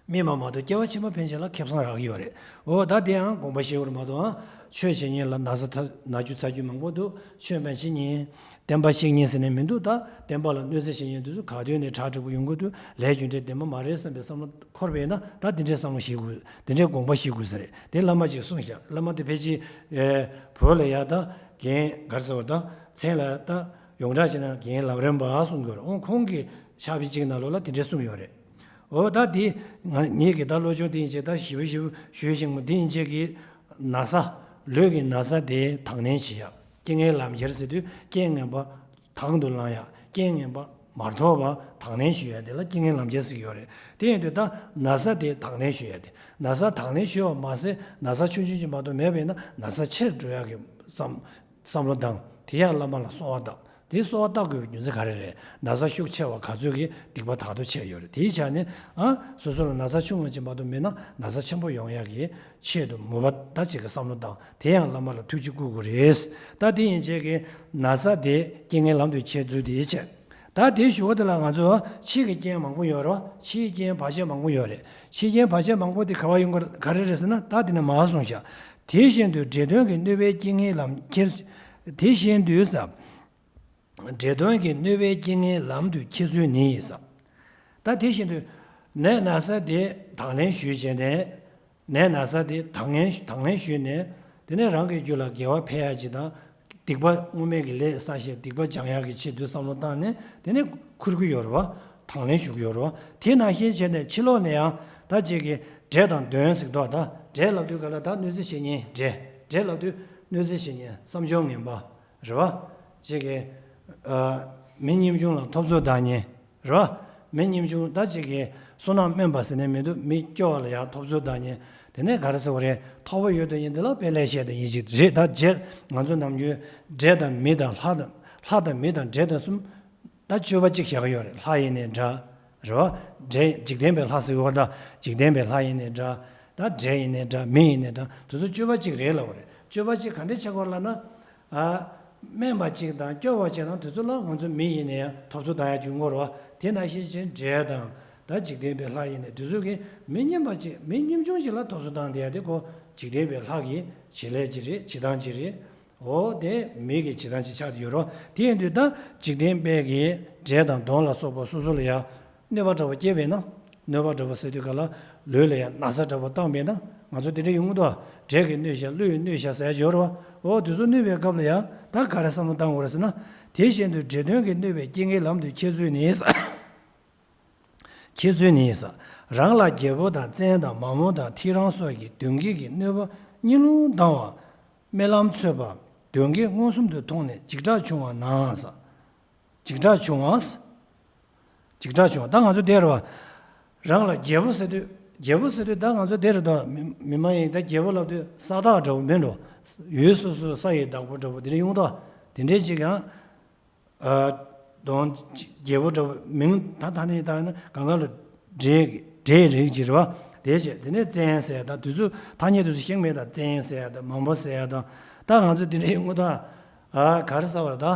སྨིན་པ་མ་གཏོགས་སྐྱེ་བ་ཕྱི་མ་ཕན་ཆད་ལ་ཁེ་བཟང་རག་གི་ཡོད་རེད། འོ་ད་དེ་ཡང་དགོངས་པ་བཞེས་དགོས་རེད་མ་གཏོགས་ཨ། ཆོས་བྱེད་མཁན་ལ་ན་ཚ་ཐ་ན་རྒྱུ་ཚ་རྒྱུ་མང་པོ་འདུག་ཆོས་མ་བྱེད་མཁན། བསྟན་པ་བཤིག་མཁན་ཟེར་ནས་མི་འདུག་ད་བསྟན་པ་ལ་གནོད་འཚེ་བྱེད་མཁན་དེ་ཚོ་ག་དུས་ནས་གྲ་འགྲིག་པོ་ཡོང་གི་འདུག་ལས་རྒྱུ་འབྲས་བདེན་པ་མ་རེད་བསམ་པའི་བསམ་བློ་འཁོར་བས་ན་ད་དེ་འདྲའི་བསམ་བློ་བཞེས་དགོས། དེ་འདྲའི་དགོངས་པ་བཞེས་དགོས་ས་རེད། དེ་བླ་མ་ཅིག་གསུངས་བཞག་བླ་མ་དེ་ཕལ་ཆེར་ཨེ། བོད་ལ་ཡ་ད་རྒན་ག་རེ་ཟེར་བ་ད་མཚན་ལ་ད་ཡོངས་གྲགས་བྱས་ན་རྒན་ལམ་རིམ་པ་གསུངས་ཡོད་རེད། འོ་ཁོང་གི་ཕྱག་དཔེ་གཅིག་ནང་ལོགས་ལ་དེ་འདྲའི་གསུངས་ཡོད་རེད། འོ་ད་དེ་ང་ངེད་ཀྱི་ད་བློ་སྦྱོང་དེ་ཡིན་ཅེས་ད་ཞིབ་ཞིབ་ཞུས་ཤིང་མོ་དེ་ཡིན་ཅེས་ཀྱི་ན་ཚ་ལུས་ཀྱི་ན་ཚ་དེ་དང་ལེན་བྱེད་ཡ། རྐྱེན་ངན་ལམ་ཁྱེར་ཟེར་དུས་རྐྱེན་ངན་པ་དང་དུ་བླང་ཡ། རྐྱེན་ངན་པ་མར་ཐོབ་པ་དང་ལེན་ཞུ་ཡ་དེ་ལ་རྐྱེན་ངན་ལམ་ཁྱེར་ཟེར་གྱི་ཡོད་རེད། དེ་ཡིན་དུས་ད་ན་ཚ་དེ་དང་ལེན་ཞུ་ཡ་དེ་ན་ཚ་དང་ལེན་ཞུ་བ་མ་ཟད་ན་ཚ་ཆུང་ཆུང་ཅིག་མ་གཏོགས་མེད་པས་ན་ན་ཚ་ཆེར་འགྲོ་ཡ་གི་བསམ་བསམ་བློ་བཏང་། དེ་ཡང་བླ་མ་ལ་གསོལ་བ་བཏབ། དེ་གསོལ་བ་བཏབ་དགོས་པའི་རྒྱུ་མཚན་ག་རེ་རེད། ན་ཚ་ཤུགས་ཆེ་བ་ག་ཚོད་ཀྱིས་སྡིག་པ་དག་ཏུ་བྱས་ཡོད་རེད། དེའི་ཆ་ནས་ཨ་སོ་སོ་ལ་ན་ཚ་ཆུང་ངུ་ཅིག་མ་གཏོགས་མེད་ན་ན་ཚ་ཆེན་པོ་ཡོང་ཡག་གི་ཆེད་དུ་མོས་པ་ད་ཅིག་གི་བསམ་བློ་བཏང་། དེ་ཡང་བླ་མ་ལ་ཐུགས་རྗེ་བསྐུལ་དགོས་རེད། ད་དེ་ཡིན་ཆེད་ཀྱི་ན་ཚ་དེ་རྐྱེན་ངན་ལམ་དུ་ཁྱེར་ཚུལ་དེའི་ཆེད། ད་དེའི་གཞུག་གུ་དེ་ལ་ང་ཚོ་ཕྱི་གི་རྐྱེན་མང་པོ་ཡོད་རེད་བ། ཕྱིའི་རྐྱེན་བར་ཆད་མང་པོ་ཡོད་རེད། ཕྱིའི་རྐྱེན་བར་ཆད་མང་པོ་དེ་ག་བ་ཡོང་གི་ག་རེ་རེད་ཟེར་ན་ད་དེ་ནས་མར་གསུངས་བཞག་དེ་བཞིན་དུ་འདྲེ་གདོན་གྱིས་གནོད་པའི་རྐྱེན་ངན་ལམ་ཁྱེར། དེ་བཞིན་དུ་ཟ། འདྲེ་གདོན་གྱིས་གནོད་པའི་རྐྱེན་ངན་ལམ་དུ་ཁྱེར་ཚུལ་ནི་ཟ། ད་དེ་བཞིན་དུ་ནད་ན་ཚ་དེ་དང་ལེན་ཞུས་བྱས་ནས། ནད་ན་ཚ་དེ་དང་ལེན་དང་ལེན་ཞུས་ནས། དེ་ནས་རང་གི་རྒྱུད་ལ་དགེ་བ་འཕེལ་ཡག་ཅིག་དང་། སྡིག་པ་སྔོན་མའི་གི་ལས་བསགས་བྱས་སྡིག་པ་སྦྱང་ཡག་གི་ཆེད་དུ་བསམ་བློ་བཏང་ནས་དེ་ནས་ཁུར་གི་ཡོད་རེད་བ། དང་ལེན་ཞུ་གི་ཡོད་རེད་བ། དེ་ནང་བཞིན་བྱས་ནས་ཕྱི་ལོགས་ནས་ཡང་ད་ཅིག་གི་འདྲེ་དང་གདོན་ཟེར་དོ། ད་འདྲེ་ལབ་དུས་ག་ལ་ད་གནོད་འཚེ་བྱེད་མཁན་འདྲེ། འདྲེ་ལབ་དུས་གནོད་འཚེ་བྱེད་མཁན་བསམ་སྦྱོར་ངན་པ་རེད་བ། ཅིག་གི་ཨ་མི་ཉམ་ཆུང་ལ་ཐོབ་ཚོད་བཏང་མཁན། རེད་བ། མི་ཉམ་ཆུང་ད་ཅིག་གིས་བསོད་ནམས་དམན་པ་ཟེར་ནས་མི་འདུག་མི་སྐྱོ་བ་ལ་ཡང་ཐོབ་ཚོད་བཏང་མཁན། དེ་ནས་ག་རེ་ཟེར་བ་རེད། ཐོབ་པ་ཡོད་དོ་ཡིན་དེ་ལ་དཔེ་ལེགས་བཤད་དོ་ཡིན་ཅིག་རེད། ད་རྗེ་ང་ཚོ་ནམ་རྒྱུན་འདྲེ་དང་མི་དང་ལྷ་དང་ལྷ་དང་མི་དང་འདྲེ་དང་གསུམ། ད་སྤྱོད་པ་གཅིག་བཞག་གི་ཡོད་རེད། ལྷ་ཡིན་ནའི་འདྲ། རེད་བ། འདྲེ་འཇིག་རྟེན་པའི་ལྷ་ཟེར་བ་ད་འཇིག་རྟེན་པའི་ལྷ་ཡིན་ནའི་འདྲ། ད་འདྲེ་ཡིན་ནའི་འདྲ་མི་ཡིན་ནའི་འདྲ་དེ་ཚོ་སྤྱོད་པ་གཅིག་རེད་ལབ་པ་རེད། སྤྱོད་པ་གཅིག་ག་འདྲས་ཆགས་ཀྱི་ཡོད་ལབ་ན། ཨ། དམན་པ་གཅིག་དང་སྐྱོ་བ་གཅིག་དང་དེ་ཚོ་ལ་ང་ཚོ་མི་ཡིན་ནའི་ཡང་ཐོབ་ཚོད་བཏང་ཡ་བྱུང་ངོ་རེད་བ། དེ་ནང་བཞིན་བྱས་འདྲེ་དང་ད་འཇིག་རྟེན་པའི་ལྷ་ཡིན་ནའི་དེ་ཚོ་གིས་མི་སྙོམས་པ་གཅིག་མི་སྙོམས་ཆུང་གཅིག་ལ་ཐོབ་ཚོད་བཏང་བསྡད་ཡ་དེ་ཁོ་འཇིག་རྟེན་པའི་ལྷ་གི་བྱེད་ལས་གཅིག་རེད། བྱེད་སྟངས་གཅིག་རེད། འོ་དེ་མི་གི་བྱེད་སྟངས་ཅིག་ཆགས་ཀྱི་ཡོད་རེད། དེ་ཡིན་དུས་ད་འཇིག་རྟེན་པའི་གི་འདྲེ་དང་གདོན་ལ་སོགས་པ་སོ་སོ་ལ་ཡང་གནོད་པ་འདྲ་པོ་སྐྱེས་པས་ན། གནོད་པ་འདྲ་པོ་ཟེར་དུས་ག་ལ་ལུས་ལ་ཡང་ན་ཚ་འདྲ་པོ་བཏང་པས་ན། ང་ཚོ་དེ་འདྲ་ཡོང་གི་འདུག་འདྲེ་གིས་གནོད་ཤག་ཀླུས་གནོད་ཤག་ཟེར་ཡ་ཡོད་རེད་བ། འོ་དེ་ཚོ་གནོད་པའི་སྐབས་ལ་ཡང་ད་ག་རེ་བསམ་བློ་བཏང་དགོས་རེད་ཟེར་ན། དེ་བཞིན་དུ་འདྲེ་གདོན་གྱིས་གནོད་པའི་རྐྱེན་གྱི་ལམ་དུ་འཁྱེར་ཚུལ་ནི། འཁྱེར་ཚུལ་ནི། རང་ལ་རྒྱལ་པོ་དང་བཙན་དང་མ་མོ་དང་ཐེའུ་རང་སོགས་ཀྱི་གདོན་བགེགས་ཀྱིས་གནོད་པ་གཉིས་ལུང་ལྡང་བ། རྨི་ལམ་ཚུད་པ། གདོན་བགེགས་མངོན་སུམ་དུ་མཐོང་ནས་འཇིགས་སྐྲག་བྱུང་བ་ན། འཇིགས་སྐྲག་བྱུང་བ། འཇིགས་སྐྲག་བྱུང་བ་ད་ང་ཚོ་དེ་རེད་བ། རང་ལ་རྒྱལ་པོ་ཟེར་དུས་རྒྱལ་པོ་ཟེར་དུས་ད་ང་ཚོ་དེ་རེད་དོ། མི་མི་མ་ཡིན་ད་རྒྱལ་པོ་ལབ་དུས་ས་བདག་འདྲ་པོ་མིན་འགྲོ། ཡུལ་སོ་སོའི་ས་ཡི་བདག་པོ་འདྲ་པོ་དེ་འདྲ་ཡོང་དོ། དེ་འདྲའི་ཅིག་ཡང་། ཨ། གདོན་རྒྱལ་པོ་འདྲ་པོ་མིང་ད་ད་ནི་ད་ན་གང་ག་ལ་འདྲེ་འདྲེའི་རིགས་ཅིག་རེད་བ། དེ་བྱས་དེ་ནས་བཙན་ཟེར་ཡ་ད་དུས་ཚོད་ཐ་སྙད་དུ་ཤེས་མེད་ད་བཙན་ཟེར་ཡ་ད་མང་པོ་ཟེར་ཡ་ད། ད་ང་ཚོ་དེ་འདྲའི་ཡོང་གི་ད། ཨ་ག་རེ་ཟེར་བ་རེད་ད།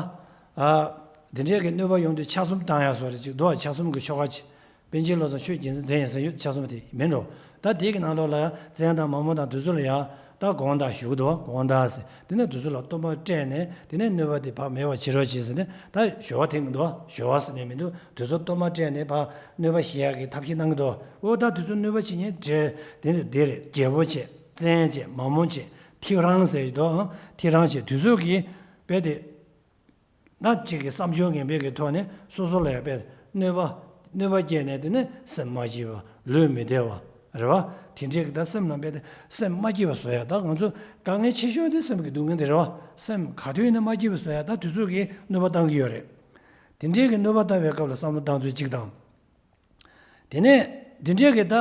ཨ། དེ་འདྲའི་གི་གནོད་པ་ཡོང་དུས་ཆ་གསུམ་བཏང་ཡ་སོགས་རེ་ཅིག་འདུག་ཆ་གསུམ་གི་ཆོ་ག་ཅིག་པཎ་ཆེན་བློ་བཟང་ཆོས་རྒྱལ་མཚན་མཛད་ཡིན་ཟེར་ཡོད་ཆ་གསུམ་དེ་མིན་འགྲོ། ད་དེ་གི་ནང་ལོགས་ལ་བཙན་དང་མ་མོ་དང་དེ་ཚོ་ལ་ཡང་ད་དགོངས་དག་ཞུ་གི་འདུག་དགོངས་དག་ཟེར་དེ་ནས་དེ་ཚོ་ལ་གཏོར་མ་སྤྲད་ནས་དེ་ནས་གནོད་པ་དེ་ཕར་མེད་པ་བྱེད་རོགས་བྱེད་ཟེར་ནས་ད་ཞུ་བ་འཐེན་གི་འདུག་ཞུ་བ་ཟེར་ནས་མི་འདུག་དེ་ཚོ་གཏོར་མ་སྤྲད་ནས་ཕར་གནོད་པ་ཞི་ཡག་གི་ཐབས་ཤེས་གནང་གི་འདུག་འོ་ད་དེ་ཚོ་གནོད་པ་བྱེད་མཁན་འདྲེ་དེ་ནི་དེ་རེད། རྒྱལ་པོ་བྱས་བཙན་བྱས་མ་མོ་བྱས་ཐེའུ་རང་ཟེར་གི་འདུག་ཐེའུ་རང་བྱས་དེ་ཚོ་གིས་དཔེ་དེ། ད་གཅིག་གིས་བསམ་སྦྱོར་ངན་པའི་གི་ཐོག་ནས་སོ་སོ་ལ་ཡང་དཔེ་གནོད་པ་གནོད་པ་སྐྱེལ་ནས་དེ་ནས་སེམས་མ་སྐྱིད་པ་ལུས་མི་བདེ་བ་རེད་བ། དེ་འདྲས་ཀྱི་ད་སེམས་ནང་དཔེ་དེ་སེམས་མ་སྐྱིད་པ་བཟོ་ཡ་ད་ང་ཚོ་དཀའ་ངལ་ཆེ་ཤོས་དེ་སེམས་ཀྱི་སྡུག་བསྔལ་དེ་རེད་བ། སེམས་ག་དུས་ཡིན་ན་མ་སྐྱིད་པ་བཟོ་ཡ་ད་དུས་ཚོད་ཀྱིས་གནོད་པ་བཏང་གི་ཡོད་རེད། དེ་འདྲས་ཀྱི་གནོད་པ་བཏང་བའི་སྐབས་ལ་བསམ་བློ་བཏང་ཚུལ་གཅིག་དང་། དེ་ནས་དེ་འདྲས་ཀྱི་ད་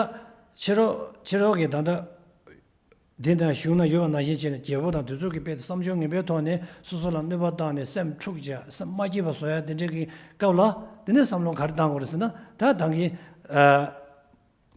ཕྱི་རོལ་ཕྱི་རོལ་གྱི་ད་ལྟ། འདི་ནང་གཞུང་ན་ཡོད་པ་ནང་བཞིན་བྱས་ནས་རྒྱལ་པོ་དང་དེ་ཚོ་གིས་དཔེ་བསམ་སྦྱོར་ངན་པའི་ཐོག་ནས་སོ་སོ་ལ་གནོད་པ་བཏང་ནས་སེམས་འཁྲུག་བྱས་སེམས་མ་སྐྱིད་པ་བཟོ་ཡ་དེ་འདྲ་གི་སྐབས་ལ་དེ་ནས་བསམ་བློ་ག་རེ་བཏང་དགོས་རེད་ཟེར་ན་ད་ད་གིན་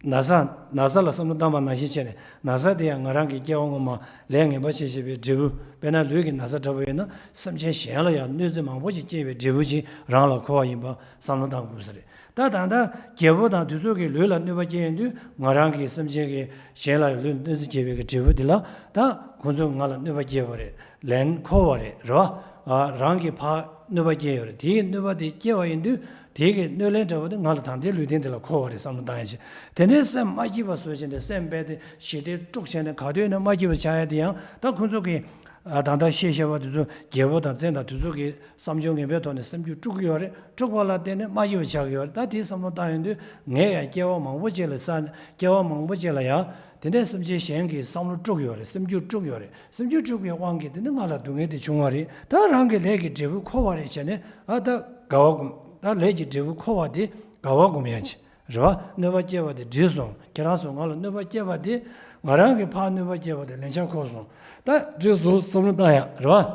ན་ཚ་ན་ཚ་ལ་བསམ་བློ་བཏང་པ་ནང་བཞིན་བྱས་ནས་ན་ཚ་དེ་ཡང་ང་རང་གི་སྐྱེ་བ་སྔོན་མ་ལས་ངན་པ་བྱས་བྱས་པའི་འབྲས་བུ། དཔེར་ན་ལུས་ཀྱི་ན་ཚ་འདྲ་པོ་ཡོད་ན་སེམས་ཅན་གཞན་ལ་ཡང་གནོད་འཚེ་མང་པོ་ཞིག་སྐྱེལ་བའི་འབྲས་བུ་ཞིག་རང་ལ་འཁོར་བ་ཡིན་པ་བསམ་བློ་བཏང་དགོས་ས་རེད། ད་ད་ལྟ་རྒྱལ་པོ་དང་དེ་ཚོ་གི་ལུས་ལ་གནོད་པ་སྐྱེལ་ཡོང་དུས་ང་རང་གིས་སེམས་ཅན་གྱི་གཞན་ལ་ལུས་གནོད་འཚེ་སྐྱེལ་བའི་གི་འབྲས་བུ་འདི་ལ་ད་ཁོང་ཚོས་ང་ལ་གནོད་པ་སྐྱེལ་བ་རེད། ལན་འཁོར་བ་རེད། རེད་བ། རང་གིས་ཕར་གནོད་པ་སྐྱེལ་ཡོད་རེད། དེའི་གནོད་པ་དེ་སྐྱེལ་བ་ཡིན་དུས་དེའི་གི་གནོད་ལན་འདྲ་བོ་དེ་ང་ལ་ད་ལྟའི་ལུས་རྟེན་འདི་ལ་འཁོར་བ་རེད་བསམ་བློ་བཏང་ཡ་ཆེ། དེ་ནས་སེམས་མ་སྐྱིད་པ་བཟོས་བྱས་ནས་སེམས་རྦད་དེ་ཞི་བདེ་དཀྲུགས་བྱས་ནས་ག་དུས་ཡིན་ན་མ་སྐྱིད་པ་ཆགས་ཡ་དེ་ཡང་ད་ཁོང་ཚོ་གི་ད་ལྟ་བཤད་བཤད་པ་དེ་ཚོ་རྒྱལ་པོ་དང་བཙན་དང་དེ་ཚོ་གི་བསམ་སྦྱོར་ངན་པའི་ཐོག་ནས་སེམས་རྒྱུད་དཀྲུག་གི་ཡོད་རེད། དཀྲུག་པ་ལ་བརྟེན་ནས་མ་སྐྱིད་པ་ཆགས་ཀྱི་ཡོད་རེད། ད་དེའི་བསམ་བློ་བཏང་ཡོང་དུས་ངས་ཡང་སྐྱེ་བ་མང་པོ་ཅིག་ལ་བསགས་ནས་སྐྱེ་བ་མང་པོ་ཅིག་ལ་ཡང་དེ་འདྲའི་སེམས་ཅན་གཞན་གྱི་བསམ་བློ་དཀྲུག་ཡོད་རེད། སེམས་རྒྱུད་དཀྲུག་ཡོད་རེད། སེམས་རྒྱུད་དཀྲུག་པའི་དབང་གིས་དེ་ནི་ང་ལ་སྡུག་བསྔལ་དེ་བྱུང་བ་རེད། ད་རང་གི་ལས་ཀྱི་འབྲས་བུ་འཁོར་བ་རེད་བྱས་ནས་ཨ་ད་དགའ་བ་སྒོམ། ད་ལས་ཀྱི་འབྲས་བུ་འཁོར་བ་དེ་དགའ་བ་སྒོམ་ཡ་ཆེ། རེད་བ། གནོད་པ་སྐྱེལ་བ་དེ་འགྲིག་སོང་། ཁྱེད་རང་ཚོ་ང་ལ་གནོད་པ་སྐྱེལ་བ་དེ་ང་རང་གིས་ཕར་གནོད་པ་སྐྱེལ་བ་དེ་ལན་ཆགས་འཁོར་སོང་། ད་འགྲིག་སོང་བསམ་བློ་བཏང་ཡ་རེད་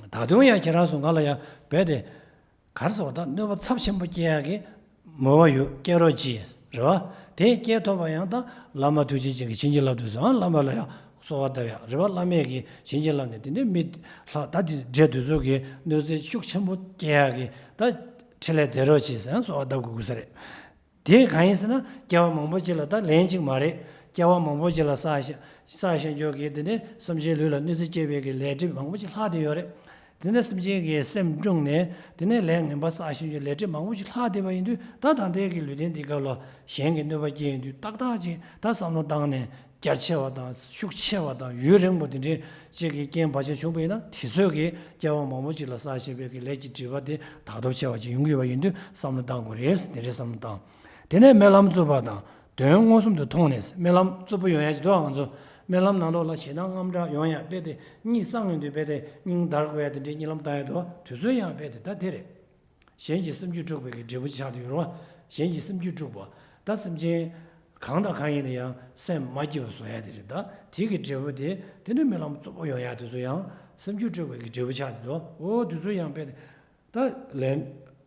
བ། ད་དུང་ཡང་ཁྱེད་རང་ཚོ་ང་ལ་ཡང་རྦད་དེ་ག་རེ་ཟེར་བ་ད་གནོད་པ་ཚབས་ཆེན་པོ་སྐྱེལ་ཡག་གི་མོས་པ་ཡོད། སྐྱེལ་རོགས་གྱིས། རེད་བ། དེ་སྐྱེལ་ཐུབ་པ་ཡང་ད་བླ་མ་ཐུགས་རྗེ་ཅན་གྱིས་བྱིན་གྱིས་བརླབས་དུས་སུ་ཨ་བླ་མ་ལ་ཡང་གསོལ་བ་བཏབ་ཡག་རེད་བ། བླ་མས་ཀྱིས་བྱིན་གྱིས་བརླབས་ནས་དེ་འདྲའི་མི་ལྷག་ད་དེ་འདྲའི་དུས་ཚོད་ཀྱི་གནོད་འཚེ་ཤུགས་ཆེན་པོ་སྐྱེལ་ཡག་གི་ད་འཕྲིན་ལས་མཛད་རོགས་གྱིས་ཟེར་ཡང་གསོལ་བ་བཏབ་དགོས་དགོས་ས་རེད། དེ་གང་ཡིན་ཟེར་ན་སྐྱེ་བ་མང་པོ་ཅིག་ལ་ད་ལན་གཅིག་མ་རེད། སྐྱེ་བ་མང་པོ་ཅིག་ལ་བསགས་ཤ་བསགས་ཤ་འཇོག་གི་དེ་ནས་སེམས་ཅན་ལུས་ལ་གནོད་འཚེ་སྐྱེལ་བའི་གི་ལས་སྒྲིབ་མང་པོ་ཅིག་ལྷག་བསྡད་ཡོད་རེད། དེ་ནས་སེམས་ཅན་གྱི་སེམས་བཀྲུངས་ནས་དེ་ནས་ལས་ངན་པ་བསགས་ཤ་འཇོག་ལས་སྒྲིབ་མང་པོ་ཅིག་ལྷག་བསྡད་པ་ཡིན་དུས་ད་ད་ལྟའི་གི་ལུས་རྟེན་འདིའི་སྐབས་ལ་གཞན་གྱི་གནོད་པ་སྐྱེལ་ཡོང་དུས་ཏག་ཏག་ཅིག་ད་བསམ་བློ་བཏང་ནས་རྒྱ་ཆེ་བ་དང་ཤུགས་ཆེ་བ་དང་ཡུན་རིང་པོ་དེ་འདྲའི་ཅིག་གི་རྐྱེན་བར་ཆད་བྱུང་བ་ཡིན་ན་དེ་ཚོས་ཀྱི་སྐྱེ་བ་མང་པོ་ཅིག་ལ་བསགས་བཞིན་པའི་གི་ལས་ཀྱི་སྒྲིབ་པ་དེ་དག་ཐབས་ཆེ་བ་ཅིག་ཡོང་གི་ཡོད་པ་ཡིན་དུས་བསམ་བློ་བཏང་དགོས་རེད། དེ་འདྲའི་བསམ་བློ་བཏང་། དེ་ནས་རྨི་ལམ་རྩུབ་པ་དང་གདོན་མངོན་སུམ་དུ་མཐོང་ནས། རྨི་ལམ་རྩུབ་པོ་ཡོང་ཡ་ཅིག་འདུག་ང་ཚོ་རྨི་ལམ་ནང་ལོགས་ལ་ཞེ་སྡང་དངངས་སྐྲག་ཡོང་ཡ་དཔེ་དེ་གཉིད་སངས་ཡོང་དུས་དཔེ་དེ་སྙིང་འདར་དགོས་ཡ་དེ་འདྲའི་གཉིད་ལམ་བཏང་ཡ་འདུག་དུས་ཚོད་ཡང་དཔེ་དེ་ད་དེ་རེད། གཞན་གྱི་སེམས་རྒྱུད་དཀྲུགས་པའི་གི་འབྲས་བུ་ཆགས་ཏེ་ཡོད་རེད་བ། གཞན་གྱི་སེམས་རྒྱུད་དཀྲུགས་པ། ད་སེམས་ཅན་ གང་དང་གང་ཡིན་ན་ཡང་སེམས་མ་སྐྱིད་པ་བཟོ་ཡ་དེ་རེད། ད་དེ་གི་འབྲས་བུ་དེ་དེ་ནི་རྨི་ལམ་རྩུབ་པོ་ཡོང་ཡ་དེ་ཚོ་ཡང་སེམས་རྒྱུད་སྐྲོད་པའི་གི་འབྲས་བུ་ཆགས་དེ་འདུག་འོ་དེ་ཚོ་ཡང་དཔེ་དེ། ད་ལན་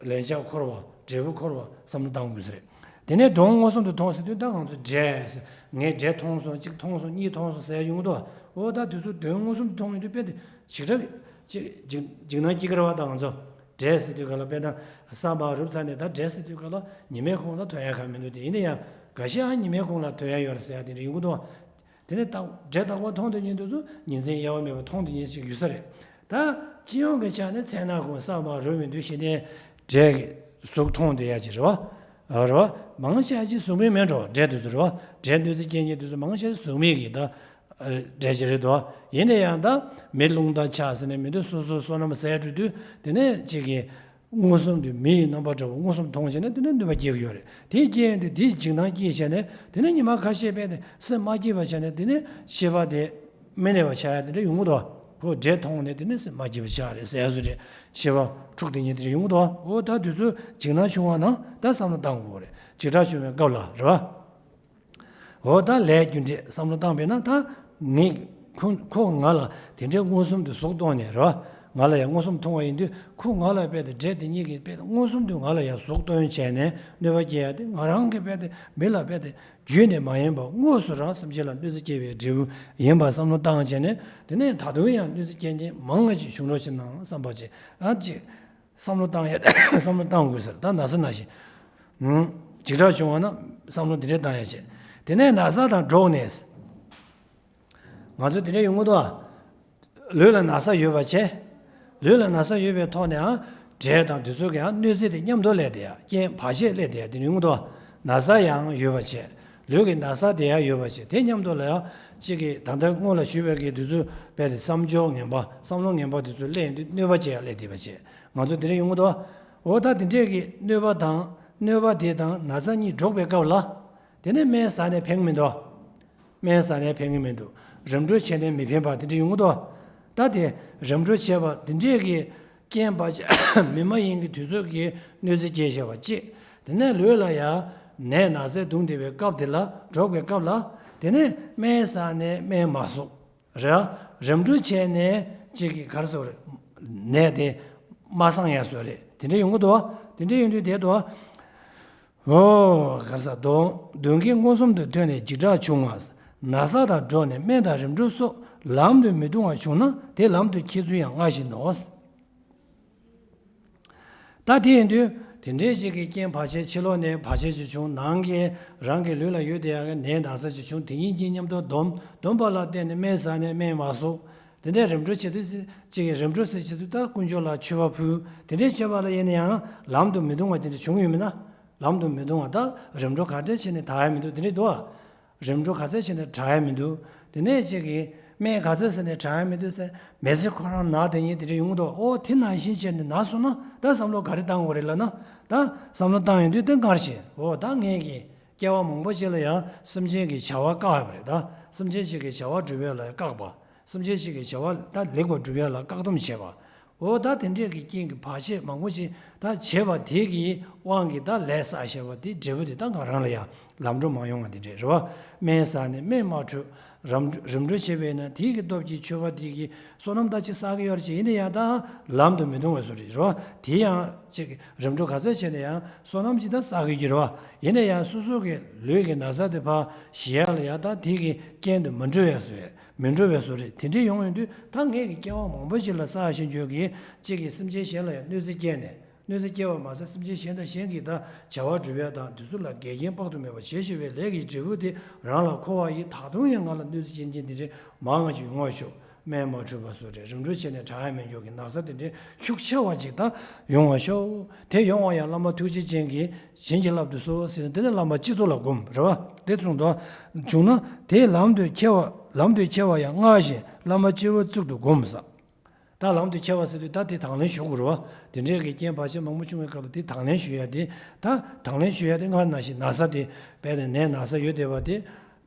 ལན་ཆགས་འཁོར་བ་འབྲས་བུ་འཁོར་བ་བསམ་བློ་བཏང་དགོས་ས་རེད། དེ་ནས་དོན་མངོན་སུམ་དུ་མཐོང་ཟེར་དུས་ད་ང་ཚོ་འབྲས་ཟེར་ངས་འབྲས་མཐོང་སོང་གཅིག་མཐོང་སོང་གཉིས་མཐོང་སོང་ཟེར་ཡོང་གི་འདུག་འོ་ད་དུས་ཚོད་དོན་མངོན་སུམ་དུ་མཐོང་ཡོང་དུས་དཔེ་དེ་ཞིག་ཁྲ་ཅིག་འཇིགས་འཇིགས་སྣང་སྐྱེ་གི་རེད་བ། ད་ང་ཚོ་འབྲས་ཟེར་དུས་ག་ལ་དཔེ་ད་ས་མར་རུབ་ཚར་ནས་ད་འབྲས་ཟེར་དུས་ག་ལ་ཉི་མའི་གུང་ལ་ཐོན་ཡ་ག་མི་འདུག་དེ་ཡིན་ན་ཡང་འགའ་ཤས་ཨ་ཉི་མའི་གུང་ལ་ཐོན་ཡ་ཡོད་རེད་ཟེར་ཡ་དེ་འདྲ་ཡོང་གི་འདུག་དེ་ནས་རྟག་འབྲས་རྟག་པར་མཐོང་དུ་ཉིད་དུ་སུ་ཉིན་མཚན་དབྱེ་བ་མེད་པར་མཐོང་དུ་ཉིད་ཞིག་ཡོད་ས་རེད། ད་སྤྱི་ཡོངས་ཀྱི་ཆ་ནས་མཚན་ནག་ཁུང་ས་མར་རུབ་ཡོང་དུས་ཤེས་ལྡན་འབྲས་ཀྱི་གཟུགས་མཐོང་བསྡད་ཡ་ཅིག་རེད་བ། རེད་བ། མང་ཆེ་ཅིག་གཟུགས་མེད་མེད་འགྲོ་འབྲས་དུས་སུ་རེད་བ། འབྲས་གནོད་འཚེ་སྐྱེལ་མཁན་དུས་སུ་མང་ཆེ་གཟུགས་མེད་ཀྱི་ད་འབྲས་ཅིག་རེད་དོ། ཡིན་ན་ཡང་ད་མེ་རླུང་དང་ཆ་ཟེར་ནས་མི་འདུག་སོ་སོའི་བསོད་ནམས་ཟད་འགྲོ་དུས་དེ་ནས་ཅིག་གི་མངོན་སུམ་དུ་མེ་ཡི་རྣམ་པ་འདྲ་བོ་མངོན་སུམ་མཐོང་བྱས་ནས་དེ་ནས་གནོད་པ་སྐྱེལ་གྱི་ཡོད་རེད། དེ་སྐྱེལ་ཡོང་དུས་དེའི་འཇིགས་སྣང་སྐྱེས་བྱས་ནས་དེ་ནས་ཉི་མ་ཁ་ཤས་པས་དེ་སེམས་མ་སྐྱིད་པ་བྱས་ནས་དེ་ནས་ཤེས་པ་དེ་མི་གནས་པ་ཆགས་ཡ་དེ་འདྲ་ཡོང་གི་འདུག་ཁོ་འབྲས་མཐོང་ནས་དེ་ནས་སེམས་མ་སྐྱིད་པ་ཆགས་རེད་ཟེར་ཡ་བཟོ་འདྲ་ཤེས་པ་འཁྲུགས་དེ་ཉིད་དེ་འདྲ་ཡོང་གི་འདུག་འོ་ད་དུས་ཚོད་འཇིགས་སྣང་བྱུང་བ་ན་ད་བསམ་བློ་བཏང་དགོས་རེད། འཇིགས་སྐྲག་བྱུང་བའི་སྐབས་ལ་རེད་བ། འོ་ད་ལས་རྒྱུ་འབྲས་བསམ་བློ་བཏང་བས་ན་ད་ངས་ཁོ་ཁོ་ང་ལ་དེ་འདྲའི་མངོན་སུམ་དུ་གཟུགས་སྟོན་ནས་རེད་བ། ང་ལ་ཡང་མངོན་སུམ་མཐོང་བ་ཡིན་དུས་ཁོ་ང་ལ་དཔེ་དེ་འབྲས་དེ་གཉིས་ཀྱིས་དཔེ་མངོན་སུམ་དུ་ང་ལ་ཡང་གཟུགས་སྟོན་བྱས་ནས་གནོད་པ་སྐྱེལ་ཡ་དེ་ང་རང་གི་དཔེ་དེ་མི་ལ་དཔེ་དེ་བརྒྱུད་ནས་མ་ཡིན་པར་དངོས་སུ་རང་སེམས་ཅན་ལ་གནོད་འཚེ་སྐྱེལ་བའི་འབྲས་བུ་ཡིན་པ་བསམ་བློ་བཏང་བྱས་ནས་དེ་ནས་ད་དུང་ཡང་གནོད་འཚེ་སྐྱེལ་མཁན་མང་ང་ཅིག་བྱུང་རོགས་བྱེད་ནའང་བསམ་པ་ཅིག་ཨ་ཅིག་བསམ་བློ་བཏང་ཡ་བསམ་བློ་བཏང་དགོས་ཟེར། ད་ན་ཚ་ན་ཞིང་འཇིགས་སྐྲག་བྱུང་བ་ན་བསམ་བློ་འདི་འདྲས་བཏང་ཡ་བྱེད། དེ་ནས་ན་ཚ་དང་འགྲོགས་ནས་ང་ཚོ་དེ་འདྲས་ཡོང་གི་འདུག་ཨ། ལུས་ལ་ན་ཚ་ཡོད་པ་བྱས། ལུས་ལ་ན་ཚ་ཡོད་པའི་ཐོག་ནས་ཨང་འབྲས་དང་དེ་ཚོ་གི་ཨང་གནོད་འཚེ་དེ་མཉམ་དུ་སླེབས་བསྡད་ཡ་རྐྱེན་བར་ཆད་སླེབས་བསྡད་ཡ་དེ་ཡོང་གི་འདུག་ཨ། ན་ཚ་ཡང་ཡོད་པ་བྱས། ལུས་ཀྱི་ན་ཚ་དེ་ཡང་ཡོད་པ་བྱས། དེ་མཉམ་དུ་ལ་ཡང་གཅིག་གིས་ད་ལྟ་སྔོན་ལ་ཞུས་པའི་གི་དེ་ཚོ་དཔེ་དེ་བསམ་སྦྱོར་ངན་པ་བསམ་བློ་ངན་པ་དེ་ཚོ་སླེབས་ཡོང་དུས་གནོད་པ་བྱེད་ཡ་སླེབས་བསྡད་པ་བྱས། ང་ཚོ་དེ་འདྲ་ཡོང་གི་འདུག་འོ་ད་དེ་འདྲས་ཀྱི་གནོད་པ་དང་གནོད་པ་དེ་དང་ན་ཚ་གཉིས་འགྲོགས་པའི་སྐབས་ལ། དེ་ནས་སྨན་ཟ་ནས་ཕན་གི་མི་འདུག་སྨན་ཟ་ནས་ཕན་གི་མི་འདུག་རིམ་གྲོ་བྱས་ནས་མི་ཕན་པ་དེ་འདྲ་ཡོང་གི་འདུག་ད་དེ་རིམ་གྲོ་བྱས་པ་དེ་འདྲས་ཀྱི་རྐྱེན་པ་མི་མ་ཡིན་གྱི་དུས་ཚོད་ཀྱི་གནོད་འཚེ་སྐྱེལ་བྱས་པ་གཅིག་དེ་ནས་ལུས་ལ་ཡང་ནད་ན་ཚས་གདུང་བསྡད་པའི་སྐབས་དེ་ལ་འགྲོགས་པའི་སྐབས་ལ། དེ་ནས་སྨན་ཟ་ནས་སྨན་མ་གསོ། རེད། རིམ་གྲོ་བྱས་ནས་གཅིག་གིས་ག་རེ་ཟེར་བ་རེད། ནད་དེ་མ་སངས་ཡ་བཟོ་རེད། དེ་འདྲ་ཡོང་གི་འདུག་དེ་འདྲ་ཡོང་དུས་དེ་དུ། འོ་ག་རེ་ཟེར་གདོན་གདོན་གྱིས་མངོན་སུམ་དུ་ཐོན་ནས་འཇིགས་སྐྲག་བྱུང་བ། ན་ཚ་དང་འགྲོགས་ནས་སྨན་དང་རིམ་གྲོ་སོགས་ལམ་དུ་མི་ལྟུང་བ་བྱུང་ན་དེ་ལམ་དུ་ཁྱེར་ཚུལ་ཡང་སྔར་བཞིན་ནོ། ད་དེ་ཡིན་དུས་དེ་འདྲའི་ཞིག་གི་རྐྱེན་བར་ཆད་ཕྱི་ལོགས་ནས་བར་ཆད་ཅིག་བྱུང་ནང་གི་རང་གི་ལུས་ལ་ཡོད་དེ་ཡང་གི་ནད་ན་ཚ་ཅིག་བྱུང་དེ་གཉིས་ཀྱིས་མཉམ་དུ་བསྡོམས་བསྡོམས་པ་ལ་བརྟེན་ནས་སྨན་ཟ་ནས་སྨན་མ་གསོ། དེ་འདྲའི་རིམ་གྲོ་བྱེད་དུས་ཅིག་གི་རིམ་གྲོ་ཟེར་བྱེད་དུས་ད་དཀོན་མཆོག་ལ་མཆོད་པ་ཕུལ་དེ་འདྲའི་བྱེད་པ་ལ་ཡིན་ན་ཡང་ལམ་དུ་མི་ལྟུང་བ་དེ་འདྲ་བྱུང་ཡོད་མིན་ན། ལམ་དུ་མི་ལྟུང་བ་ད་རིམ་གྲོ་ག་འདྲ་བྱས་ནས་དྲག་ཡ་མི་འདུག་དེ་འདྲ་འདུག་ཨ། རིམ་གྲོ་ག་ཚད་བྱས་ནས་དྲག་ཡ་མི་འདུག་དེ་ནས་ཅིག་གིས་སྨན་ག་ཚད་ཟ་ནས་དྲག་ཡ་མི་འདུག་ཟེར་མི་ཚེ་ཁོ་རང་ན་དེ་ཉིད་དེ་འདྲ་ཡོང་གི་འདུག་འོ་དེ་ནང་བཞིན་བྱས་ནས་ན་སོང་ན་ད་བསམ་བློ་ག་རེ་བཏང་དགོས་རེད་ལབ་ན། ད་བསམ་བློ་བཏང་ཡོང་དུས་དེ་སྔར་བཞིན་འོ་ད་ངེད་ཀྱི་སྐྱེ་བ་མང་པོ་ཅིག་ལ་ཡང་སེམས་ཅན་གྱི་བྱ་བ་བཀག་ཡོད་པ་རེད། ད་སེམས་ཅན་ཞིག་གི་བྱ་བ་སྒྲུབ་ཡ་ལ་བཀག་པ། སེམས་ཅན་ཞིག་གི་བྱ་བ་ད་ལེགས་པར་སྒྲུབ་ཡ་ལ་བཀག་སྡོམ་བྱས་པ། འོ་ད་དེ་འདྲས་ཀྱི་རྐྱེན་གྱིས་བར་ཆད་མང་པོ་ཞིག་ད་བྱས་པ་དེ་གི་དབང་གིས་ད་ལས་བསགས་བཞག་པ་དེ་འབྲས་བུ་དེ་ད་ང་རང་ལ་ཡང་ལམ་འགྲོ་མ་ཡོང་བ་དེ་འདྲས་རེད་བ། སྨན་ཟ་ནས་སྨན་མ་འཕྲོད། རམ་རིམ་གྲོ་བྱས་པས་ན་དེ་གི་སྟོབས་ཀྱིས་མཆོད་པ་དེ་གི་བསོད་ནམས་ད་ཅིག་བསགས་ཀྱི་ཡོད་རེད་ཅེས་ཡིན་ན་ཡང་ད་ལམ་དུ་མི་ལྟུང་བའི་བཟོ་འདྲ་རེད་བ། དེ་ཡང་ཅིག་རིམ་གྲོ་ག་ཚད་བྱས་ན་ཡང་བསོད་ནམས་ཅིག་ད་བསགས་ཀྱི་ཡོད་རེད་བ། ཡིན་ན་ཡང་སོ་སོ་གི་ལུས་ཀྱི་ན་ཚ་དེ་ཕར་ཞི་ཡ་ལ་ཡང་ད་དེ་གི་རྐྱེན་དུ་མི་འགྲོ་བའི་བཟོ་ཡ། མི་འགྲོ་བའི་བཟོ་རེད། དེ་འདྲ་ཡོང་ཡོང་དུས་ད་ངས་ཀྱི་སྐྱེ་བ་མང་པོ་ཞིག་ལ་བསགས་ཤིང་བརྗོད་ཀྱི་གཅིག་གིས་སེམས་ཅན་གཞན་ལ་ཡང་གནོད་འཚེ་སྐྱེལ་ནས་གནོད་འཚེ་སྐྱེལ་བ་མ་ཟད་སེམས་ཅན་གཞན་དང་གཞན་གྱིས་ད་བྱ་བ་སྒྲུབ་ཡ་དང་དེ་ཚོ་ལ་འགལ་རྐྱེན་དཔག་ཏུ་མེད་པ་བྱེད་བཞིན་པའི་ལས་ཀྱི་འབྲས་བུ་དེ་རང་ལ་འཁོར་བ་ཡིས་ད་དུང་ཡང་ང་ལ་གནོད་འཚེ་སྐྱེལ་མཁན་དེ་འདྲའི་མང་ང་ཅིག་ཡོང་བ་ཤོག་སྨན་མ་འཕྲོད་པ་བཟོ་རེད། རིམ་གྲོ་བྱས་ནས་དྲག་ཡ་མེད་མགྱོགས་ཀྱི་ན་ཚ་དེ་འདྲའི་ཤུགས་ཆེ་བ་ཅིག་ད་ཡོང་བ་ཤོག་དེ་ཡོང་བ་ཡང་བླ་མ་ཐུགས་རྗེ་ཅན་གྱིས་བྱིན་གྱིས་བརླབ་ཏུ་གསོལ་ཟེར་ནས་དེ་ནས་བླ་མ་སྤྱི་གཙུག་ལ་བསྒོམ་རེད་བ། དེ་ཚུགས་འདུག་བྱུང་ན་དེའི་ལམ་དུ་ཁྱེར་བ་ལམ་དུ་ཁྱེར་བ་ཡང་སྔར་བཞིན་བླ་མ་སྤྱི་བོའི་གཙུག་ཏུ་བསྒོམ་ཟེར། ད་ལམ་དུ་ཁྱེར་བ་ཟེར་དུས་ད་དེ་དང་ལེན་ཞུ་དགོས་རེད་བ། དེ་འདྲའི་གི་རྐྱེན་བར་ཆད་མང་པོ་བྱུང་བའི་སྐབས་ལ་དེ་དང་ལེན་ཞུ་ཡ་དེ་ད་དང་ལེན་ཞུ་ཡ་དེ་སྔར་ནང་བཞིན་ན་ཚ་དེ་དཔེར་ན་ནད་ན་ཚ་ཡོད་བསྡད་པ་དེ་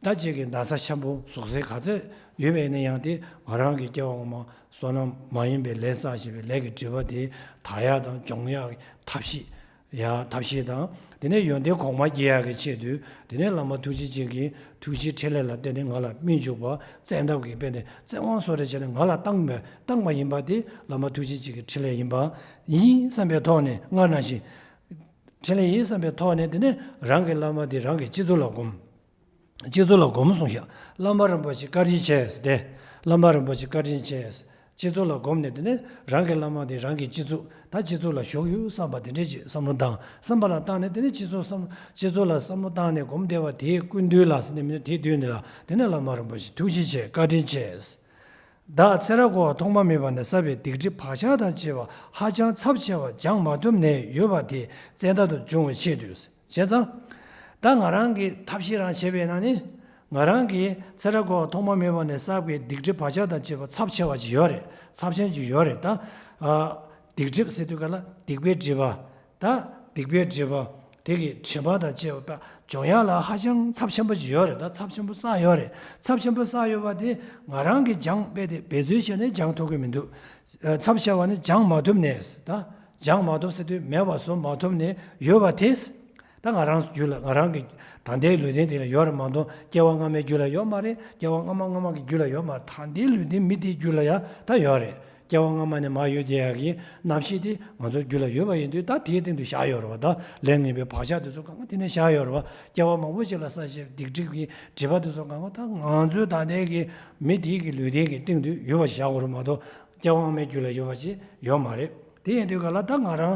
ད་ཅིག་གི་ན་ཚ་ཆེན་པོ་ཟུག་གཟེར་ག་ཚད་ཡོད་པ་ཡིན་ན་ཡང་དེ་ང་རང་གི་སྐྱེ་བ་འོག་མ་བསོད་ནམས་མ་ཡིན་པའི་ལས་བསགས་བཞིན་པའི་ལས་ཀྱི་སྒྲིབ་པ་དེ་དག་ཡ་དང་སྦྱོང་ཡ་གི་ཐབས་ཤེས། ཡ་ཐབས་ཤེས་དང་། དེ་ནས་ཡོན་ཏན་གོང་མ་རྒྱས་ཡག་གི་ཆེད་དུ། དེ་ནས་བླ་མ་ཐུགས་རྗེ་ཅན་གྱི་ཐུགས་རྗེའི་ཕྲིན་ལས་ལ་བརྟེན་ནས་ང་ལ་སྨིན་བཅུག་པ། བཙན་ཐབས་ཀྱི་དཔེ་དེ་བཙན་དབང་སོགས་རེ་བྱས་ནས་ང་ལ་བཏང་བ་བཏང་བ་ཡིན་པ་དེ་བླ་མ་ཐུགས་རྗེ་ཅན་གྱི་ཕྲིན་ལས་ཡིན་པ་ཡིན་བསམ་པའི་ཐོག་ནས། སྔར་ནང་བཞིན་ཕྲིན་ལས་ཡིན་བསམ་པའི་ཐོག་ནས། དེ་ནས་རང་གི་བླ་མ་དེ་རང་གི་སྤྱི་ཚོགས་ལ་སྒོམ། སྤྱི་ཚོགས་ལ་སྒོམ་གསུངས་ཤག་བླ་མ་རིན་པོ་ཆེ་བཀའ་དྲིན་ཆེ་ཟེར་ཏེ། བླ་མ་རིན་པོ་ཆེ་བཀའ་དྲིན་ཆེ། སྤྱི་ཚོགས་ལ་སྒོམ་ནས། དེ་ནས་རང་གི་བླ་མ་དེ་རང་གི་སྤྱི་ཚོགས། ད་སྤྱི་ཚོགས་ལ་ཞུགས་ཡོད་བསམ་པ་དེ་འདྲས་ཀྱི་བསམ་བློ་བཏང་། བསམ་པ་ལ་བཏང་ནས། དེ་ནས་སྤྱི་ཚོགས་བསམ། སྤྱི་ཚོགས་ལ་བསམ་བློ་བཏང་ནས་སྒོམ་བསྡད་པ་དེའི་སྐུ་མདུན་ལ་ཟེར་ནས་མི་འདུག་དེའི་མདུན་ལ། དེ་ནས་བླ་མ་རིན་པོ་ཆེ་ཐུགས་རྗེ་ཆེ། བཀའ་དྲིན་ཆེ། བདག་ཚེ་རབས་འཁོར་བ་ཐོག་མ་མེད་པ་ནས་བསགས་པའི་སྡིག་སྒྲིབ་བག་ཆགས་དང་བཅས་པ་ཧ་ཅང་ཚབས་ཆེ་བ་སྦྱང་མ་ཐུབ་ནས་ཡོད་པ་དེ་བཙན་ཐབས་དུ་འབྱུང་བའི་ཆེད་དུ། བྱས་ཙང་། ད་ང་རང་གིས་ཐབས་ཤེས་རང་བྱས་པས་ན་ནི། ང་རང་གིས་ཚེ་རབས་འཁོར་བ་ཐོག་མ་མེད་པ་ནས་བསགས་པའི་སྡིག་སྒྲིབ་བག་ཆགས་དང་བཅས་པ་ཚབས་ཆེ་བ་ཅིག་ཡོད་རེད། ཚབས་ཆེན་ཅིག་ཡོད་རེད་ད། ཨ། སྡིག་སྒྲིབ་ཟེར་དུས་ག་ལ་སྡིག་པའི་སྒྲིབ་པ། ད་སྡིག་པའི་སྒྲིབ་པ་དེ་གི་དྲི་མ་དང་བཅས་པ་སྦྱོང་ཡག་ལ་ཧ་ཅང་ཚབས་ཆེན་པོ་ཅིག་ཡོད་རེད། ད་ཚབས་ཆེན་པོ་བསགས་ཡོད་རེད། ཚབས་ཆེན་པོ་བསགས་ཡོད་པ་དེ་ང་རང་གིས་སྦྱང་དཔེ་དེ་འབད་རྩོལ་བྱས་ནས་སྦྱང་ཐུབ་ཀྱི་མི་འདུག་ཨ། ཚབས་ཆེ་བ་ནི་སྦྱང་མ་ཐུབ་ནས། ད་སྦྱང་མ་ཐུབ་ཟེར་དུས་མེད་པ་བཟོ་མ་ཐུབ་ནས་ཡོད་པ་དེ། ད་ང་རང་རྒྱུད་ལ། ང་རང་གི་ད་ལྟའི་ལུས་རྟེན་འདི་ལ་ཡོད་རེད་མ་གཏོགས་སྐྱེ་བ་སྔ་མའི་རྒྱུད་ལ་ཡོད་མ་རེད། སྐྱེ་བ་སྔ་མ་སྔ་མ་གི་རྒྱུད་ལ་ཡོད་མ་རེད། ད་ལྟའི་ལུས་རྟེན་མི་དེའི་རྒྱུད་ལ་ཡང་ད་ཡོད་རེད། སྐྱེ་བ་སྔ་མ་ནས་མར་ཡོད་བསྡད་ཡག་གི་རྣམ་ཤེས་དེ་ང་ཚོའི་རྒྱུད་ལ་ཡོད་པ་ཡིན་དུས། ད་དེའི་སྟེང་དུ་བཞག་ཡོད་རེད་པ། ད་ལས་ངན་པའི་བག་ཆགས་དེ་ཚོ་གང་ག་དེ་ནས་བཞག་ཡོད་རེད་པ། སྐྱེ་བ་མང་པོ་ཞིག་ལ་བསགས་བཞག་པའི་སྡིག་སྒྲིབ་ཀྱི་སྒྲིབ་པ་དེ་ཚོ་གང་ག་ད་ང་ཚོའི་ད་ལྟའི་གི་མི་དེའི་གི་ལུས་རྟེན་གྱི་སྟེང་དུ་ཡོད་པ་བཞག་དགོས་རེད་མ་གཏོགས། སྐྱེ་བ་སྔ་མའི་རྒྱུད་ལ་ཡོད་པ་ཅིག་ཡོད་མ་རེད། དེ་ཡིན་དུས་ག་ལ་ད་ང་རང་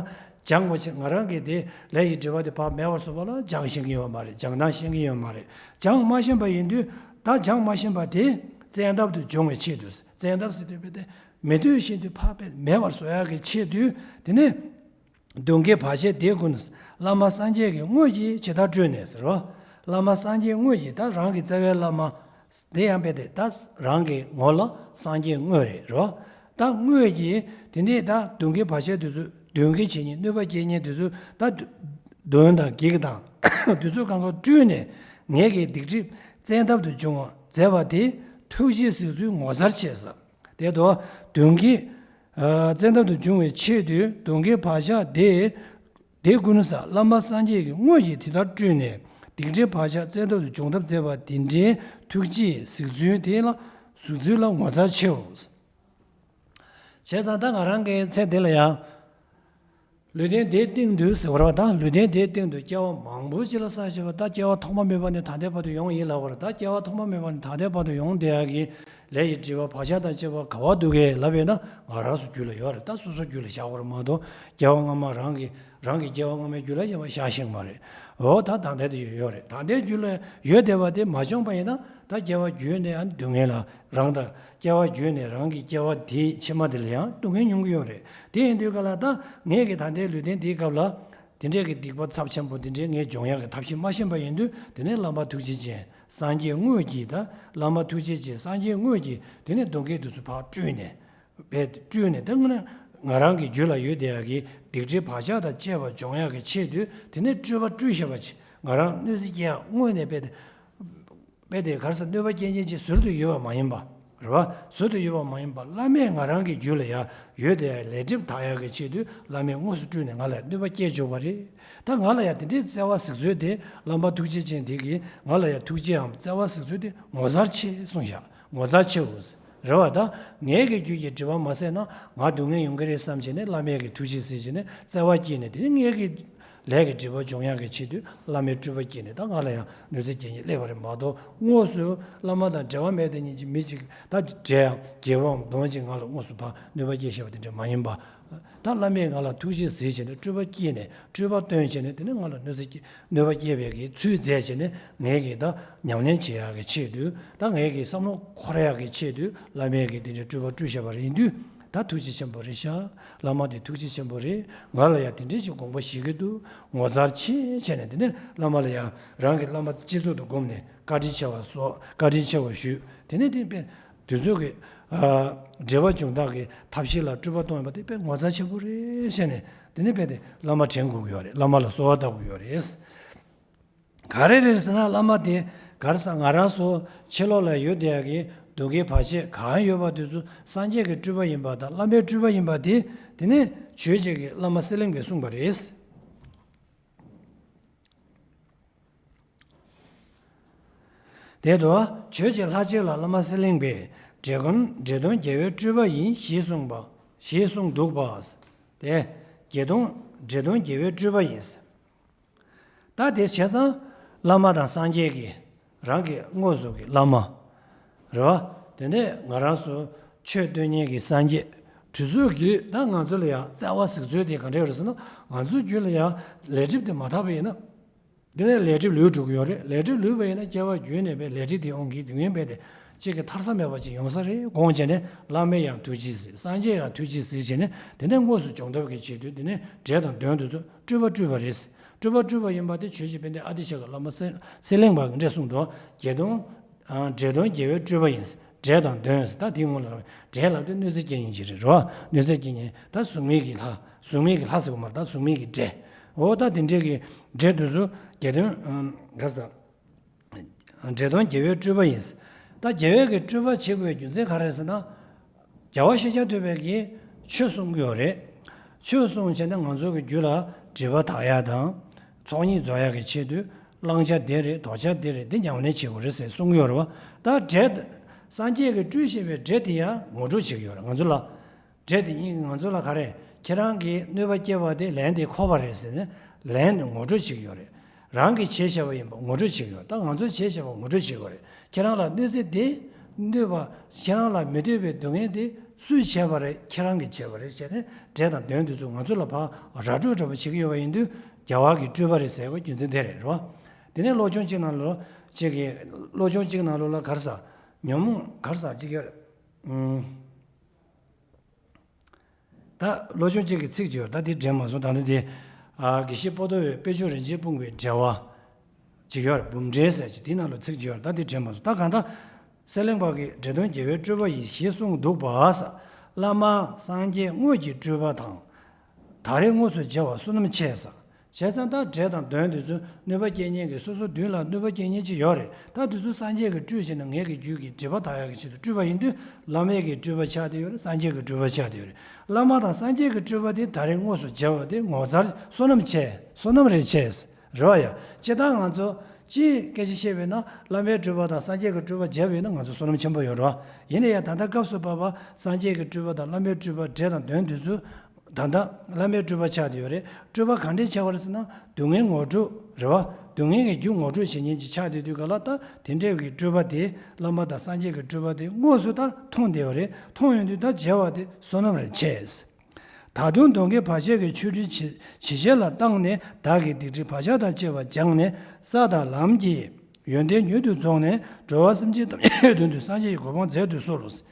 སྦྱངས་པ་ཅིག་ང་རང་གིས་དེ་ལས་ཀྱི་སྒྲིབ་པ་དེ་ཕར་མེད་པར་བཟོ་བ་ལ་སྦྱང་ཤེས་ཀྱི་ཡོད་མ་རེད། སྦྱང་སྟངས་ཤེས་ཀྱི་ཡོད་མ་རེད། སྦྱང་མ་ཤེས་པ་ཡིན་དུས། ད་སྦྱང་མ་ཤེས་པ་དེ་བཙན་ཐབས་དུ་འབྱུང་བའི་ཆེད་དུ། བཙན་ཐབས་ཟེར་དུས་དཔེ་དེ་མི་འདོད་བཞིན་དུ་ཕར་དཔེ་མེད་པར་བཟོ་ཡག་གི་ཆེད་དུ། དེ་ནས་སྡུག་བསྔལ་བར་ཆད་དེ་ཀུན། བླ་མ་སངས་རྒྱས་ཀྱི་དངོས་ཀྱིས་ཇི་ལྟར་བཀྲུས་ནས་ཟེར་བ། བླ་མ་སངས་རྒྱས་དངོས་ཀྱིས། ད་རང་གི་རྩ་བའི་བླ་མ། དེ་ཡང་དཔེ་དེ་ད་རང་གི་ངོ་ལ་སངས་རྒྱས་དངོས་རེད། རེད་བ། ད་དངོས་ཀྱིས་དེ་ནས་ད་སྡུག་བསྔལ་བར་ཆད་དེ་ཚོ། གདོན་བགེགས་བྱེད་མཁན། གནོད་པ་སྐྱེལ་མཁན་དེ་ཚོ། ད་གདོན་དང་བགེགས་དང་དེ་ཚོ་གང་ག་བཀྲུས་ནས། ངེད་ཀྱི་སྡིག་སྒྲིབ་བཙན་ཐབས་དུ་འབྱུང་བ་མཛད་པ་དེ་ཐུགས་རྗེས་གཟིགས་ཚུལ་ངོ་མཚར་ཆེ་ས། དེ་དུ་གདོན་བགེགས་བཙན་ཐབས་དུ་འབྱུང་བའི་ཆེད་དུ་སྡུག་བསྔལ་བག་ཆགས་དེ། དེ་ཀུན་ཟད་བླ་མ་སངས་རྒྱས་ཀྱི་དངོས་ཀྱིས་དེ་ལྟར་བཀྲུས་ནས། སྡིག་སྒྲིབ་བག་ཆགས་བཙན་ཐབས་སུ་འཇོམས་ཐབས་མཛད་པ་དེ་འདྲའི་ཐུགས་རྗེས་གཟིགས་ཚུལ་དེ་ལ། གཟིགས་ཚུལ་ལ་ངོ་མཚར་ཆེའོ། བྱས་ཙང་ད་ང་རང་གི་ཚེ་འདི་ལ་ཡང་། ལུས་རྟེན་འདིའི་སྟེང་དུ་ཟེར་བ་རེད་པ། ད་ལུས་རྟེན་འདིའི་སྟེང་དུ་སྐྱེ་བ་མང་པོ་ཅིག་ལ་བསགས་བཞག་པ། ད་སྐྱེ་བ་ཐོག་མ་མེད་པ་ནས་ད་ལྟའི་བར་དུ་ཡོང་ཡིན་ལབ་པ་རེད། ད་སྐྱེ་བ་ཐོག་མ་མེད་པ་ནས་ད་ལྟའི་བར་དུ་ཡོང་བསྡད་ཡག་གི་ལས་ཀྱི་སྒྲིབ་པ་བག་ཆགས་དང་བཅས་པ་ག་པར་འདུག་གས་ལབ་པས་ན། ང་རང་ཚོ་རྒྱུད་ལ་ཡོད་རེད། ད་སོ་སོ་རྒྱུད་ལ་བཞག་དགོས་རེད་མ་གཏོགས། སྐྱེ་བ་སྔ་མ་རང་གི། རང་གི་སྐྱེ་བ་སྔ་མའི་རྒྱུད་ལ་ཡོད་པ་བཞག་ཤེས་ཀྱི་མ་རེད། འོ་ད་ད་ལྟའི་དུ་ཡོད་རེད། ད་ལྟའི་རྒྱུད་ལ་ཡོད་བསྡད་པ་དེ་མ་བྱུང་བ་ཡིན་ན། ད་སྐྱེ་བ་བརྒྱུད་ནས་ཨ་ནི་སྡུག་བསྔལ་ལ་རང་དང་། སྐྱེ་བ་བརྒྱུད་ནས་རང་གི་སྐྱེ་བ་དེའི་ཕྱི་མ་དེ་ལ་ཡང་སྡུག་བསྔལ་མྱོང་གི་ཡོད་རེད། དེ་ཡིན་དུས་ག་ལ་ད་ངེད་ཀྱི་ད་ལྟའི་ལུས་རྟེན་འདིའི་སྐབས་ལ། དེ་འདྲས་ཀྱི་སྡིག་པ་ཚབས་ཆེན་པོ་དེ་འདྲས་ངས་སྦྱོང་ཡག་གི་ཐབས་ཤེས་མ་ཤེས་པ་ཡིན་དུས། དེ་ནས་བླ་མ་ཐུགས་རྗེ་ཅན། སངས་རྒྱས་དངོས་ཀྱིས། ད་བླ་མ་ཐུགས་རྗེ་ཅན་སངས་རྒྱས་དངོས་ཀྱིས་དེ་ནས་སྡུག་བསྔལ་དེ་ཚོ་ཕར་བཀྲུས་ནས། བས་བཀྲུས་ནས། དེ་སྔོན་ང་རང་གི་རྒྱུད་ལ་ཡོད་བསྡད་ཡག་གི་སྡིག་སྒྲིབ་བག་ཆགས་དང་བཅས་པ་སྦྱོང་ཡག་གི་ཆེད་དུ། དེ་ནས་སྤྲུལ་པ་སྤྲུལ་བཞག་པ་ཅིག་ང་རང་གནོད་འཚེ་སྐྱེལ་ཡག་དངོས་གནས་དཔེ་དེ། དཔེ་དེ་ག་རེ་ཟེར། གནོད་པ་སྐྱེལ་མཁན་ཅིག་ཟུར་དུ་ཡོད་པ་མ་ཡིན་པ། རེད་བ། ཟུར་དུ་ཡོད་པ་མ་ཡིན་པ། བླ་མས་ང་རང་གི་རྒྱུད་ལ་ཡང་ཡོད་བསྡད་ཡག་ལས་སྒྲིབ་དག་ཡག་གི་ཆེད་དུ་བླ་མས་དངོས་སུ་སྤྲུལ་ནས་ང་ལ་གནོད་པ་སྐྱེལ་བཅུག་པ་རེད། ད་ང་ལ་ཡང་དེ་འདྲའི་བརྩེ་བ་གཟིགས་ཚུལ་དེ། བླ་མ་ཐུགས་རྗེ་ཅན་དེ་གིས་ང་ལ་ཡང་ཐུགས་རྗེའམ་བརྩེ་བ་གཟིགས་ཚུལ་དེ་ངོ་མཚར་ཆེ་གསུངས་བཞག་ངོ་མཚར་ཆེའོ། རེད་བ། ད་ངེད་ཀྱི་རྒྱུད་ཀྱི་སྒྲིབ་པ་མ་བསལ་ན་ང་སྡུག་བསྔལ་ཡོང་གི་རེད་བསམ་བྱས་ནས། བླ་མའི་གི་ཐུགས་རྗེས་གཟིགས་བྱས་ནས་བརྩེ་བ་སྐྱེས་ནས། དེ་ནི་ངེད་ཀྱི་ལས་ཀྱི་སྒྲིབ་པ་སྦྱོང་ཡག་གི་ཆེད་དུ་བླ་མའི་སྤྲུལ་པ་སྐྱེས་ནས། ད་ང་ལ་ཡང་གནོད་འཚེ་སྐྱེལ་མཁན་སླེབས་པ་རེད་མ་གཏོགས། དངོས་སུ་བླ་མ་དང་འབྲེལ་བ་མེད་བསྡད་མཁན་གྱི་མི་གཅིག་ད་བསྒྲལ་ཡག་རྒྱལ་བའམ་གདོན་གཅིག་ང་ལ་དངོས་སུ་ཕར་གནོད་པ་སྐྱེལ་བཞག་པ་དེ་འདྲ་མ་ཡིན་པ། ད་བླ་མས་ང་ལ་ཐུགས་རྗེས་གཟིགས་བྱས་ནས་སྤྲུལ་པ་སྐྱེས་ནས། སྤྲུལ་པ་སྟོན་བྱས་ནས། དེ་ནས་ང་ལ་གནོད་འཚེ་སྐྱེ་གནོད་པ་སྐྱེལ་བའི་གི་ཚུལ་མཛད་བྱས་ནས། ངེད་ཀྱིས་ད་ཉམས་ལེན་བྱེད་ཡག་གི་ཆེད་དུ། ད་ངེད་ཀྱི་བསམ་བློ་འཁོར་ཡག་གི་ཆེད་དུ་བླ་མས་གི་དེ་འདྲའི་སྤྲུལ་པ་སྤྲུལ་བཞག་པ་རེད། ཡིན་དུས་ད་ཐུགས་རྗེ་ཆེན་པོ་རེད་ཤག་བླ་མ་དེ་ཐུགས་རྗེ་ཆེན་པོ་རེད། ང་ལ་ཡང་དེ་འདྲའི་ཞིག་དགོངས་པ་བཞེས་ཀྱི་འདུག་ངོ་མཚར་ཆེ་བྱས་ནས། དེ་ནས་བླ་མ་ལ་ཡང་རང་གི་བླ་མ་སྤྱི་གཙུག་ཏུ་བསྒོམས་ནས་བཀའ་དྲིན་ཆེ་བ་སོགས། བཀའ་དྲིན་ཆེ་བ་ཞུས། དེ་ནས་དེ་དཔེ་དེ་ཚོ་གི་ཨ་འབྲེལ་བ་སྦྱོང་སྟངས་ཀྱི་ཐབས་ཤེས་ལ་སྤྲུལ་པ་གཏོང་ཡོད་པ་དེ་དཔེ་ངོ་མཚར་ཆེན་པོ་རེད་བཤད་ནས། དེ་ནས་དཔེ་དེ་བླ་མ་དྲན་དགོས་ཀྱི་ཡོད་རེད། བླ་མ་ལ་གསོལ་བ་བཏབ་དགོས་ཀྱི་ཡོད་རེད། ག་རེ་རེད་ཟེར་ན། བླ་མ་དེ་ག་རེ་ཟེར། ང་རང་ཚོ་ཕྱི་ལོགས་ལ་ཡོད་བསྡད་ཡག་གི་སྡུག་བསྔལ་བར་ཆད་གང་ཡོད་པ་དེ་ཚོ་སངས་རྒྱས་ཀྱི་སྤྲུལ་པ་ཡིན་པ་དང་། བླ་མའི་སྤྲུལ་པ་ཡིན་པ་དེ། དེ་ནས་ཆོས་རྗེ་གི་བླ་མ་གསེར་གླིང་གིས་གསུངས་པ་རེད། དེ་དུ་བྱོས་ཀྱི་ལྷ་ཆོས་ལ་བླ་མ་སེར་གླིང་པས། འདྲེ་གདོན་འདྲེ་གདོན་རྒྱལ་བའི་སྤྲུལ་པ་ཡིན། ཞེས་གསུངས་པ། ཞེས་གསུངས་འདུག་པ། དེ་འདྲེ་གདོན་འདྲེ་གདོན་རྒྱལ་བའི་སྤྲུལ་པ་ཡིན། ད་དེ་བྱས་ཙང་བླ་མ་དང་སངས་རྒྱས་ཀྱི་རང་གི་དངོས་སུ་གི་བླ་མ་རེད་བ། དེ་ནས་ང་རང་ཚོ་ཆོས་སྟོན་མཁན་གྱི་སངས་རྒྱས་དེ་ཚོ་གིས་ད་ང་ཚོ་ལ་ཡང་བརྩེ་བ་གཟིགས་ཚུལ་དེ་ག་འདྲ་ཡོད་རེད་ཟེར་ན། ང་ཚོའི་རྒྱུད་ལ་ཡང་ལས་སྒྲིབ་དེ་མ་དག་པ་ཡིན་ན། དེ་ནས་ལས་སྒྲིབ་ལུས་འགྲོ་གི་ཡོད་རེད། ལས་སྒྲིབ་ལུས་པ་ཡིན་ན་སྐྱེ་བ་རྒྱུད་ནས་པའི་ལས་སྒྲིབ་དེ་འོང་གི་དུས་ངན་པའི་དེ་གཅིག་གི་ཐར་ས་མེད་པ་ཅིག་ཡོང་ས་རེད། དགོངས་བྱས་ནས་བླ་མས་ཡང་ཐུགས་རྗེས་གཟིགས། སངས་རྒྱས་ཡང་ཐུགས་རྗེས་གཟིགས་བྱས་ནས། དེ་ནས་དངོས་སུ་སྦྱོང་ཐབས་ཀྱི་ཆེད་དུ་དེ་ནས་འདྲེ་དང་གདོན་དེ་ཚོ་སྤྲུལ་པ་སྤྲུལ་པ་རེད། སྤྲུལ་པ་སྤྲུལ་པ་ཡིན་པ་དེ་ཆོས་རྗེ་དཔལ་ལྡན་ཨ་ཏི་ཤ་གི་བླ་མ་སེ་སེ་ལེང་པ་གི་འདྲས་གསུངས་འདུག་འདྲེ་གདོན། ཨ། འདྲེ་གདོན་རྒྱལ་བའི་སྤྲུལ་པ་ཡིན། འདྲེ་དང་གདོན་ཟེར། ད་དེའི་སྔོན་ལ་རང་འདྲེ་ལབ་དུས་གནོད་འཚེ་སྐྱེལ་མཁན་ཅིག་རེད་རོ། གནོད་འཚེ་སྐྱེལ་མཁན་ད་གཟུགས་མེད་ཀྱི་ལྷ། གཟུགས་མེད་ཀྱི་ལྷ་ཟེར་བ་མ་རེད། ད་གཟུགས་མེད་ཀྱི་འདྲེ། འོ་ད་དེ་འདྲས་ཀྱི་འདྲེ་དེ་ཚོ་རྒྱལ་གདོན། ཨ། ག་ཟེར། འདྲེ་གདོན་རྒྱལ་བའི་སྤྲུལ་པ་ཡིན། ད་རྒྱལ་བའི་གི་སྤྲུལ་པ་བྱེད་དགོས་པའི་རྒྱུ་མཚན་ག་རེ་ཟེར་ན། རྒྱལ་བ་ཤཱཀྱ་ཐུབ་པའི་གི་ཆོས་གསུང་གི་ཡོད་རེད། ཆོས་གསུང་བྱས་ནས་ང་ཚོ་གི་རྒྱུད་ལ་སྒྲིབ་པ་དག་ཡ་དང་། ཚོགས་གཉིས་རྫོགས་ཡ་གི་ཆེད་དུ་བླང་བྱ་འདི་རེད། ལྡོག་བྱ་འདི་རེད། འདི་ཉམས་ལེན་བྱེད་དགོས་རེད་ཟེར་གསུང་གི་ཡོད་རེད་བ། ད་འདྲེ། སངས་རྒྱས་ཀྱི་སྤྲུལ་ཞེས་པའི་འདྲེ་དེ་ཡང་ངོ་སྤྲོད་བྱེད་ཀྱི་ཡོད་རེད་ང་ཚོ་ལ། འདྲེ་དེ་གཉིས་ང་ཚོ་ལ་ག་རེ། ཁྱེད་རང་གིས་གནོད་པ་སྐྱེལ་བ་དེ་ལན་དེ་འཁོར་བ་རེད་ཟེར་ནས་ལན་དེ་ངོ་སྤྲོད་བྱེད་ཀྱི་ཡོད་རེད། རང་གིས་བྱས་བཞག་པ་ཡིན་པ་ངོ་སྤྲོད་བྱེད་ཀྱི་ཡོད་རེད། ད་ང་ཚོས་བྱས་བཞག་པ་ངོ་སྤྲོད་བྱེད་ཀྱི་ཡོད་རེད། ཁྱེད་རང་ལ་གནོད་འཚེ་དེ། གནོད་པ། ཁྱེད་རང་ལ་མི་འདོད་པའི་སྡུག་བསྔལ་དེ་སུས་བྱས་པ་རེད། ཁྱེད་རང་གིས་བྱས་པ་རེད་བྱས་ནས་འདྲེ་དང་གདོན་དེ་ཚོ་ང་ཚོ་ལ་ཕར་ར་སྤྲོད་འདྲ་པོ་བྱེད་ཀྱི་ཡོད་པ་ཡིན་དུས་རྒྱལ་བ་གི་སྤྲུལ་པ་རེད་ཟེར་བའི་རྒྱུ་མཚན་དེ་རེད་རོ། དེ་ནས་བློ་སྦྱོང་གཅིག་ནང་ལོགས་གཅིག་གི། བློ་སྦྱོང་གཅིག་ནང་ལོགས་ལ་ག་རེ་ཟེར། ཉོན་མོངས་ག་རེ་ཟེར་གཅིག་ཡོད་རེད། ཨུམ། ད་བློ་སྦྱོང་གཅིག་གི་ཚིག་ཅིག་ཡོད། ད་དེ་དྲན་མ་སོང་། ད་ནི་དེ། ཨ། དགེ་བཤེས་པོ་ཏོ་བའི་དཔེ་བྱུང་རིན་ཆེན་སྤུངས་པའི་འགྲེལ་བ་ཅིག་ཡོད་རེད། འབུམ་འགྲེལ་ཟེར་གྱི་དེའི་ནང་ལ་ཚིག་ཅིག་ཡོད་རེད། ད་དེ་དྲན་མ་སོང་། ད་གང་ལྟར། སེ་ལེང་པ་གིས་འདྲེ་གདོན་རྒྱལ་བའི་སྤྲུལ་པ་ཡིས་ཞེས་གསུངས་འདུག་པ། བླ་མ་སངས་རྒྱས་དངོས་ཀྱི་སྤྲུལ་པ་དང་། ད་རེས་དངོས་སུ་མཇལ་བ་བསོད་ནམས་ཆེ་ས། བྱས་ཙང་ད་འདྲེ་དང་གདོན་དེ་ཚོ་གནོད་པ་སྐྱེལ་མཁན་གྱི། སོ་སོ་མདུན་ལ་གནོད་པ་སྐྱེལ་མཁན་ཅིག་ཡོད་རེད། ད་དེ་ཚོ་སངས་རྒྱས་ཀྱི་སྤྲུལ་བྱས་ནས་ངེད་ཀྱི་རྒྱུད་ཀྱི་སྒྲིབ་པ་དག་ཡག་གི་ཆེད་དུ་སྤྲུལ་པ་ཡིན་དུས་བླ་མའི་གི་སྤྲུལ་པ་ཆགས་བསྡད་ཡོད་རེད། སངས་རྒྱས་ཀྱི་སྤྲུལ་པ་ཆགས་བསྡད་ཡོད་རེད། བླ་མ་དང་སངས་རྒྱས་ཀྱི་སྤྲུལ་པ་དེ་ད་རེས་དངོས་སུ་མཇལ་བ་དེ་ངོ་མཚར་བསོད་ནམས་ཆེ། བསོད་ནམས་རེད་ཆེ། རེད་བ་ཡ། སྤྱིར་བཏང་ང་ཚོ་སྤྱིའི་སྐད་ཆ་བཤད་པས་ན་བླ་མའི་སྤྲུལ་པ་དང་སངས་རྒྱས་ཀྱི་སྤྲུལ་པ་མཇལ་བས་ན་ང་ཚོ་བསོད་ནམས་ཆེན་པོ་ཡོད་རེད་བ། ཡིན་ན་ཡང་ད་ལྟ་སྐབས་སུ་བབ་པ་སངས་རྒྱས་ཀྱི་སྤྲུལ་པ་དང་བླ་མའི་སྤྲུལ་པ་འདྲེ་དང་གདོན་དེ་ཚོ། ད་ལྟ་བླ་མའི་སྤྲུལ་པ་ཆགས་བསྡད་ཡོད་རེད། སྤྲུལ་པ་གང་འདྲས་ཆགས་པ་རེད་ཟེར་ན་སྡུག་བསྔལ་ངོ་སྤྲོད་རེད་བ། སྡུག་བསྔལ་གྱི་རྒྱུ་ངོ་སྤྲོད་བྱེད་མཁན་ཅིག་ཆགས་བསྡད་དུས་ག་ལ། ད་དེ་འདྲས་ཀྱི་སྤྲུལ་པ་དེ་བླ་མ་དང་སངས་རྒྱས་ཀྱི་སྤྲུལ་པ་དེ་དངོས་སུ་ད་མཐོང་བསྡད་ཡོད་རེད། མཐོང་ཡོང་དུས་ད་མཇལ་བ་དེ་བསོད་ནམས་རེད་ཆེ། ད་དུང་གདོན་བགེགས་བར་ཆད་ཀྱི་ཆོ་འཕྲུལ་ཇི་ཇི་བྱས་ལ་བཏང་ནས་བདག་གི་སྡིག་སྒྲིབ་བག་ཆགས་དང་བཅས་པ་སྦྱངས་ནས་ས་དང་ལམ་གྱི་ཡོན་ཏན་མྱུར་དུ་རྫོགས་ནས་འགྲོ་བ་སེམས་ཅན་ཐམས་ཅད་དོན་དུ་སངས་རྒྱས་ཀྱི་གོ་འཕང་མཛད་དུ་གསོལ་ལོ། ཞེས་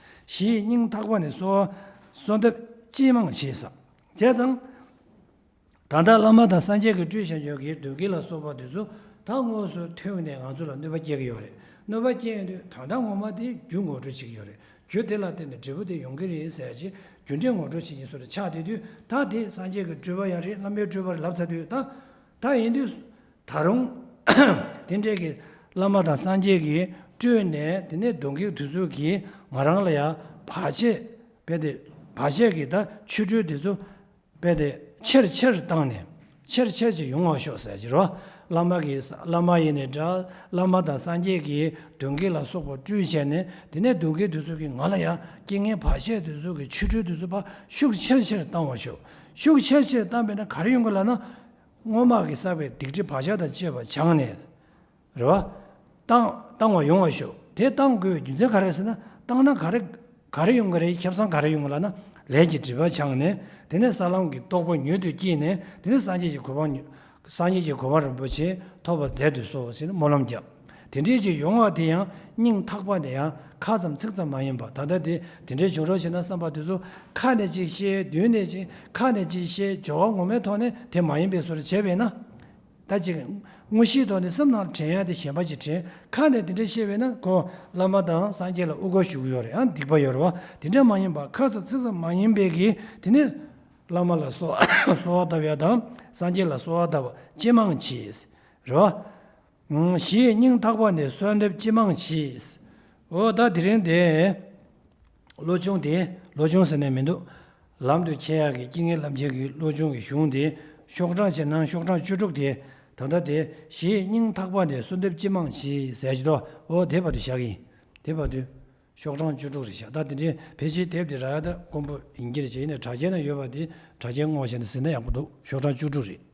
སྙིང་ཐག་པ་ནས་གསོལ་བ་གསོལ་འདེབས་ཅི་མང་བྱས་ས། བྱས་ཙང་། ད་ལྟ་བླ་མ་དང་སངས་རྒྱས་ཀྱི་སྤྲུལ་བྱ་ཡོད་ཀྱི་གདོན་བགེགས་ལ་སོགས་པ་དེ་ཚོ་ད་དངོས་སུ་ཐོན་ནས་ང་ཚོ་ལ་གནོད་པ་སྐྱེལ་གྱི་ཡོད་རེད། གནོད་པ་སྐྱེལ་ཡོང་དུས་དོན་དག་ངོ་མ་དེ་རྒྱུ་ངོ་སྤྲོད་བྱེད་ཀྱི་ཡོད་རེད། རྒྱུ་དེ་ལ་བརྟེན་ནས་འབྲས་བུ་དེ་ཡོང་གི་རེད་ཟེར་ཅིག་རྒྱུ་འབྲས་ངོ་སྤྲོད་བྱེད་ཀྱི་བཟོ་འདྲ་ཆགས་བསྡད་དུས། ད་དེ་སངས་རྒྱས་ཀྱི་སྤྲུལ་པ་ཡང་རེད། བླ་མའི་སྤྲུལ་པ་རེད་ལབ་ཚར་དུས། ད་ད་ཡིན་དུས་ད་རུང་དེ་འདྲས་ཀྱི་བླ་མ་དང་སངས་རྒྱས་ཀྱིས་སྤྲུལ་ནས། དེ་ནས་གདོན་བགེགས་དེ་ཚོ་གིས་ང་རང་ལ་ཡང་བར་ཆད་རྦད་དེ། བར་ཆད་ཀྱི་ད་ཆོ་འཕྲུལ་དེ་ཚོ་རྦད་དེ་ཆེར་ཆེར་བཏང་ནས། ཆེར་ཆེར་ཅིག་ཡོང་བ་ཤོག་ཟེར་གྱི་རོ། བླ་མ་གིས། བླ་མ་ཡིན་ནའི་འདྲ། བླ་མ་དང་སངས་རྒྱས་ཀྱིས་གདོན་བགེགས་ལ་སོགས་པ་སྤྲུལ་བྱས་ནས། དེ་ནས་གདོན་བགེགས་དེ་ཚོ་གིས་ང་ལ་ཡང་རྐྱེན་ངན་བར་ཆད་དེ་ཚོ་གི་ཆོ་འཕྲུལ་དེ་ཚོ་ཕར་ཤུགས་ཆེར་ཆེར་བཏང་བ་ཤོག་ཤུགས་ཆེར་ཆེར་བཏང་བས་ན་ག་རེ་ཡོང་གི་ལབ་ན། སྔོན་མ་གི་བསགས་པའི་སྡིག་སྒྲིབ་བག་ཆགས་དང་བཅས་པ་སྦྱངས་ནས། རེད་བ། བཏང་བཏང་བ་ཡོང་བ་ཤོག་དེ་བཏང་དགོས་པའི་རྒྱུ་མཚན་ག་རེ་ཟེར་ན། བཏང་ན་ག་རེ་ག་རེ་ཡོང་གི་རེད། ཁེ་བཟང་ག་རེ་ཡོང་གི་ལབ་ན། ལས་ཀྱི་སྒྲིབ་པ་སྦྱངས་ནས། དེ་ནས་ས་ལམ་གྱི་རྟོགས་པ་མྱུར་དུ་སྐྱེས་ནས། དེ་ནས་སངས་རྒྱས་ཀྱི་གོ་འཕང་མྱུར། སངས་རྒྱས་ཀྱི་གོ་འཕང་རིན་པོ་ཆེ་ཐོབ་པར་མཛད་དུ་གསོལ་ཟེར་ནས་སྨོན་ལམ་བརྒྱབ། དེ་འདྲའི་ཅིག་ཡོང་བ་དེ་ཡང་སྙིང་ཐག་པ་ནས་ཡང་ཁ་ཙམ་ཚིག་ཙམ་མ་ཡིན་པ། ད་ལྟ་དེ་དེ་འདྲའི་བྱུང་རོགས་བྱས་ན་བསམ་པ་དེ་ཚོ་ཁ་ནས་ཅིག་བཤད། མདུན་ནས་ཅིག་ཁ་ནས་ཅིག་བཤད། སྦྱོར་བ་ངོ་མའི་ཐོག་ནས་དེ་མ་ཡིན་པའི་བཟོ་འདྲ་བྱས་པས་ན། ད་ཅིག་དངོས་གཞིའི་ཐོག་ནས་སེམས་ནང་དྲན་ཡ་དེ་གཞན་པ་ཅིག་དྲན། ཁ་ནས་དེ་འདྲ་བཤད་པས་ན་ཁོ་བླ་མ་དང་སངས་རྒྱས་ལ་དབུ་སྐོར་ཞུ་གི་ཡོད་རེད། ཡང་སྡིག་པ་ཡོད་རེད་བ། དེ་འདྲ་མ་ཡིན་པ། ཁ་ཙམ་ཚིག་ཙམ་མ་ཡིན་པའི་གི། དེ་ནས་བླ་མ་ལ་གསོལ་གསོལ་བ་བཏབ་ཡ་དང་། སངས་རྒྱས་ལ་གསོལ་བ་བཏབ་པ་ཅི་མང་མཆིས། རེད་བ། ཞེས་སྙིང་ཐག་པ་ནས་གསོལ་འདེབས་ཅི་མང་མཆིས། འོ་ད་དེ་རིང་དེ། བློ་སྦྱོང་དེ། བློ་སྦྱོང་ཟེར་ནས་མི་འདུག་ལམ་དུ་ཁྱེར་ཡག་གི་རྐྱེན་ངན་ལམ་ཁྱེར་གྱི་བློ་སྦྱོང་གི་གཞུང་དེ། ཤོག་གྲངས་བྱས་ན་ཤོག་གྲངས་བཅུ་དྲུག་དེ། ད་ལྟ་དེ་གཞི་སྙིང་ཐག་པ་ནས་གསོལ་འདེབས་ཅི་མང་མཆིས་ཟེར་གྱི་འདུག་འོ་དེ་བར་དུ་བཞག་གི་ཡིན། དེ་བར་དུ་ཤོག་གྲངས་བཅུ་དྲུག་རེད་བཞག་ད་དེ་འདྲའི་ཕལ་ཆེར་དེབ་དེ་ར་ཡ་ད་དཀོན་པོ་ཡིན་གྱི་རེད་བྱས་ཡིན་ནའི་དྲ་རྒྱའི་ནང་ཡོད་པ་དེ་དྲ་རྒྱའི་ངོ་བཤད་ནས་ཟིན་ན་ཡག་པོ་འདུག་ཤོག་གྲངས་བཅུ་དྲུག་རེད།